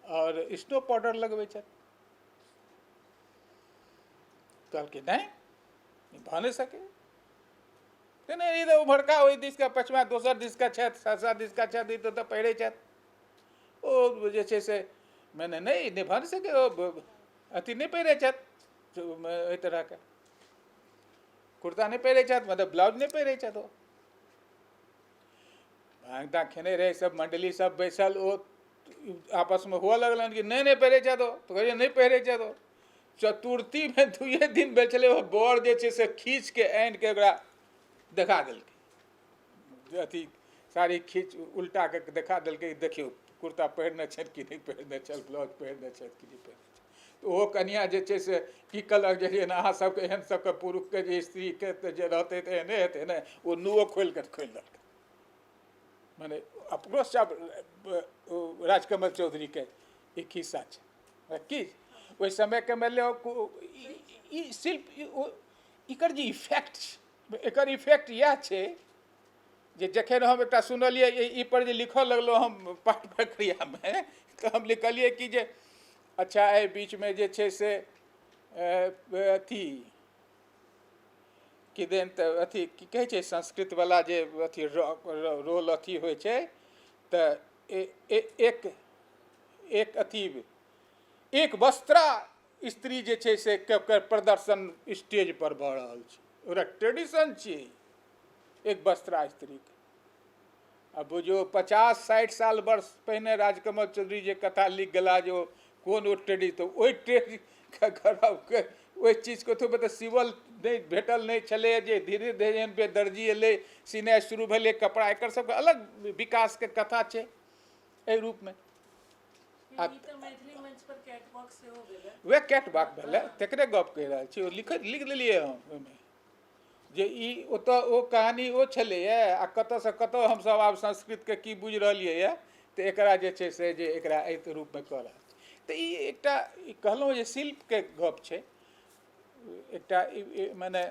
आओर स्नो पाउडर लगबै छथि। कहलकै नहि भऽ नहि सकै, नहि ई तऽ उम्हरका ओहि दिसका पछिमा दोसर दिसका छथि, सहरसा दिसका छथि, ई तऽ पहिरै छथि। ओ जे छै से मने नहि नहि भऽ नहि सकै, ओ अथी नहि पहिरै छथि, एहि तरहके कुर्ता नहि पहिरै छथि, मतलब ब्लाउज नहि पहिरै छथि। ओ भाँग ताँग खेने रहै सब मण्डली सब बैसल, ओ आपसमे हुअ लगलनि कि नहि नहि पहिरै छथि ओ, तऽ कहै नहि पहिरै छथि ओ। चतुर्थीमे 2 दिन भेल छलै, ओ बर जे छै से खींचके आनिके ओकरा देखा देलकै, अथी साड़ी खींच उल्टा के देखा देलकै, देखियौ कुर्ता पहिरने छथि कि नहि पहिरने छथि, ब्लाउज पहिरने छथि कि नहि पहिरने छथि। तऽ ओहो कनिआ जे छै से की कहलक जे अहाँ सबके एहन सबके पुरुषके जे स्त्रीके तऽ जे रहतै तऽ एहने हेतै ने, ओ नुओ खोलि कऽ खोलि देलकै। मने अपनो सब राजकमल चौधरीके ई खिस्सा छै की ओहि समयके मानि लिअ ई शिल्प एकर जे इफेक्ट छै, एकर इफेक्ट इएह छै जे जखन हम एकटा सुनलियै ई पर जे लिखऽ लगलहुँ हम पाठ प्रक्रियामे, तऽ हम लिखलियै कि जे अच्छा एहि बीचमे जे छै से अथी किदन तऽ अथी की कहै छै संस्कृतवला जे अथी रोल अथी होइ छै, तऽ एक एक अथी एक वस्त्रा स्त्री जे छै से के प्रदर्शन स्टेज पर भऽ रहल छै, ओकरा ट्रेडिशन छियै एक वस्त्रा स्त्रीके। आ बुझियौ 50-60 साल वर्ष पहिने राजकमल चौधरी जे कथा लिख गेला जे ओ कोन ओ ट्रेडिशन, तऽ ओहि ट्रेड ओहि चीजके ओतबे तऽ सिवल नहि भेटल नहि छलैए, जे धीरे धीरे एहन बेदर्जी एलै, सिनाइ शुरू भेलै कपड़ा, एकर सबके अलग विकासके कथा छै एहि रूपमे। वएह कैटवॉक भेलै तकरे गप कहि रहल छी, ओ लिख देलियै हम ओहिमे जे ई ओतऽ ओ कहानी ओ छलैए आ कतऽसँ कतऽ हमसब आब संस्कृतके की बुझि रहलियैए तऽ एकरा जे छै से जे एकरा एहि रूपमे कऽ रहल छै। तऽ ई एकटा ई कहलहुँ जे शिल्पके गप छै एकटा मने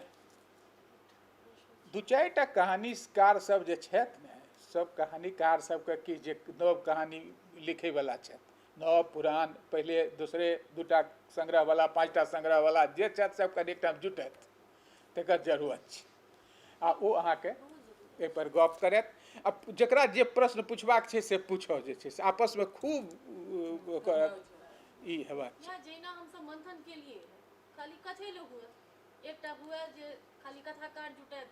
दू चारिटा कहानीकार सब जे छथि ने, सब कहानीकार सबके कि जे नव कहानी लिखैवला छथि, नव पुरान पहिले दोसरे दूटा संग्रहवला 5टा संग्रहवला जे छथि सब कनि एकटा जुटत तकर जरूरत छै। आ ओ अहाँके एहिपर गप करत आ जकरा जे प्रश्न पुछबाक छै से पूछऽ जे छै से आपसमे खूब करत, ई हेबाक छै। जहिना हमसब मंथन केलिए खाली कथे लोक हुए, एकटा हुए जे खाली कथाकार जुटत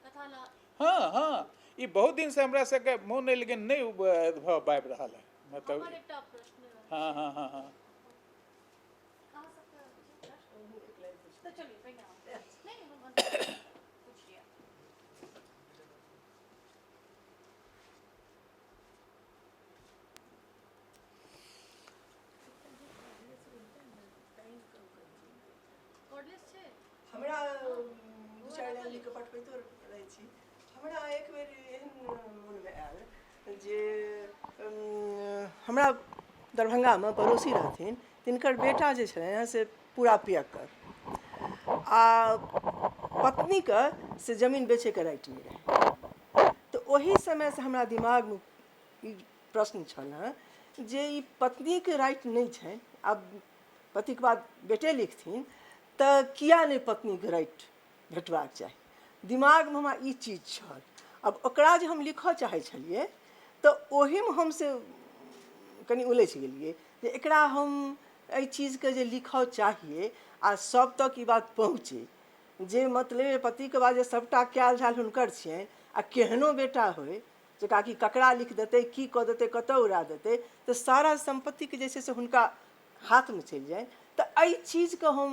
कथा ला। हाँ हाँ, ई बहुत दिनसँ हमरा सबके मोन अइ लेकिन नहि भऽ पाबि रहल है मतलब। एकटा प्रश्न। हाँ हाँ हाँ हाँ हमरा दू चारि लाइन लिखि कऽ पठबैतो रहै छी। हमरा एक बेर एहन मोनमे आयल जे हमरा दरभंगामे पड़ोसी रहथिन, तिनकर बेटा जे छलनि हेँ से पूरा पियक्कर आ पत्नीके से जमीन बेचैके राइट नहि रहै। तऽ ओहि समयसँ हमरा दिमागमे ई प्रश्न छल हेँ जे ई पत्नीके राइट नहि छनि, आब पतिके बाद बेटे लिखथिन तऽ किया नहि पत्नीके राइट भेटबाक चाही। दिमागमे हमरा ई चीज छल। आब ओकरा जे हम लिखऽ चाहै छलियै तऽ ओहिमे हम से कनि उलझि गेलियै जे एकरा हम एहि चीजके जे लिखऽ चाहियै आ सब तक ई बात पहुँचै जे मतलब पतिके बाद जे सभटा कयल धयल हुनकर छियनि आ केहनो बेटा होइ जे काकि ककरा लिख देतै, की कऽ देतै, कतऽ उड़ा देतै, तऽ सारा सम्पत्तिके जे छै से हुनका हाथमे चलि जाय। तऽ एहि चीजके हम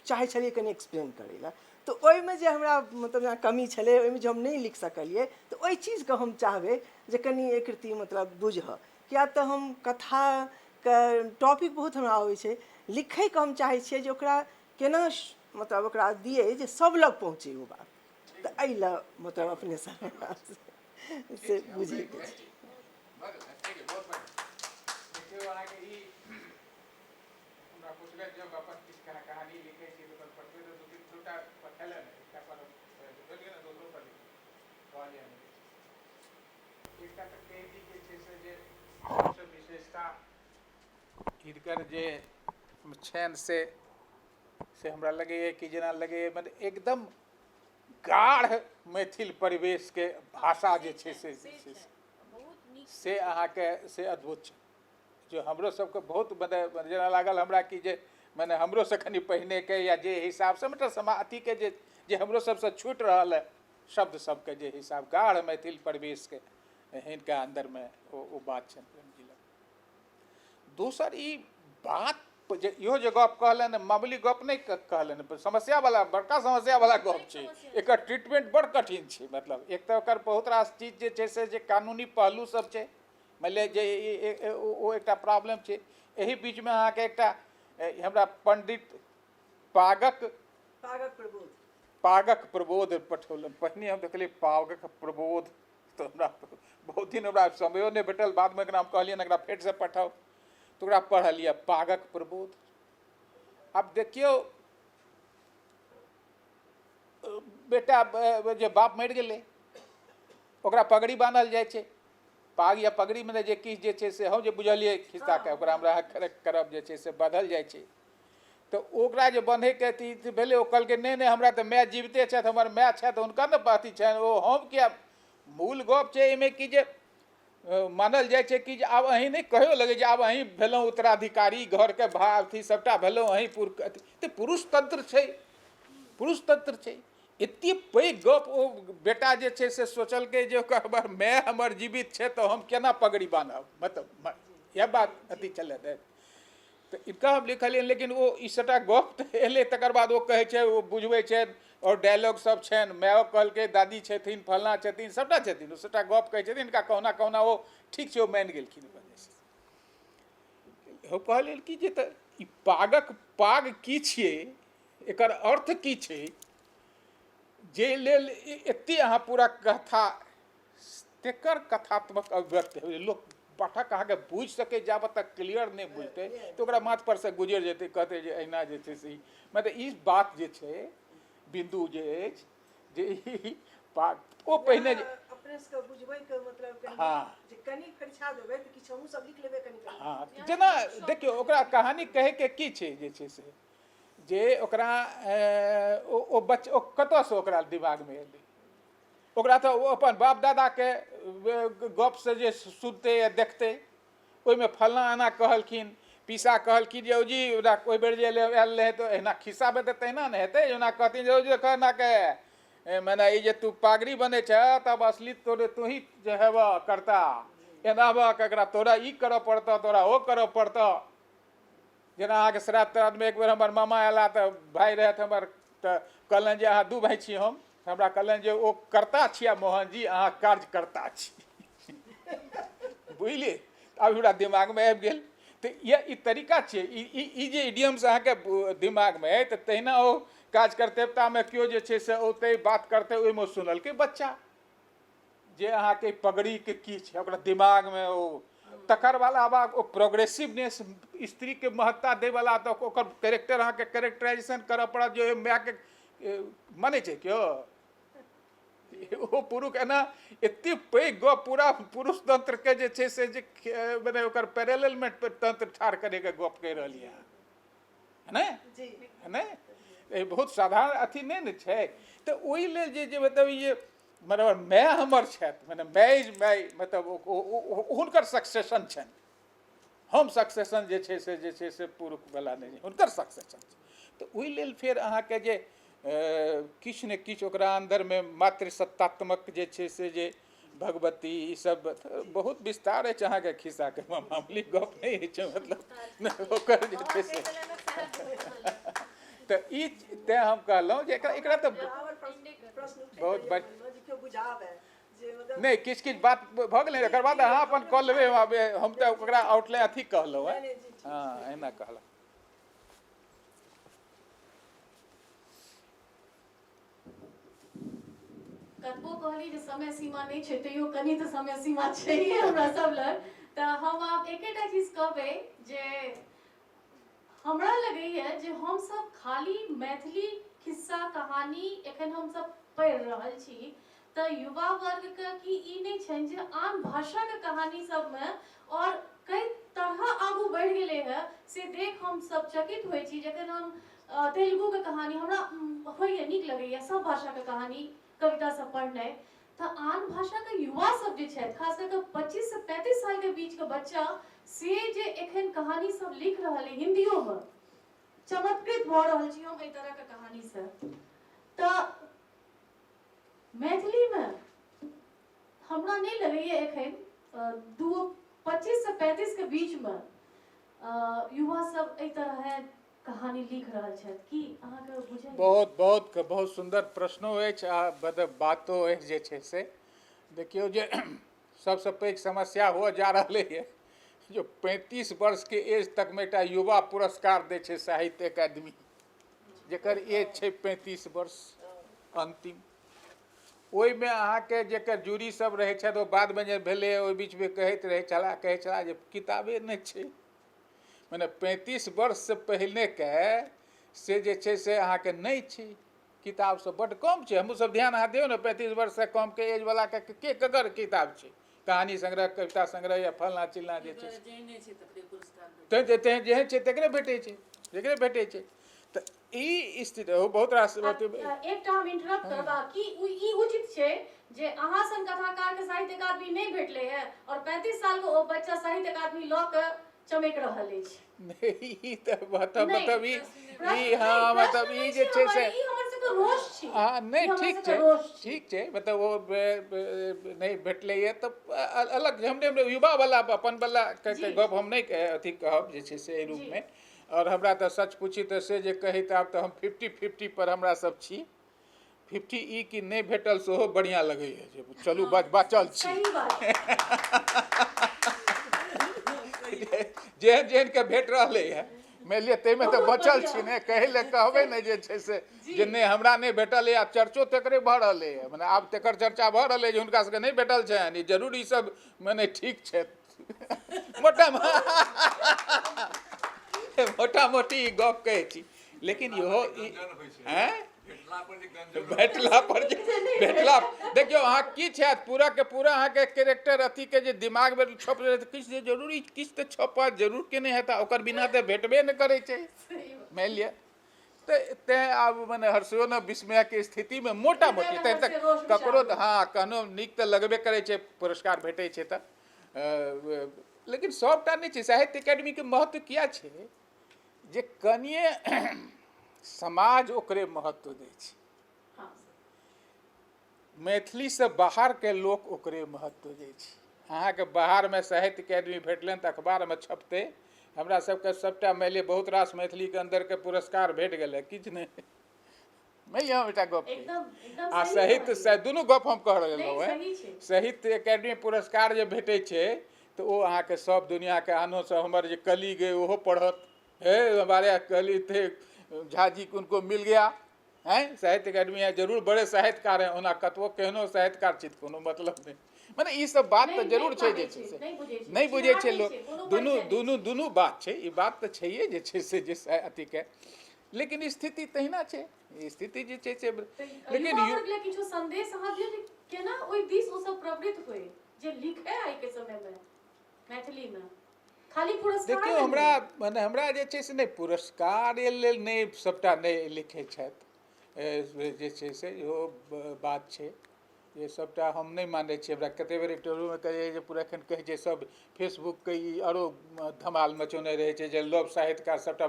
चाहै छलियै कनि एक्सप्लेन करै लए। तऽ ओहिमे जे हमरा मतलब जेना कमी छलै, ओहिमे जे हम नहि लिख सकलियै, तऽ ओहि चीजके हम चाहबै जे कनि एक रत्ती मतलब बुझऽ, किया तऽ हम कथाके टॉपिक बहुत हमरा अबै छै लिखैके, हम चाहै छियै जे ओकरा केना मतलब ओकरा दियै जे सब लग पहुँचै ओ बात। तऽ एहि लए मतलब अपनेसँ से बुझैके छै। देखियौ अहाँके ई हमरा पुछलथि जे हम अपन किछु कहानी लिखै छी तऽ ओकर पठबै, तऽ दू तीन दूटा पठेलनि, एकटा पर भेल गेल, दोसरो पर कहलियै। एकटा तऽ कहि दी जे छै से जे सबसँ विशेषता हिनकर जे छनि से हमरा लगैए कि जेना लगैए मतलब एकदम गाढ़ मैथिल परिवेशके भाषा जे छै से से अहाँके से अद्भुत छै, जो हमरो सबके बहुत मने जेना लागल हमरा कि जे मने हमरो से कनि पहिनेके या जे हिसाबसँ मतलब समा अथीके जे जे हमरो सबसँ छूटि रहल है शब्द सबके जे हिसाब गाढ़ मैथिल परिवेशके हिनका अन्दरमे ओ बात छनि प्रेमजी लग। दोसर ई बात जे इहो जे गप कहलनि, मामूली गप नहि कहलनि, समस्यावला बड़का समस्यावला गप छै। एकर ट्रीटमेंट बड़ कठिन छै। मतलब एक तऽ ओकर बहुत रास चीज जे छै से जे कानूनी पहलू सब छै, मानि लिअ जे ओ एकटा प्रॉब्लम छै। एहि बीचमे अहाँके एकटा हमरा पंडित पागक पागक प्रबोध पठौलनि। पहिने हम देखलियै पागक प्रबोध तऽ हमरा बहुत दिन हमरा समयो नहि भेटल, बादमे एकरा हम कहलियनि एकरा फेरसँ पठाउ, तऽ ओकरा पढ़लियै पागक प्रबोध। आब देखियौ बेटा जे बाप मरि गेलै ओकरा पगड़ी बान्हल जाइ छै, पाग या पगड़ीमे जे किछु जे छै से हम जे बुझलियै खिस्साके ओकरा हमरा करेक्ट करब जे छै से बदल जाइ छै। तऽ ओकरा जे बन्हैके अथी भेलै, ओ कहलकै नहि नहि हमरा तऽ माय जीविते छथि, हमर माय छथि, हुनकर ने अथी छनि, ओ हम किया। मूल गप छै एहिमे कि जे मानल जाइ छै कि जे आब अहीं नहि कहियो लगै जे आब अहीं भेलहुँ उत्तराधिकारी, घरके भा अथी सभटा भेलहुँ अहीं तऽ पुरुष तंत्र छै, पुरुष तंत्र छै। एते पैघ गप ओ बेटा जे छै से सोचलकै जे ओकर हमर माय हमर जीवित छै तऽ हम केना पगड़ी बान्हब, मतलब इएह बात अथी छलै। तऽ इनका हम लिखलियनि, लेकिन ओ ई सभटा गप तऽ एलै तकर बाद ओ कहै छै, ओ बुझबै छनि आओर डायलॉग सब छनि, मायो कहलकै दादी छथिन फल्लाँ छथिन सभटा छथिन, ओ सभटा गप कहै छथिन हिनका कहुना कहुना ओ ठीक छै ओ मानि गेलखिन। हम कहलियनि कि जे तऽ ई पागक पाग की छियै, एकर अर्थ की छै, जे लेल एते अहाँ पूरा कथा तेकर कथात्मक अभिव्यक्ति लोक पाठक अहाँके बुझि सकै जाबत तक क्लियर नहि बुझतै तऽ ओकरा माथपर से गुजरि जेतै, कहतै जे एहिना जे छै से ई मतलब ई बात जे छै बिन्दु जे अछि जे ई बात ओ पहिने जे अपने सबके बुझबैके मतलब हँ। जे कनि फरिछा देबै तऽ किछु हमहूँ सब लिख लेबै कनि कनि। हँ, जेना देखियौ ओकरा कहानी कहैके की छै जे छै से जे ओकरा ओ बच्चा ओ कतऽसँ ओकरा दिमागमे एलै, ओकरा तऽ ओ अपन बाप दादाके गपसँ जे सुनतै या देखतै ओहिमे फल्लाँ एना कहलखिन, पीसा कहलखिन जे औजी ओकरा ओहि बेर जे आयल रहै तऽ एहिना खिस्सामे तऽ तहिना ने हेतै, ओना कहथिन जे औजी एनाके मने ई जे तू पागड़ी बनै छह तब असली तोरे तूही जे हेबह करता, एना हेबह ककरा तोरा ई करऽ पड़तऽ तोरा ओ करऽ पड़तऽ। जेना अहाँके श्राद्ध त्राद्धमे एक बेर हमर मामा अयला तऽ भाय रहथि हमर, तऽ कहलनि जे अहाँ दू भाय छी हम, हमरा कहलनि जे ओ कर्ता छी आ मोहन जी अहाँ कार्यकर्ता छी। बुझलियै? आब हमरा दिमागमे आबि गेल। तऽ इएह ई तरीका छियै, ई ई जे इडियम्स अहाँके दिमागमे अइ तऽ तहिना ओ काज कर्तव्यतामे केओ जे छै से औतै बात करतै ओहिमे सुनलकै बच्चा जे अहाँके पगड़ीके की छै ओकरा दिमागमे ओ, तकर बाद आब ओ प्रोग्रेसिवनेस स्त्रीके महत्ता दैवला तऽ ओकर कैरेक्टर अहाँके कैरेक्टराइजेशन करऽ पड़त जे मायके मानै छै केओ ओ पुरुष एना एते पैघ गप पूरा पुरुष तंत्रके जे छै से जे मने ओकर पैरेललमे तंत्र ठाढ़ करैके गप कहि रहलियै अहाँ, है ने? है ने? ई बहुत साधारण अथी नहि ने छै। तऽ ओहि लेल जे जे मतलब ई जे मतलब माय हमर छथि, मने माय is my, मतलब हुनकर सक्सेशन छनि, हम सक्सेशन जे छै से जे छै से पुरुषवला नहि, हुनकर सक्सेशन छै। तऽ ओहि लेल फेर अहाँके जे किछु ने किछु ओकरा अन्दरमे मातृसत्तात्मक जे छै से जे भगवती ई सब बहुत विस्तार अछि अहाँके खिस्साके, मामूली गप नहि अछि, मतलब ओकर जे छै से तऽ ई तेँ हम कहलहुँ जे एकरा एकरा तऽ बहुत नहि किछु किछु बात भऽ गेलै, एकर बाद अहाँ अपन कऽ लेबै, हम तऽ ओकरा आउटलाइन अथी कहलहुँ हेँ, हँ एना कहलहुँ। कतबो कहली जे समय सीमा नहि छै तैयो कनि तऽ समय सीमा छैहे हमरा सब लग। तऽ हम आब एकेटा चीज कहबै जे हमरा लगैए जे हमसब खाली मैथिली खिस्सा कहानी एखन हमसब पढ़ि रहल छी, तऽ युवा वर्गके की ई नहि छनि जे आन भाषाके कहानी सबमे आओर कई तरह आगू बढ़ि गेलै हँ, से देख हमसब चकित होइ छी। जखन हम तेलुगुके कहानी हमरा होइए, नीक लगैए सब भाषाके कहानी कविता सब पढ़नाइ, तऽ आन भाषाके युवा सब जे छथि खास कऽ कऽ 25 से 35 सालके बीचके बच्चा से जे एखन कहानी सब लिख रहल अइ हिन्दियोमे, चमत्कृत भऽ रहल छी हम एहि तरहके कहानीसँ। तऽ मैथिलीमे हमरा नहि लगैए एखन 25 से 35 के बीचमे युवा सब एहि तरह कहानी लिख रहल छथि, की अहाँके बुझाइए? बहुत बहुत बहुत सुन्दर प्रश्नो अछि आ मतलब बातो अछि जे छै से। देखियौ जे सबसँ पैघ समस्या हुअ जा रहलैए जो 35 वर्षके एज तकमे एकटा युवा पुरस्कार दै छै साहित्य अकादमी, जकर एज छै 35 वर्ष अन्तिम, ओहिमे अहाँके जेकर जूरी सब रहै छथि ओ बादमे जे भेलै ओहि बीचमे कहैत रहै छलाह, कहै छलाह जे किताबे नहि छै, मने 35 वर्षसँ पहिनेके से जे छै से अहाँके नहि छै, किताब सब बड्ड कम छै। हमहूँ सब ध्यान अहाँ दियौ ने, 35 वर्षसँ कमके एजवलाके के ककर किताब छै, कहानी संग्रह कविता संग्रह या फलना चिलना जे छै जेहन छै तकरे भेटै छै, जकरे भेटै छै। तऽ ई स्थिति बहुत रास एकटा हम इंटरप्ट करब, की ई उचित छै जे अहाँ सन कथाकार के साहित्य अकादमी नहि भेटलै है और 35 साल के ओ बच्चा साहित्य अकादमी लऽ के चमकि रहल अछि? नहि, ई तऽ मतलब ई हँ मतलब ई जे छै से ई हमर सबके रोष छी। हँ नहि ठीक छै, ठीक छै, मतलब ओ नहि भेटलैए तऽ अलग हमरे युवावला अपनवला के गप हम नहि अथी कहब जे छै से एहि रूपमे। और हमरा तऽ सच पूछी तऽ से जे कही तऽ आब तऽ हम 50-50 पर हमरा सब छी, 50 ई कि नहि भेटल सेहो बढ़िआँ लगैए जे चलू बचल छी, जेहन जेहन के भेट रहलै हँ मानि लिअ ताहिमे तऽ बचल छी ने, कहै लए कहबै ने जे छै से जे नहि हमरा नहि भेटल आब चर्चो तकरे भऽ रहलै हँ, मने आब तकर चर्चा भऽ रहलै जे हुनका सबके नहि भेटल छनि, ई जरूर ई सब मने ठीक छै। मोटा मोटा मोटी ई गप कहै छी, लेकिन इहो आँय भेटला पर जे भेटला, देखियौ अहाँ किछु हैत पूरा के पूरा अहाँके कैरेक्टर अथीके जे दिमागमे छप जायत किछु जे जरूरी किछु तऽ छपत जरूर केने हेता, ओकर बिना तऽ भेटबे नहि करै छै। मानि लिअ तऽ तेँ आब मने हर्षो ने विस्मयके स्थितिमे मोटा मोटी तैँ तक ककरो हँ कहनो नीक तऽ लगबे करै छै, पुरस्कार भेटै छै तऽ, लेकिन सभटा नहि छै। साहित्य एकेडमीके महत्व किया छै जे कनिए समाज ओकरे महत्व दै छै, मैथिलीसँ बाहरके लोक ओकरे महत्व दै छै। अहाँके बाहरमे साहित्य एकेडमी भेटलनि तऽ अखबारमे छपतै, हमरा सबके सबटा मानि लिअ बहुत रास मैथिलीके अन्दरके पुरस्कार भेट गेलै, किछु नहि मानि लिअ हम एकटा गप आ साहित्य से दुनू गप हम कह रहलहुँ हेँ। साहित्य एकेडमी पुरस्कार जे भेटै छै तऽ ओ अहाँके सब दुनिआँके आनो सब हमर जे कलीग अइ ओहो पढ़त, हे हमारे कलीग थे झा जी उनको मिल गया हैं साहित्य एकेडमी है, जरूर बड़े साहित्यकार हैं, ओना कतबो केहनो साहित्यकार छी कोनो मतलब नहि, मने ई सब बात तऽ जरूर छै जे छै से नहि बुझै छै लोक, दुनू दुनू दुनू बात छै, ई बात तऽ छैहे जे छै से जे अथीके, लेकिन स्थिति तहिना छै, स्थिति जे छै से, लेकिन किछु संदेश अहाँ दियौ जे केना ओहि दिस ओ सब प्रवृत्त होय जे लिखै आइ के समय मे मैथिली मे, खाली पुरस्कार देखियौ हमरा मने हमरा जे छै से नहि पुरस्कार लेल नहि सबटा नहि लिखै छथि जे छै से इहो बात छै जे सबटा हम नहि मानै छियै। हमरा कतेक बेर इंटरव्यूमे कहैए जे पूरा एखन कहै छै सब फेसबुकके ई आरो धमाल मचौने रहै छै जे लव साहित्यकार सबटा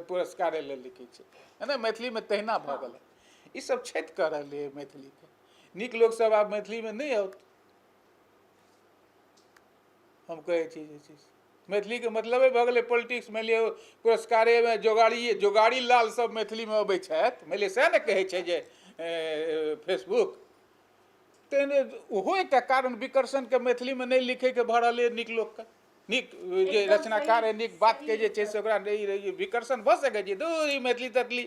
पुरस्कारे लेल लिखै छै, है ने, मैथिलीमे तहिना भऽ गेलै। ई सब क्षति कऽ रहलैए मैथिलीके, नीक लोकसब आब मैथिलीमे नहि औत। हम कहै छी जे छै मैथिलीके मतलबे भऽ गेलै पॉलिटिक्स, मानि लिअ पुरस्कारेमे जोगाड़ी जोगाड़ी लाल सब मैथिलीमे अबै छथि, मानि लिअ सएह ने कहै छै जे फेसबुक, तेहने ओहो एकटा कारण विकर्षणके मैथिलीमे नहि लिखैके भऽ रहलै। नीक लोकके, नीक जे रचनाकार है, नीक बातके जे छै से ओकरा नहि विकर्षण भऽ सकै छै, दूर ई मैथिली तैथिली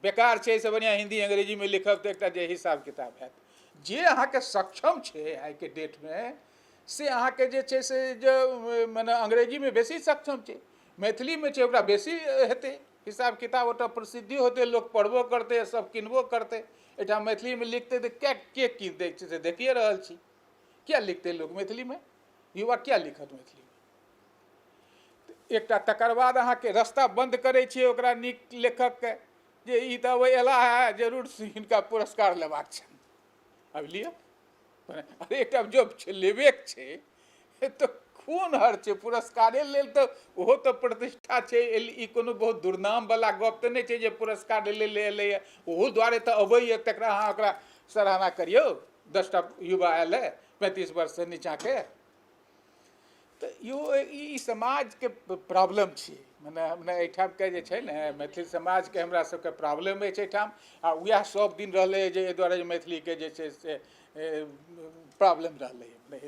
बेकार छै, एहिसँ बढ़िआँ हिन्दी अंग्रेजीमे लिखब तऽ एकटा जे हिसाब किताब हैत। जे अहाँके सक्षम छै आइके डेटमे से अहाँके जे छै से जे मने अंग्रेजीमे बेसी सक्षम छै, मैथिलीमे छै ओकरा बेसी हेतै हिसाब किताब, ओतऽ प्रसिद्धि होतै, लोक पढ़बो करतै, सब किनबो करतै। एहिठाम मैथिलीमे लिखतै तऽ के किनतै से देखिए रहल छी, किया लिखतै लोक मैथिलीमे, युवा किया लिखत मैथिलीमे। एकटा तकर बाद अहाँके रास्ता बन्द करै छियै ओकरा नीक लेखकके जे ई तऽ अब अयला है जरूर हिनका पुरस्कार लेबाक छनि, अब लिअ। अरे एकटा जब लेबेके छै तऽ कोन हर छै पुरस्कारे लेल, तऽ ओहो तऽ प्रतिष्ठा छै, ई कोनो बहुत दुर्नामवला गप तऽ नहि छै जे पुरस्कार लेल एलैए, ओहो दुआरे तऽ अबैए, तकरा अहाँ ओकरा सराहना करियौ। 10टा युवा आयल है 35 वर्षसँ नीचाँके, तऽ इहो ई समाजके प्रॉब्लम छियै। मने हमरा एहिठामके जे छै ने मैथिल समाजके हमरा सबके प्रॉब्लम अछि एहिठाम, आ उएह सब दिन रहलै जे एहि दुआरे जे मैथिलीके जे छै से प्रॉब्लम रहलै।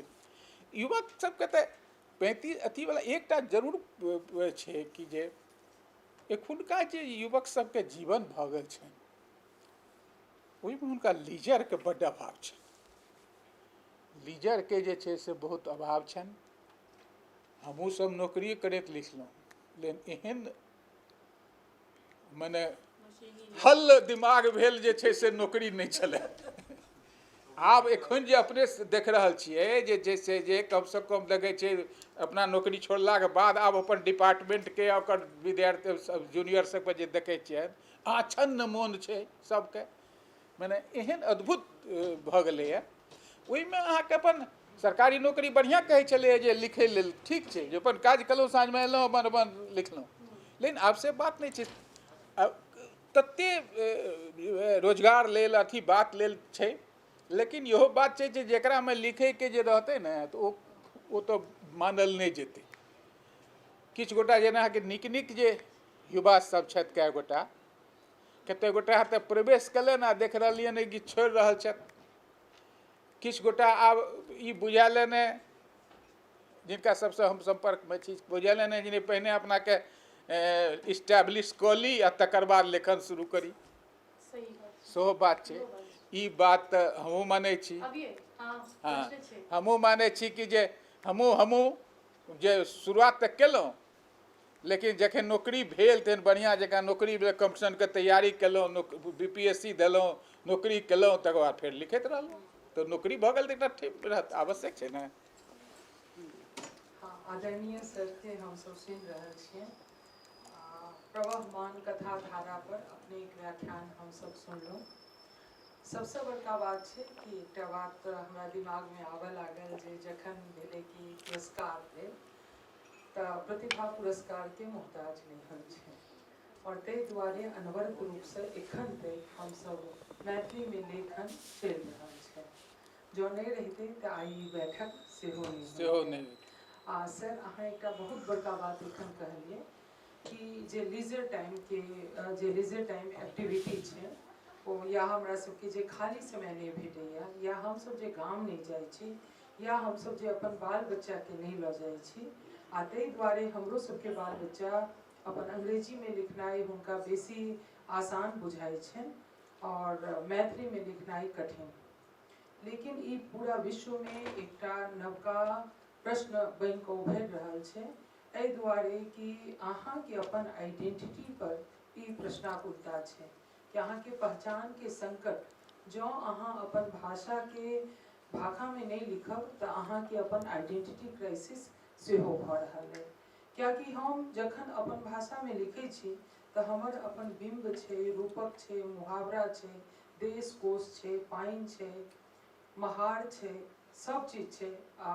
युवक सबके तऽ 35 अथीवला एकटा जरूर छै कि जे एखुनका जे युवक सबके जीवन भऽ गेल छनि ओहिमे हुनका लीजरके बड्ड अभाव छनि, लीजरके जे छै से बहुत अभाव छनि। हमहूँ सब नौकरी करैत लिखलहुँ, लेकिन एहन मने हल दिमाग भेल जे छै से नौकरी नहि छलै। आब एखन जे अपने देख रहल छियै जे जे से जे कमसँ कम देखै छै अपना नौकरी छोड़लाके बाद आब अपन डिपार्टमेंटके ओकर विद्यार्थी सब जूनियर सबके जे देखै छियनि आछन्न मोन छै सबके, मने एहन अद्भुत भऽ गेलैए। ओहिमे अहाँके अपन सरकारी नौकरी बढ़िआँ कहै छलैए जे लिखै लेल ठीक छै, जे अपन काज केलहुँ साँझमे एलहुँ अपन अपन लिखलहुँ, लेकिन आब से बात नहि छै। तते रोजगार लेल अथी बात लेल छै, लेकिन इहो बात छै जे जकरामे लिखैके जे रहतै ने तऽ ओ तऽ मानल नहि जेतै। किछु गोटा जेना अहाँके नीक नीक जे युवा सब छथि, कए गोटा कतेक गोटा तऽ प्रवेश केलनि आ देख रहलियनि कि छोड़ि रहल छथि। किछु गोटा आब ई बुझायलनि जिनका सबसँ हम सम्पर्कमे छी, बुझायलनि जे नहि पहिने अपनाके इस्टेब्लिश कऽ ली आ तकर बाद लेखन शुरू करी, सेहो बात छै। ई बात तऽ हमहूँ मानै छी, हँ हमहूँ मानै छी कि जे हमहूँ हमहूँ जे शुरुआत तऽ केलहुँ, लेकिन जखन नौकरी भेल तहन बढ़िआँ जकाँ नौकरी भेल, कम्पटिशनके तैयारी केलहुँ, BPSC देलहुँ, नौकरी केलहुँ, तकर बाद फेर लिखैत रहलहुँ। तऽ नौकरी भऽ गेल तऽ एकटा ठीक रहत, आवश्यक छै ने। हाँ, आदरणीय सरके हमसब सुनि रहल छियै। प्रवहमान कथा धारा पर अपने एक व्याख्यान हमसब सुनलहुँ। सबसँ बड़का बात छै कि एकटा बात हमरा दिमागमे आबऽ लागल जे जखन भेलै कि पुरस्कार भेल तऽ प्रतिभा पुरस्कारके मोहताज नहि होइ छै, आओर ताहि दुआरे अनवरत रूपसँ एखन तक हमसब मैथिलीमे लेखन चलि रहल छै। जँ नहि रहितै तऽ आइ ई बैठक सेहो नहि सेहो नहि। आ सर अहाँ एकटा बहुत बड़का बात एखन कहलियै कि जे लीजर टाइमके जे लीजर टाइम एक्टिविटी छै ओ, या हमरा सबके जे खाली समय नहि भेटैए, या हमसब जे गाम नहि जाइ छी, या हमसब जे अपन बाल बच्चाके नहि लऽ जाइ छी, आ ताहि दुआरे हमरो सबके बाल बच्चा अपन अंग्रेजीमे लिखनाइ हुनका बेसी आसान बुझाइ छनि आओर मैथिलीमे लिखनाइ कठिन। लेकिन ई पूरा विश्वमे एकटा नवका प्रश्न बनि कऽ उभरि रहल छै, एहि दुआरे कि अहाँके अपन आइडेंटिटी पर ई प्रश्नाकुलता छै कि अहाँके पहचानके संकट। जँ अहाँ अपन भाषाके भाषामे नहि लिखब तऽ अहाँके अपन आइडेंटिटी क्राइसिस सेहो भऽ रहल अइ। कियाकि हम जखन अपन भाषामे लिखै छी तऽ हमर अपन बिम्ब छै, रूपक छै, मुहावरा छै, देश कोश छै, पानि छै, महार छै, सब चीज छै। आ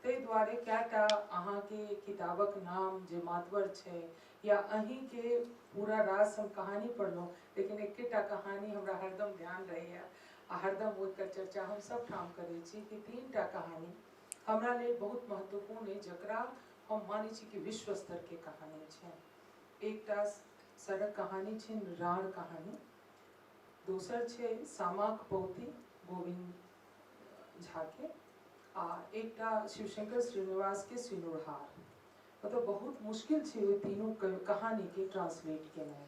ताहि दुआरे कएटा अहाँके किताबक नाम जे मातवर छै, या अहीँके पूरा रास हम कहानी पढ़लहुँ, लेकिन एकेटा कहानी हमरा हरदम ध्यान रहैए आ हरदम ओकर चर्चा हम सब ठाम करै छी कि 3टा कहानी हमरा लेल बहुत महत्वपूर्ण अइ, जकरा हम मानै छी कि विश्व स्तरके कहानी छै। एकटा सड़क कहानी छै राण कहानी, दोसर छै सामाक पौती गोविन्द झाके, आ एकटा शिवशंकर श्रीनिवासके सिनुरहार। मतलब बहुत मुश्किल छै ओहि तीनू कहानीके ट्रांसलेट केनाइ।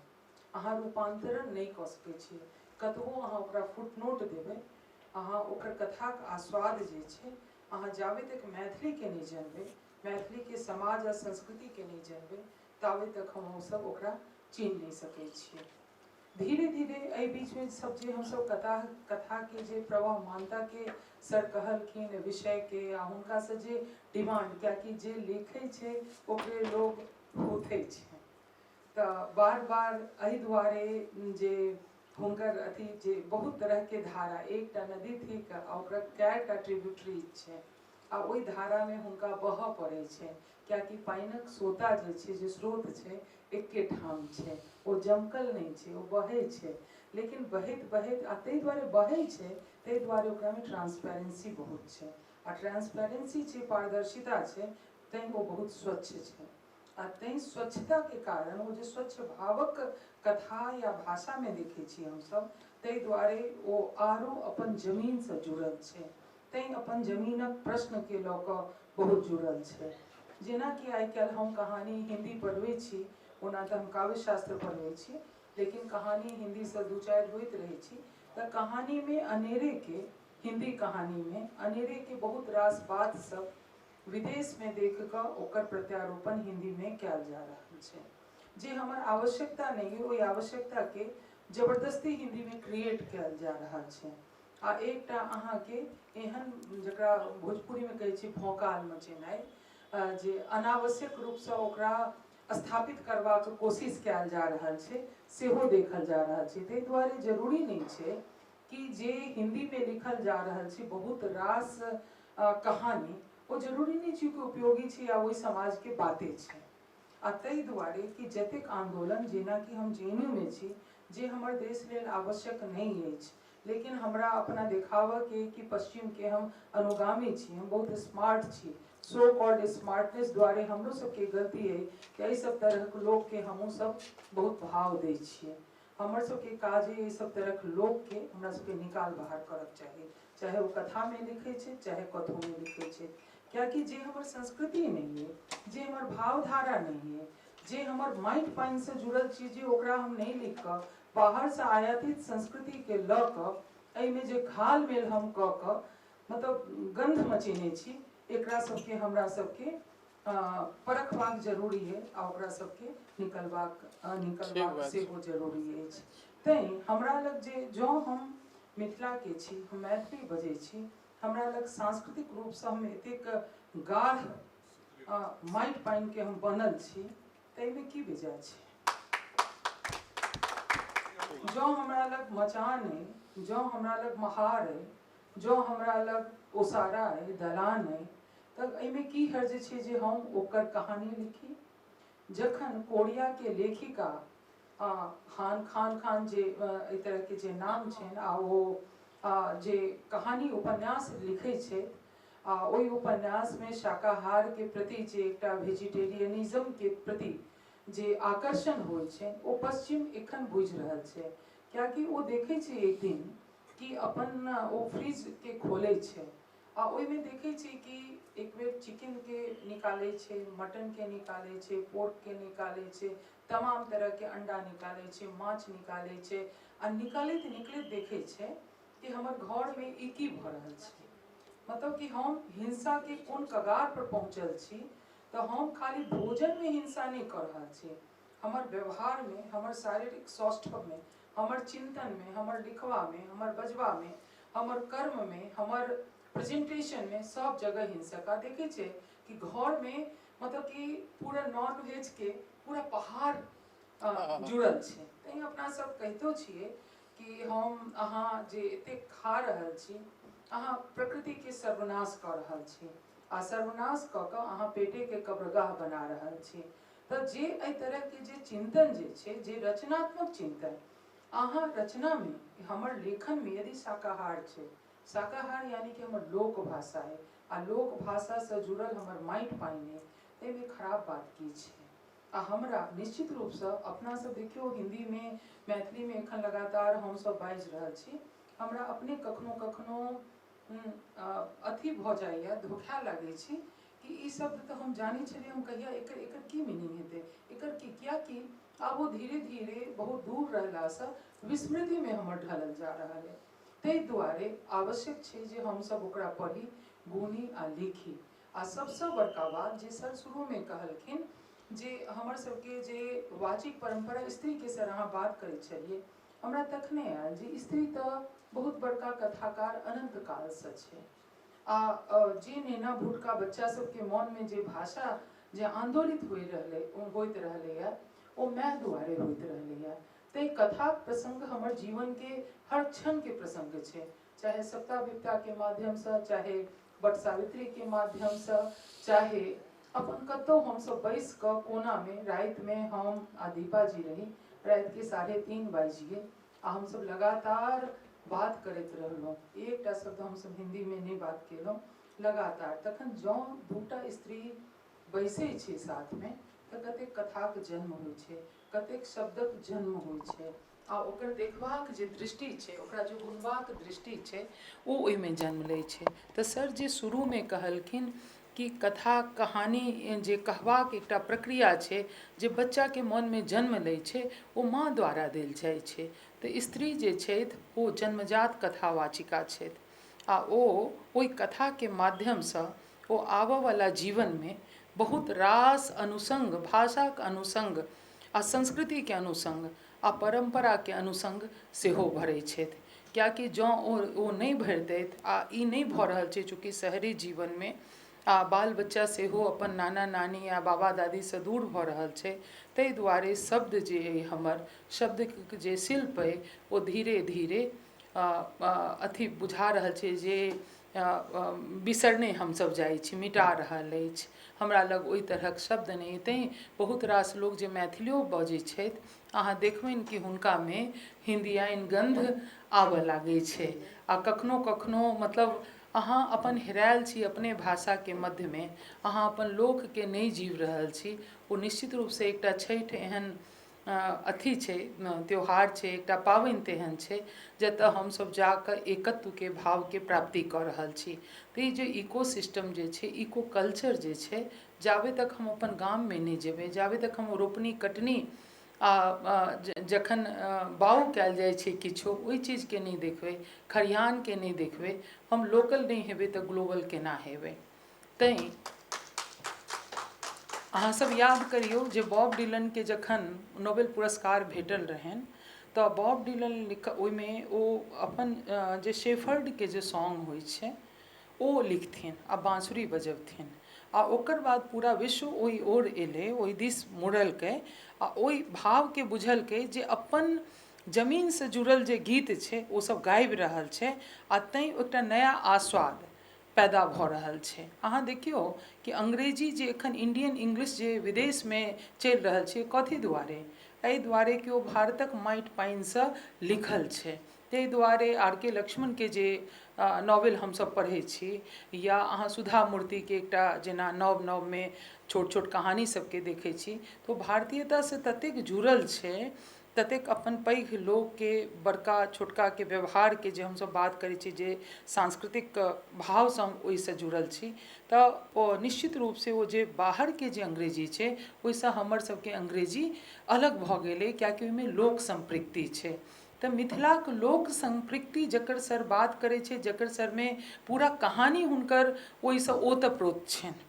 अहाँ रूपान्तरण नहि कऽ सकै छियै, कतबो अहाँ ओकरा फुटनोट देबै, अहाँ ओकर कथाक आस्वाद जे छै, अहाँ जाबे तक मैथिलीके नहि जनबै, मैथिलीके समाज आ संस्कृतिके नहि जनबै, ताबे तक हमसब ओकरा चिन्ह नहि सकै छियै। धीरे धीरे एहि बीचमे सब जे हमसब कथाके जे प्रवाहमानताके सर कहलखिन विषयके, आ हुनकासँ जे डिमांड, कियाकि जे लिखै छै ओकरे लोग हुथै छै, तऽ बार बार एहि दुआरे जे हुनकर अथी जे बहुत तरहके धारा, एकटा नदी थिक आ ओकरा कएटा ट्रिब्यूटरीज छै, आ ओहि धारामे हुनका बहऽ पड़ै छै, कियाकि पानिक सोता जे छै, जे स्रोत छै, एके ठाम छै, ओ जमकल नहि छै, ओ बहै छै। लेकिन बहैत बहैत, आ ताहि दुआरे बहै छै, ताहि दुआरे ओकरामे ट्रांसपेरेंसी बहुत छै, आ ट्रांसपेरेंसी छै, पारदर्शिता छै, तैँ ओ बहुत स्वच्छ छै। आ तैँ स्वच्छताके कारण ओ जे स्वच्छ भावक कथा या भाषामे देखै छी हमसब, ताहि दुआरे ओ आरो अपन जमीनसँ जुड़ल छै, तैँ अपन जमीनक प्रश्नके लऽ कऽ बहुत जुड़ल छै। जेनाकि आइ काल्हि हम कहानी हिन्दी पढ़बै छी, ओना तऽ हम काव्यशास्त्र पढ़बै छी, लेकिन कहानी हिन्दीसँ 2-4 होइत रहै छी, तऽ कहानीमे अनेरेके, हिन्दी कहानीमे अनेरेके बहुत रास बात सब विदेशमे देख कऽ ओकर प्रत्यारोपण हिन्दीमे कयल जा रहल छै, जे हमर आवश्यकता नहि अइ, ओहि आवश्यकताके जबरदस्ती हिन्दीमे क्रिएट कयल जा रहल छै। आ एकटा अहाँके एहन जकरा भोजपुरीमे कहै छै भौकाल मचेनाइ, जे अनावश्यक रूपसँ ओकरा स्थापित करबाक कोशिश कयल जा रहल छै, सेहो देखल जा रहल छै। ताहि दुआरे जरूरी नहि छै कि जे हिन्दीमे लिखल जा रहल छै बहुत रास कहानी, ओ जरूरी नहि छै कि उपयोगी छै या ओहि समाजके बाते छै। आ ताहि दुआरे कि जतेक आन्दोलन, जेनाकि हम JNU मे छी, जे हमर देश लेल आवश्यक नहि अछि, लेकिन हमरा अपना देखाबऽके कि पश्चिमके हम अनुगामी छी, हम बहुत स्मार्ट छी, सो कॉल्ड स्मार्टनेस दुआरे हमरो सबके गलती अइ कि एहि सब तरहक लोकके हमहूँ सब बहुत भाव दै छियै। हमर सबके काज अइ एहि सब तरहक लोकके हमरा सबके निकाल बाहर करऽके चाही, चाहे ओ कथामे लिखै छै, चाहे कथोमे लिखै छै, कियाकि जे हमर संस्कृति नहि अइ, जे हमर भावधारा नहि अइ, जे हमर माटि पानिसँ जुड़ल चीज अइ, ओकरा हम नहि लिख कऽ बाहरसँ आयातित संस्कृतिके लऽ कऽ एहिमे जे घाल मेल हम कऽ कऽ मतलब गन्ध मचेने छी, एकरा सबके हमरा सबके परखबाक जरूरी अइ आ ओकरा सबके निकलबाक निकलबाक सेहो जरूरी अछि। तैँ हमरा लग जे जँ हम मिथिलाके छी, हम मैथिली बजै छी, हमरा लग सांस्कृतिक रूपसँ हम एतेक गाढ़ माटि पानिके हम बनल छी, ताहिमे की बेजाय छै? जँ हमरा लग मचान अइ, जँ हमरा लग महार अइ, जँ हमरा लग ओसारा अइ, दलान अइ, तऽ एहिमे की हर्ज छै जे हम ओकर कहानी लिखी? जखन कोरियाके लेखिका खान खान खान जे एहि तरहके जे नाम छनि आ ओ जे कहानी उपन्यास लिखै छथि आ ओहि उपन्यासमे शाकाहारके प्रति जे एकटा वेजिटेरियनिज्मके प्रति जे आकर्षण होइ छै ओ पश्चिम एखन बुझि रहल छै, कियाकि ओ देखै छै एक दिन कि अपन ओ फ्रिजके खोलै छै आ ओहिमे देखै छै कि एक बेर चिकनके निकालै छै, मटनके निकालै छै, पोर्कके निकालै छै, तमाम तरहके अंडा निकालै छै, माछ निकालै छै आ निकालैत निकलैत देखै छै कि हमर घरमे ई की भऽ रहल छै, मतलब कि हम हिंसाके कोन कगार पर पहुँचल छी। तऽ हम खाली भोजनमे हिंसा नहि कऽ रहल छी, हमर व्यवहारमे, हमर शारीरिक सौष्ठवमे, हमर चिन्तनमे, हमर लिखबामे, हमर बजबामे, हमर कर्ममे, हमर प्रेजेंटेशनमे, सब जगह हिंसक। आ देखै छै कि घरमे मतलब कि पूरा नॉन वेजके पूरा पहाड़ जुड़ल छै। तैँ अपना सब कहितो छियै कि हम अहाँ जे एतेक खा रहल छी, अहाँ प्रकृतिके सर्वनाश कऽ रहल छी आ सर्वनाश कऽ कऽ अहाँ पेटेके कब्रगाह बना रहल छी। तऽ जे एहि तरहके जे चिन्तन जे छै, जे रचनात्मक चिन्तन, अहाँ रचनामे, हमर लेखनमे यदि शाकाहार छै, शाकाहार यानी कि हमर लोक भाषा अइ आ लोक भाषासँ जुड़ल हमर माटि पानि अइ, ताहिमे खराब बात की छै? आ हमरा निश्चित रूपसँ अपना सब देखियौ हिन्दीमे मैथिलीमे एखन लगातार हमसब बाजि रहल छी, हमरा अपने कखनो कखनो अथी भऽ जाइए, धोखाए लागै छी कि ई शब्द तऽ हम जानै छलियै, हम कहिया एकर एकर की मीनिंग हेतै, एकर की, कियाकि आब ओ धीरे धीरे बहुत दूर रहलासँ विस्मृतिमे हमर ढलल जा रहल अइ। ताहि दुआरे आवश्यक छै जे हमसब ओकरा पढ़ी, गुनी आ लिखी। आ सबसँ बड़का बात जे सर शुरूमे कहलखिन जे हमर सबके जे वाचिक परम्परा स्त्रीके, सर अहाँ बात करै छलियै, हमरा तखने आयल जे स्त्री तऽ बहुत बड़का कथाकार अनन्त कालसँ छै आ जे नेना भुटका बच्चा सबके मोनमे जे भाषा जे आन्दोलित होइ रहलै, होइत रहलैए, ओ माय दुआरे होइत रहलैए। ताहि कथाक प्रसङ्ग हमर जीवनके हर क्षणके प्रसङ्ग छै, चाहे सप्ताह विपताके माध्यमसँ, चाहे वट सावित्रीके माध्यमसँ, चाहे अपन कतहु हमसब बैस कऽ कोनामे रातिमे हम आ दीपाजी रही, रातिके 3:30 बाजि गेल आ हमसब लगातार बात करैत रहलहुँ, एकटा शब्द हमसब हिन्दीमे नहि बात केलहुँ लगातार। तखन जँ दूटा स्त्री बैसै छै साथमे तऽ कतेक कथाक जन्म होइ छै, कतेक शब्दक जन्म होइ छै आ ओकर देखबाक जे दृष्टि छै, ओकरा जे गुनबाक दृष्टि छै, ओ ओहिमे जन्म लै छै। तऽ सर जे शुरूमे कहलखिन कि कथा कहानी जे कहबाक एकटा प्रक्रिया छै जे बच्चाके मोनमे जन्म लै छै, ओ माँ द्वारा देल जाइ छै। तऽ स्त्री जे छथि ओ जन्मजात कथावाचिका छथि आ ओ ओहि कथाके माध्यमसँ ओ आबऽवला जीवनमे बहुत रास अनुषङ्ग, भाषाक अनुषङ्ग आ संस्कृतिके अनुषङ्ग आ परम्पराके अनुषङ्ग सेहो भरै छथि। कियाकि जँ ओ नहि भरितथि, आ ई नहि भऽ रहल छै चूँकि शहरी जीवनमे आ बाल बच्चा सेहो अपन नाना नानी आ बाबा दादीसँ दूर भऽ रहल छै, ताहि दुआरे शब्द जे अइ, हमर शब्दके जे शिल्प अइ, ओ धीरे धीरे अथी बुझा रहल छै जे बिसरने हमसब जाइ छी, मिटा रहल अछि। हमरा लग ओहि तरहक शब्द नहि, तैँ बहुत रास लोक जे मैथिलियो बजै छथि, अहाँ देखबनि कि हुनकामे हिन्दियाइन गन्ध आबऽ लागै छै। आ कखनो कखनो मतलब अहाँ अपन हेरायल छी अपने भाषाके मध्यमे, अहाँ अपन लोकके नहि जीव रहल छी। ओ निश्चित रूपसँ एकटा छठि एहन अथी छै, त्यौहार छै, एकटा पाबनि तेहन छै जतऽ हमसब जाकऽ एकत्वके भावके प्राप्ति कऽ रहल छी। तऽ ई जे इको सिस्टम जे छै, इको कल्चर जे छै, जाबे तक हम अपन गाममे नहि जेबै, जाबे तक हम रोपनी कटनी आ जखन बाउग कयल जाइ छै किछो, ओहि चीजके नहि देखबै, खरिहानके नहि देखबै, हम लोकल नहि हेबै तऽ ग्लोबल केना हेबै? तैँ अहाँ सब याद करियौ जे बॉब डिलनके जखन नोबेल पुरस्कार भेटल रहनि तऽ बॉब डिलन ओहिमे ओ अपन जे शेफर्डके जे सॉन्ग होइ छै ओ लिखथिन आ बाँसुरी बजबथिन आ ओकर बाद पूरा विश्व ओहि ओर एलै, ओहि दिस मुड़लकै आ ओहि भावके बुझलकै जे अपन जमीनसँ जुड़ल जे गीत छै ओ सब गाबि रहल छै आ तैँ एकटा नया आस्वाद पैदा भऽ रहल छै। अहाँ देखियौ कि अंग्रेजी जे एखन इंडियन इंग्लिश जे विदेशमे चलि रहल छै, कथी दुआरे? एहि दुआरे कि ओ भारतक माटि पानिसँ लिखल छै। ताहि दुआरे आर के लक्ष्मणके जे नॉवेल हमसब पढ़ै छी या अहाँ सुधा मूर्तिके एकटा जेना नव नवमे छोट छोट कहानी सबके देखै छी, तऽ ओ भारतीयतासँ ततेक जुड़ल छै, ततेक अपन पैघ लोकके बड़का छोटकाके व्यवहारके जे हमसब बात करै छी, जे सांस्कृतिक भावसँ हम ओहिसँ जुड़ल छी, तऽ ओ निश्चित रूपसँ ओ जे बाहरके जे अंग्रेजी छै ओहिसँ हमर सबके अंग्रेजी अलग भऽ गेलै, कियाकि ओहिमे लोक सम्पृक्ति छै। तऽ मिथिलाक लोक सम्पृक्ति जकर सर बात करै छै, जकर सरमे पूरा कहानी हुनकर ओहिसँ ओतप्रोत छनि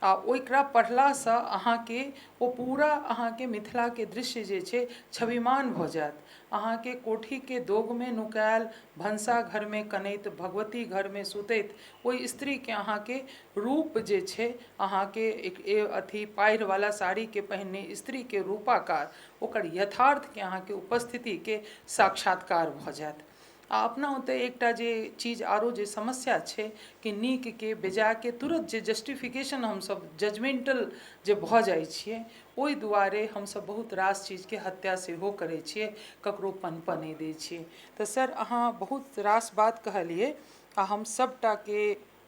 आ ओकरा पढ़लासँ अहाँके ओ पूरा अहाँके मिथिलाके दृश्य जे छै छविमान भऽ जायत। अहाँके कोठीके दोगमे नुकायल, भनसा घरमे कनैत, भगवती घरमे सुतैत ओहि स्त्रीके अहाँके रूप जे छै, अहाँके एक अथी पाढ़िवला साड़ीके पहिनने स्त्रीके रूपाकार ओकर यथार्थके अहाँके उपस्थितिके साक्षात्कार भऽ जायत। आ अपना ओतऽ एकटा जे चीज आरो जे समस्या छै कि नीकके बेजायके तुरन्त जे जस्टिफिकेशन हमसब जजमेंटल जे भऽ जाइ छियै, ओहि दुआरे हमसब बहुत रास चीजके हत्या सेहो करै छियै, ककरो पनपऽ नहि दै छियै। तऽ सर अहाँ बहुत रास बात कहलियै आ हम सबटाके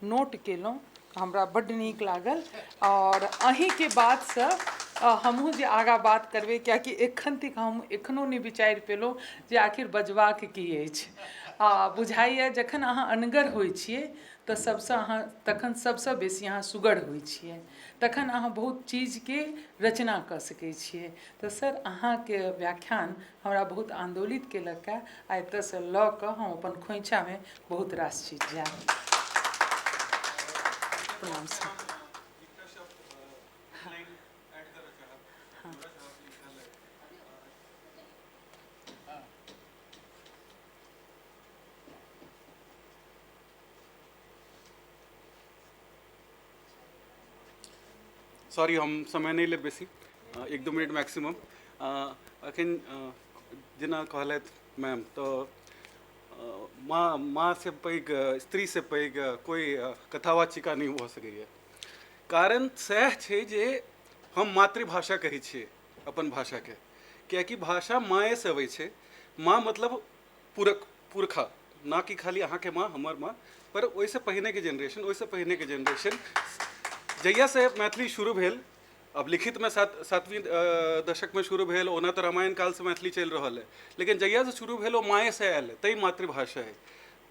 नोट केलहुँ, हमरा बड्ड नीक लागल आओर अहीँके बातसँ हमहूँ जे आगाँ बात करबै, कियाकि एखन तक हम एखनो नहि विचारि पेलहुँ जे आखिर बजबाक की अछि। आ बुझाइए जखन अहाँ अनगर होइ छियै तऽ सबसँ अहाँ तखन सबसँ बेसी अहाँ सुगढ़ होइ छियै, तखन अहाँ बहुत चीजके रचना कऽ सकै छियै। तऽ सर अहाँके व्याख्यान हमरा बहुत आन्दोलित केलक आ एतऽसँ लऽ कऽ हम अपन खोइछामे बहुत रास चीज जायब। प्रणाम सर। सॉरी, हम समय नहि लेब बेसी, 1-2 मिनट मैक्सिमम। अखन जेना कहलथि मैम, तऽ माँ से पैघ, स्त्री से पैघ कोइ कथावाचिका नहि भऽ सकैए। कारण सएह छै जे हम मातृभाषा कहै छियै अपन भाषाके, कियाकि भाषा माँएसँ अबै छै। माँ मतलब पुरखा, ना कि खाली अहाँके माँ हमर माँ, पर ओहिसँ पहिनेके जेनरेशन, ओहिसँ पहिनेके जेनरेशन। जहियासँ मैथिली शुरू भेल, अब लिखितमे सातवीं दशकमे शुरू भेल, ओना तऽ रामायण कालसँ मैथिली चलि रहल है, लेकिन जहियासँ शुरू भेल ओ माँएसँ आयल है, तै मातृभाषा है।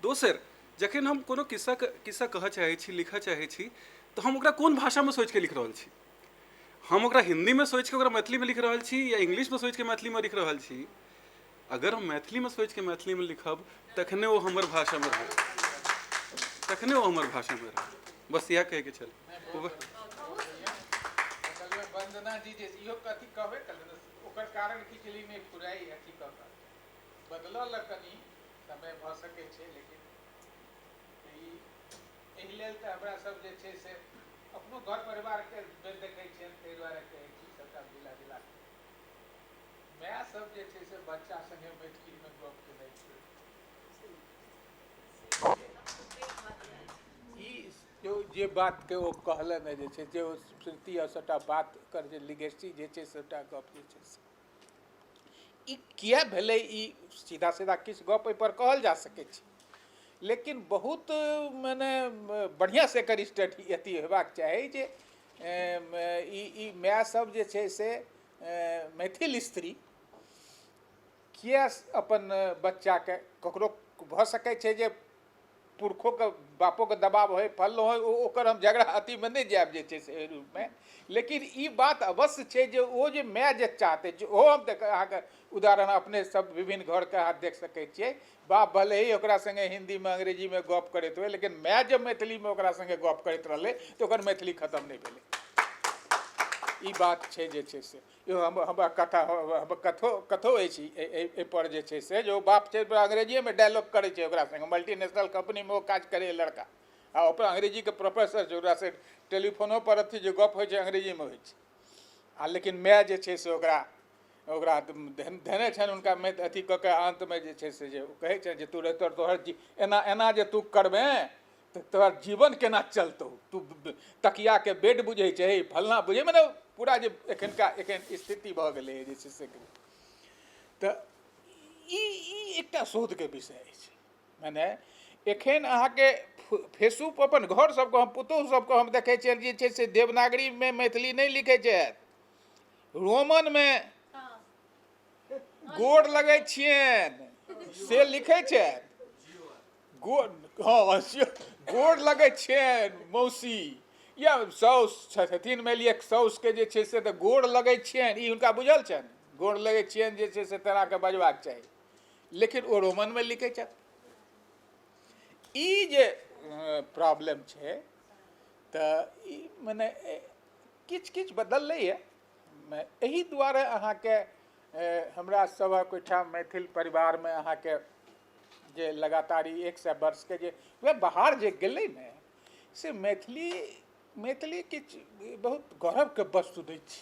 दोसर, जखन हम कोनो किस्सा कहऽ चाहै छी, लिखऽ चाहै छी, तऽ हम ओकरा कोन भाषामे सोचिके लिख रहल छी? हम ओकरा हिन्दीमे सोचिके ओकरा मैथिलीमे लिख रहल छी या इंग्लिशमे सोचिके मैथिलीमे लिख रहल छी? अगर हम मैथिलीमे सोचिके मैथिलीमे लिखब तखने ओ हमर भाषामे रहत, तखने ओ हमर भाषामे रहत। बस इएह कहैके छल। वंदना जी जे इहो कथी कहबे कलनि, ओकर कारण की छलै नहि फुराइ अथी कऽ कऽ बदलल कनि समय भऽ सकै छै, लेकिन एहि लेल तऽ हमरा सब जे छै से अपनो घर परिवारके देखै छियनि, ताहि दुआरे कहै छी सबटा मिला जुला कऽ। माय सब जे छै से बच्चा सङ्गे मैथिलीमे गप केनाइ छै। ई जे बातके ओ कहलनि जे छै, जे ओ स्मृति आ सबटा बात कर जे लिगेसी जे छै सबटा गप जे छै से ई किया भेलै, ई सीधा सीधा किछु गप एहिपर कहल जा सकै छै, लेकिन बहुत मने बढ़िआँसँ एकर स्टडी अथी हेबाक चाही जे ई माय सब जे छै से मैथिल स्त्री किया अपन बच्चाके, ककरो भऽ सकै छै जे पुरखोके बापोके दबाव होइ, फल्लो होइ, ओकर हम झगड़ा अथीमे नहि जायब जे छै से एहि रूपमे। लेकिन ई बात अवश्य छै जे ओ जे माय जे चाहतै, जे ओहो हम देख अहाँके उदाहरण अपने सब विभिन्न घरके अहाँ देख सकै छियै, बाप भले ही ओकरा सङ्गे हिन्दीमे अंग्रेजीमे गप करैत होइ, लेकिन माय जब मैथिलीमे ओकरा सङ्गे गप करैत रहलै तऽ ओकर मैथिली खतम नहि भेलै। ई बात छै जे छै से इहो हमरा कथा कथो कथो अछि एहिपर जे छै से, जे ओ बाप छै अंग्रेजिएमे डायलॉग करै छै ओकरा सङ्गे, मल्टीनेशनल कम्पनीमे ओ काज करैए लड़का, आ ओकर अंग्रेजीके प्रोफेसर छै, ओकरासँ टेलीफोनो पर अथी जे गप होइ छै अंग्रेजीमे होइ छै। आ लेकिन माय जे छै से ओकरा ओकरा धेने छनि हुनका अथी कऽ के अन्तमे जे छै से जे कहै छनि जे तू तोहर एना एना जे तू करबे तऽ तोहर जीवन केना चलतौ, तू तकियाके बेड बुझै छै, फल्लाँ बुझै, मने पूरा जे एखनका एखन स्थिति भऽ गेलै जे छै से। तऽ ई एकटा शोधके विषय अछि। मने एखन अहाँके फेसबुक अपन घर सबके हम पुतोहु सबके हम देखै छियनि जे छै से देवनागरीमे मैथिली नहि लिखै छथि, रोमनमे गोर लगै छियनि से लिखै छथि, गोर, हँ गोर लगै छियनि मौसी या साउस छथिन, मानि लिअ साउसके जे छै से तऽ गोर लगै छियनि, ई हुनका बुझल छनि, गोर लगै छियनि जे छै से तेनाके बजबाक चाही, लेकिन ओ रोमनमे लिखै छथि। ई जे प्रॉब्लम छै तऽ ई मने किछु किछु बदललैए। एहि दुआरे अहाँके हमरा सभक ओहिठाम मैथिल परिवारमे अहाँके जे लगातार ई 100 वर्षके जे वएह बाहर जे गेलै ने से मैथिली मैथिली किछु बहुत गौरवके वस्तु नहि छी,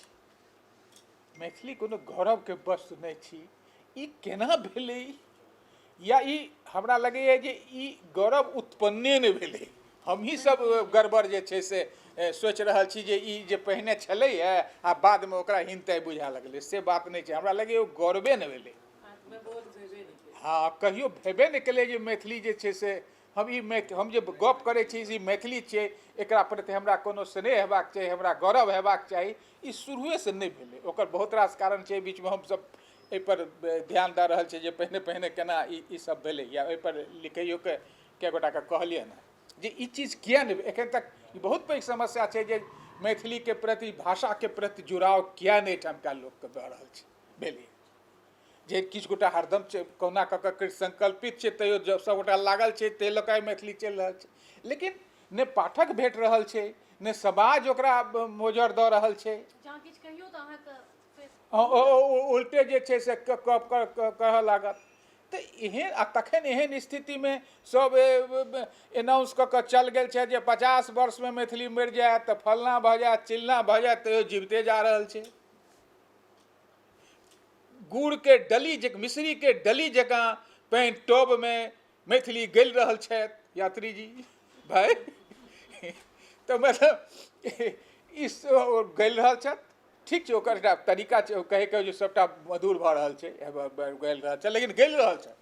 मैथिली कोनो गौरवके वस्तु नहि छी। ई केना भेलै, या ई हमरा लगैए जे ई गौरव उत्पन्ने नहि भेलै, हमही सब गड़बड़ जे छै से सोचि रहल छी जे ई जे पहिने छलैए आ बादमे ओकरा हिनताइ बुझा लगलै, से बात नहि छै। हमरा लगैए ओ गौरवे नहि भेलै, हँ कहियो भेबे नहि केलै जे मैथिली जे छै से हम ई हम जे गप करै छी ई मैथिली छियै, एकरा प्रति हमरा कोनो स्नेह हेबाक चाही, हमरा गौरव हेबाक चाही, ई शुरुएसँ नहि भेलै। ओकर बहुत रास कारण छै, बीचमे हमसब एहिपर ध्यान दऽ रहल छी जे पहिने पहिने केना ई सब भेलै, या एहिपर लिखैयोके कए गोटाके कहलियै ने जे ई चीज किया नहि एखन तक ई बहुत पैघ समस्या छै जे मैथिलीके प्रति भाषाके प्रति जुड़ाव किया नहि एहिठामका लोकके भऽ रहल छै भेलै, जे किछु गोटा हरदम कहुना कऽ कऽ संकल्पित छै, तैयो जब सबगोटा लागल छै ताहि लऽ कऽ मैथिली चलि रहल छै, लेकिन नहि पाठक भेट रहल छै, नहि समाज ओकरा मोजर दऽ रहल छै, उल्टे जे छै से कहऽ लागत। तऽ एहन आ तखन एहन स्थितिमे सब एनाउंस कऽ कऽ चल गेल छै जे 50 वर्षमे मैथिली मरि जायत तऽ फल्लाँ भऽ जायत चिल्लाँ भऽ जायत, तैयो जीविते जा रहल छै। गुड़के डली जे मिश्रीके डली जकाँ पानि टबमे मैथिली गलि रहल छथि यात्री जी भाय, तऽ मतलब ई गलि रहल छथि, ठीक छै, ओकर एकटा तरीका छै कहैके जे सबटा मधुर भऽ रहल छै, गलि रहल छै, लेकिन गलि रहल छै,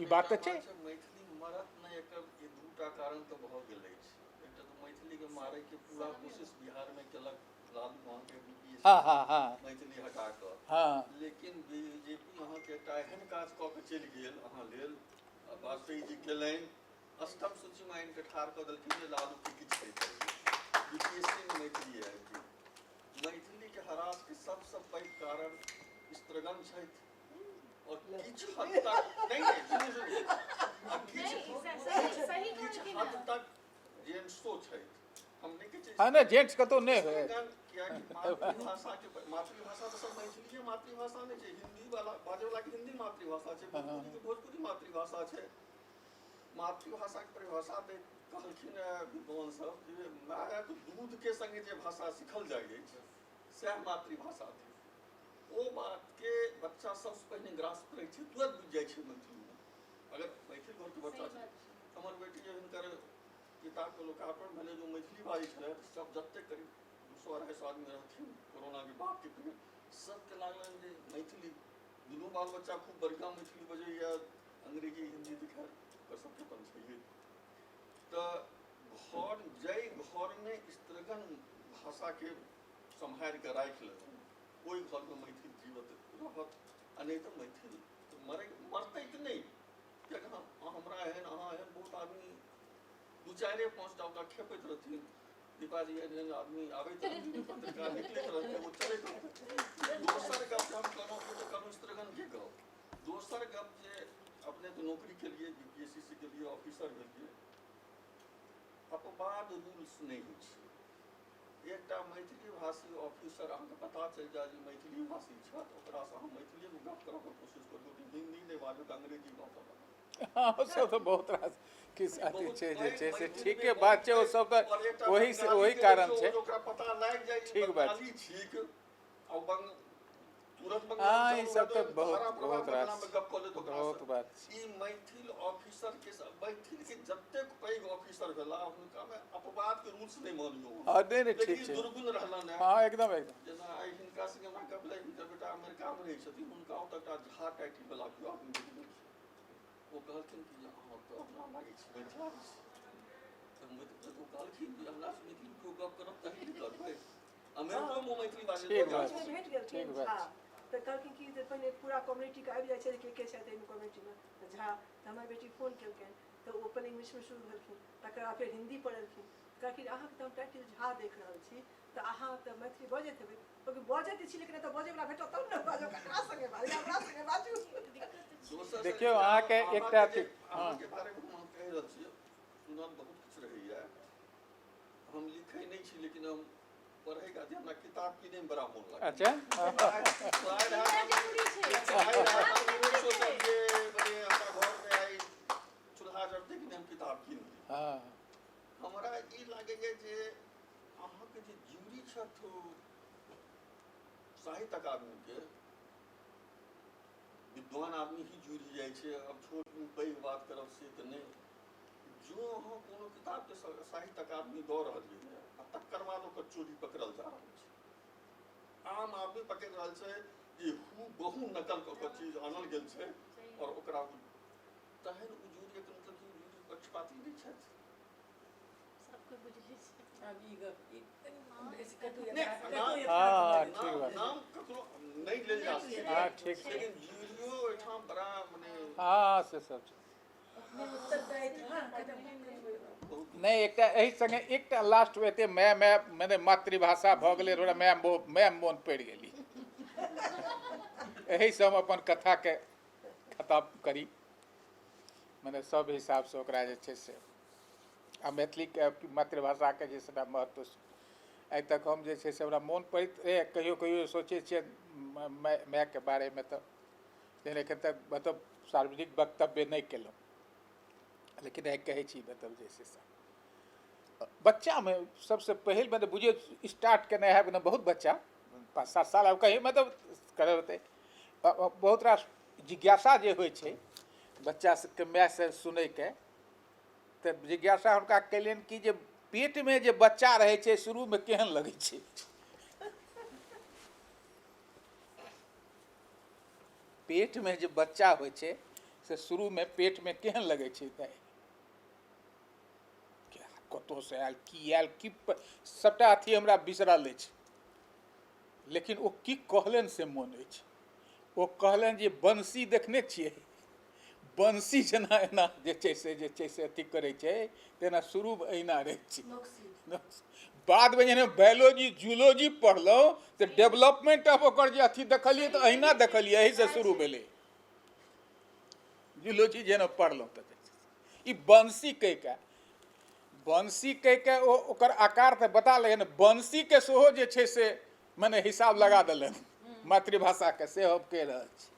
ई बात तऽ छै। मैथिली मरत नहि, एकर ई दूटा कारण तऽ भऽ गेल अछि। एकटा तऽ मैथिलीके मारैके पूरा कोशिश बिहारमे केलक लालू अहाँके बीपीएससी हाँ हाँ हाँ मैथिली हटा कऽ, हाँ, लेकिन बीजेपी अहाँके एकटा एहन काज कऽ के चलि गेल अहाँ लेल, वाजपेयी जी केलनि, अष्टम सूचीमे आनि कऽ ठाढ़ कऽ देलखिन जे लालूके किछु नहि बीपीएससी मे मैथिली आबि गेल। मैथिलीके ह्रासके सबसँ पैघ कारण स्त्रीगण छथि, और किछु हद तक नहीं किछु हद तक जेंट्सो छथि, हम नहि कहै छी हाँ नहि जेंट्स कतौ नहि होय, कियाकि मातृभाषा के मातृभाषा तऽ सब मैथिलीए मातृभाषा नहि छै, हिन्दी वाला बाजै वाला के हिन्दी मातृभाषा छै, भोजपुरी के भोजपुरी मातृभाषा छै। मातृभाषा के परिभाषा दैत कहलखिन विद्वान सब जे मायक दूध के संगे जे भाषा सीखल जाइ अछि सएह मातृभाषा थिक। ओ बात के बच्चा सबसँ पहिने ग्रास करै छै, तुरंत बुझि जाइ छै मैथिलीमे। अगर मैथिल घरके बच्चा छै, हमर बेटी जे हिनकर किताबके लोकार्पण भेलै जो मैथिली बाजै छलै, सब जतेक करीब 200-250 आदमी रहथिन कोरोनाके बादके पीरियड, सबके लागलनि जे मैथिली, दुनू बाल बच्चा खूब बढ़िआँ मैथिली बजैए, अंग्रेजी हिन्दी तऽ खैर ओकर सबके अपन छैहे। तऽ घर जाहि घरमे स्त्रीगण भाषाके सम्हारिके राखि लेलहुँ ओहि घरमे मैथिल जीवित रहत, आ नहि तऽ मैथिल मरतै तऽ नहि, कियाकि हम हमरा एहन अहाँ एहन बहुत आदमी दू चारिए पाँच टा ओकरा खेपैत रहथिन। दीपाजी एहन एहन आदमी आबैत रहथिन, पत्रिका निकलैत रहतै, ओ चलैत रहतै। दोसर गप जे हम कहलहुँ ओ तऽ कहलहुँ स्त्रीगणके गप। दोसर गप जे अपने तऽ नौकरी केलियै, BPSC से केलियै, ऑफिसर भेलियै, अपवाद रूल्स नहि होइ छै। एकटा मैथिली भाषी ऑफिसर अहाँके पता चलि जाय जे मैथिली भाषी छथि, ओकरासँ अहाँ मैथिलीमे गप करऽके कोशिश करू, हिन्दी नहि बाजू तऽ अंग्रेजी बाजऽ लागत। हँ, ओ सब तऽ बहुत रास किछु अथी छै जे छै से ठीके बात छै, ओ सब तऽ ओहि से ओहि कारण छै। ओकरा पता लागि जाइ ठीक बात। बंगाली ठीक आ तुरंत हँ, बंगाली ई सब तऽ बहुत बहुत रास गप कऽ लेत ओकरा। बहुत बात छै। ई मैथिल ऑफिसर के, मैथिल के जतेक पैघ ऑफिसर भेला हुनका मे अपवाद के रूल्स नहि मानियौ। हँ, नहि नहि, ठीक छै। दुर्गुण रहलन है। हँ, एकदम एकदम। जेना आइ हिनका संगे हमरा गप भेलै, हिनकर बेटा अमेरिका मे रहै छथिन, हुनका ओतऽ एकटा झा टाइटिल वाला केओ आदमी भेट गेल छै। ओ कहलखिन कि जे अहाँ तऽ हमरा लागै छी मिथिला छी, तऽ ओ कहलखिन जे हमरा से मैथिली केओ गप करब तही ने करबै। अमेरिको मे मैथिली बाजै ठीक बात। भेट गेलखिन ठीक बात। झा, तऽ कहलखिन कि जे पहिने पूरा कम्युनिटीके आबि जाइ छै के के छथि एहिमे कम्युनिटीमे, तऽ झा, तऽ हमर बेटी फोन केलकनि तऽ ओ पहिले इंग्लिशमे शुरू भेलखिन, तकर बाद फेर हिन्दी पढ़लखिन। कहलखिन अहाँके तऽ हम टाइटिल झा देख रहल छी, तऽ अहाँ तऽ मैथिली बजैत हेबै। कहलखिन बजैत छी, लेकिन एतऽ बजैवला भेटत तब ने बाजब, ककरा सङ्गे बाजू, हमरा सङ्गे बाजू। देखियौ अहाँके एकटा अथी, हँ, अहाँके बारेमे हम कहि रहल छी, सुनल बहुत किछु रहैया। हम लिखै नहि छी, लेकिन हम पढ़ैके अथी हमरा किताब किनैमे बड़ा मोन लागैया। अच्छा, जरूरी छै। सोचब जे मने हमरा घरमे आइ चूल्हा जरतै कि नहि, हम किताब कीन ली। हँ, हमरा ई लागैया जे अहाँके जे ज्यूरी छथि साहित्य अकादमीके, विद्वान आदमी ही ज्यूरी जाइ छै, अब छोट पैघ बात करब से तऽ नहि। जो अहाँ कोनो किताबके साहित्य अकादमी दऽ रहलियै आ तकर बाद ओकर चोरी पकड़ल जा रहल छै, आम आदमी पकड़ि रहल छै जे हु बहु नकल कऽ कऽ चीज आनल गेल छै, आओर ओकरा तहन ओ ज्यूरी, मतलब कि ज्यूरी पक्षपाती नहि छथि। सबके बुझले छै। आब ई गप ई नहि, हँ, ठीक बात। नाम ककरो नहि लेल जा सकैए। हँ, ठीक छै। लेकिन ज्यूरियो एहिठाम बड़ा मने हँ, से सब छै। उत्तरदायित्व, हँ, बहुत नहि, एकटा एहि सङ्गे एकटा लास्ट एते my my मने मातृभाषा भऽ गेलै, हमरा माय माय मोन पड़ि गेली। एहिसँ हम अपन कथाके खतम करी, मने सब हिसाबसँ ओकरा जे छै से आ मैथिलीके मातृभाषाके जे सबटा महत्व आइ तक हम जे छै से हमरा मोन पड़ैत रहै। कहियो कहियो सोचै छियै मायके बारेमे, तऽ लेकिन एखन तक मतलब सार्वजनिक वक्तव्य नहि केलहुँ, लेकिन आइ कहै छी मतलब जे छै से बच्चामे सबसँ पहिल मतलब बुझियौ स्टार्ट केने हैब ने, बहुत बच्चा 5-7 साल आब कहीं मतलब करब हेतै, बहुत रास जिज्ञासा जे होइ छै बच्चा सबके मायसँ सुनैके, तऽ जिज्ञासा हुनका कयलनि कि जे पेटमे जे बच्चा रहै छै शुरूमे केहन लगै छै। पेटमे जे बच्चा होइ छै से शुरूमे पेटमे केहन लगै छै, तऽ कतहुसँ आयल की आयल की सबटा अथी हमरा बिसरल अछि, लेकिन ओ की कहलनि से मोन अछि। ओ कहलनि जे बंसी देखने छियै, बंसी जेना एना जे छै से जे छै से अथी करै छै तेना शुरूमे एहिना रहै छै। बादमे जहन बायोलॉजी जूलॉजी पढ़लहुँ तऽ डेवलपमेंट ऑफ ओकर जे अथी देखलियै तऽ अहिना देखलियै, एहिसँ शुरू भेलै जूलॉजी जेना पढ़लहुँ तऽ ई बंसी कहिके, बंसी कहिके ओ ओकर आकार तऽ बता लेकिन बंसीके सेहो जे छै से मने हिसाब लगा देलनि मातृभाषाके, से हम कहि रहल छी।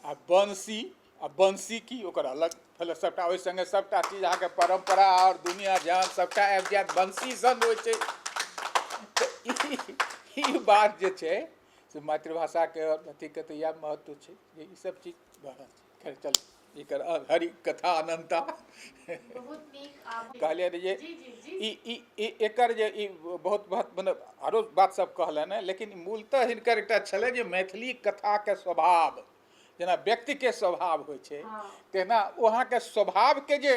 आ बंसी, आ बंसी की ओकर अलग भेलै सबटा, ओहि सङ्गे सबटा चीज अहाँके परम्परा आओर दुनिया जहान सबटा आबि जायत, बंसी सन होइ छै। तऽ ई बात जे छै से मातृभाषाके अथीके तऽ इएह महत्व छै जे ई सब चीज भऽ रहल छै। खैर चलू, एकर हरि कथा अनन्ता। बहुत नीक। कहलियै जे जी जी जी ई ई ई एकर जे ई बहुत बहुत मतलब आरो बात सब कहलनि हेँ, लेकिन मूलतः हिनकर एकटा छलै जे मैथिली कथाके स्वभाव जेना व्यक्तिके स्वभाव होइ छै तेना ओ अहाँके स्वभावके जे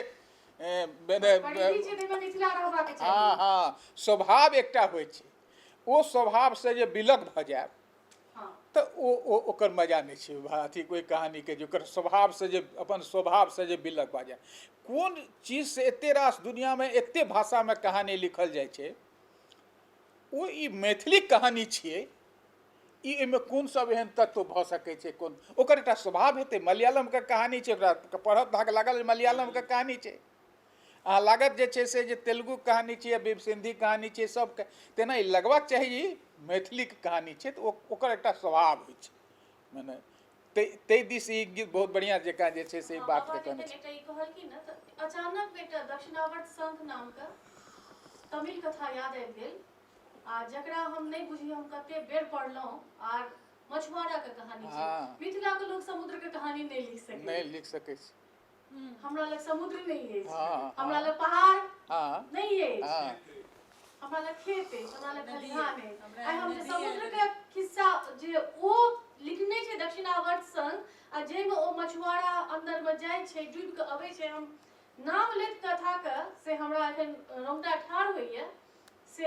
मने परिधि छै ताहिमे मिथिला रहबाक चाही। हँ हँ, स्वभाव एकटा होइ छै, ओ स्वभावसँ जे विलग भऽ जायब तऽ ओ ओ ओकर मजा नहि छै। अथी कोइ कहानीके जे ओकर स्वभावसँ जे अपन स्वभावसँ जे बिलग भऽ जाय, कोन चीजसँ एते रास दुनिआँमे एते भाषामे कहानी लिखल जाइ छै, ओ ई मैथिली कहानी छियै, ई एहिमे कोन सब एहन तत्व भऽ सकै छै, कोन ओकर एकटा स्वभाव हेतै। मलयालमके कहानी छै, ओकरा पढ़त अहाँके लागल मलयालमके कहानी छै, अहाँ लागत जे छै से जे तेलुगु कहानी छियै, सिन्धी कहानी छियै, सबके तेना ई लगबाक चाही ई मैथिलीके कहानी छै। तऽ ओकर एकटा स्वभाव होइ छै, मने ताहि दिस ई गीत बहुत बढ़िआँ जकाँ जे छै से ई बातके कहने छै। एकटा ई कहलखिन ने तऽ अचानक एकटा दक्षिणावर्त शंख नामके तमिल कथा याद आबि गेल, आ जकरा हम नहि बुझी, हम कते बेर पढ़लहुँ, आर मछुआराके कहानी छै। मिथिलाके लोक समुद्रके कहानी नहि लिख सकै, नहि लिख सकै छै। हमरा लग समुद्र नहि अछि, हमरा लग पहाड़ नहि अछि, हमरा लग खेत अछि, हमरा लग खलिहान अछि। आइ हम जे समुद्रके खिस्सा जे ओ लिखने छै दक्षिणावर्त संग, आ जाहिमे ओ मछुआरा अन्दरमे जाइ छै, डूबि कऽ अबै छै, हम नाम लैत कथाके से हमरा एखन रौंगटा ठाढ़ होइए। से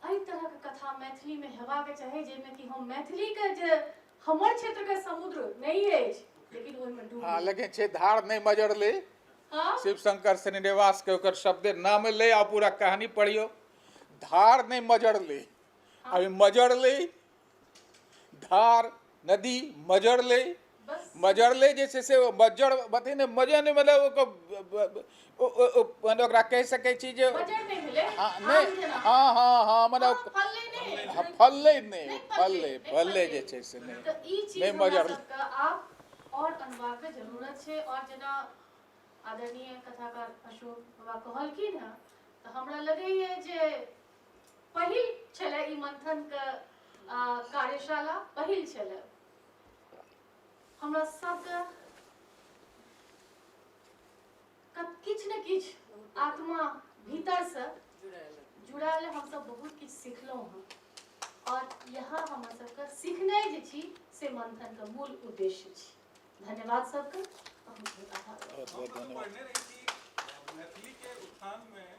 एहि तरहके कथा मैथिलीमे हेबाक चाही, जाहिमे कि हम मैथिलीके जे हमर क्षेत्रके समुद्र नहि अछि, लेकिन ओहिमे डूब। हँ, लेकिन छै धार नहि मजरलै। शिव शंकर श्रीनिवास के ओकर शब्दे नाम ले आ पूरा कहानी पढ़ियो, धार नहि मजरलै। अभी मजरलै धार, नदी मजरलै, मजरलै जे छै से मज्जर अथी नहि, मजर नहि, मतलब ओकर ओकरा कहि सकै छी जे नहि, हँ हँ हँ, मतलब फललै नहि, फललै फललै जे छै से नहि नहि मजरलै। आब आओर अनबाक जरूरत छै। आओर जेना आदरणीय कथाकार अशोक बाबा कहलखिन हँ, तऽ हमरा लगैए जे पहिल छलै ई मंथनके कार्यशाला, पहिल छलै। हमरा सबके किछु ने किछु आत्मा भीतरसँ जुड़ायल, हमसब बहुत किछु सिखलहुँ हँ, और यहाँ हमर सबके सिखनाइ जे छी से मंथनके मूल उद्देश्य छी। धन्यवाद सबके, बहुत बहुत आभार। बहुत बहुत धन्यवाद। मैथिली के उत्थान में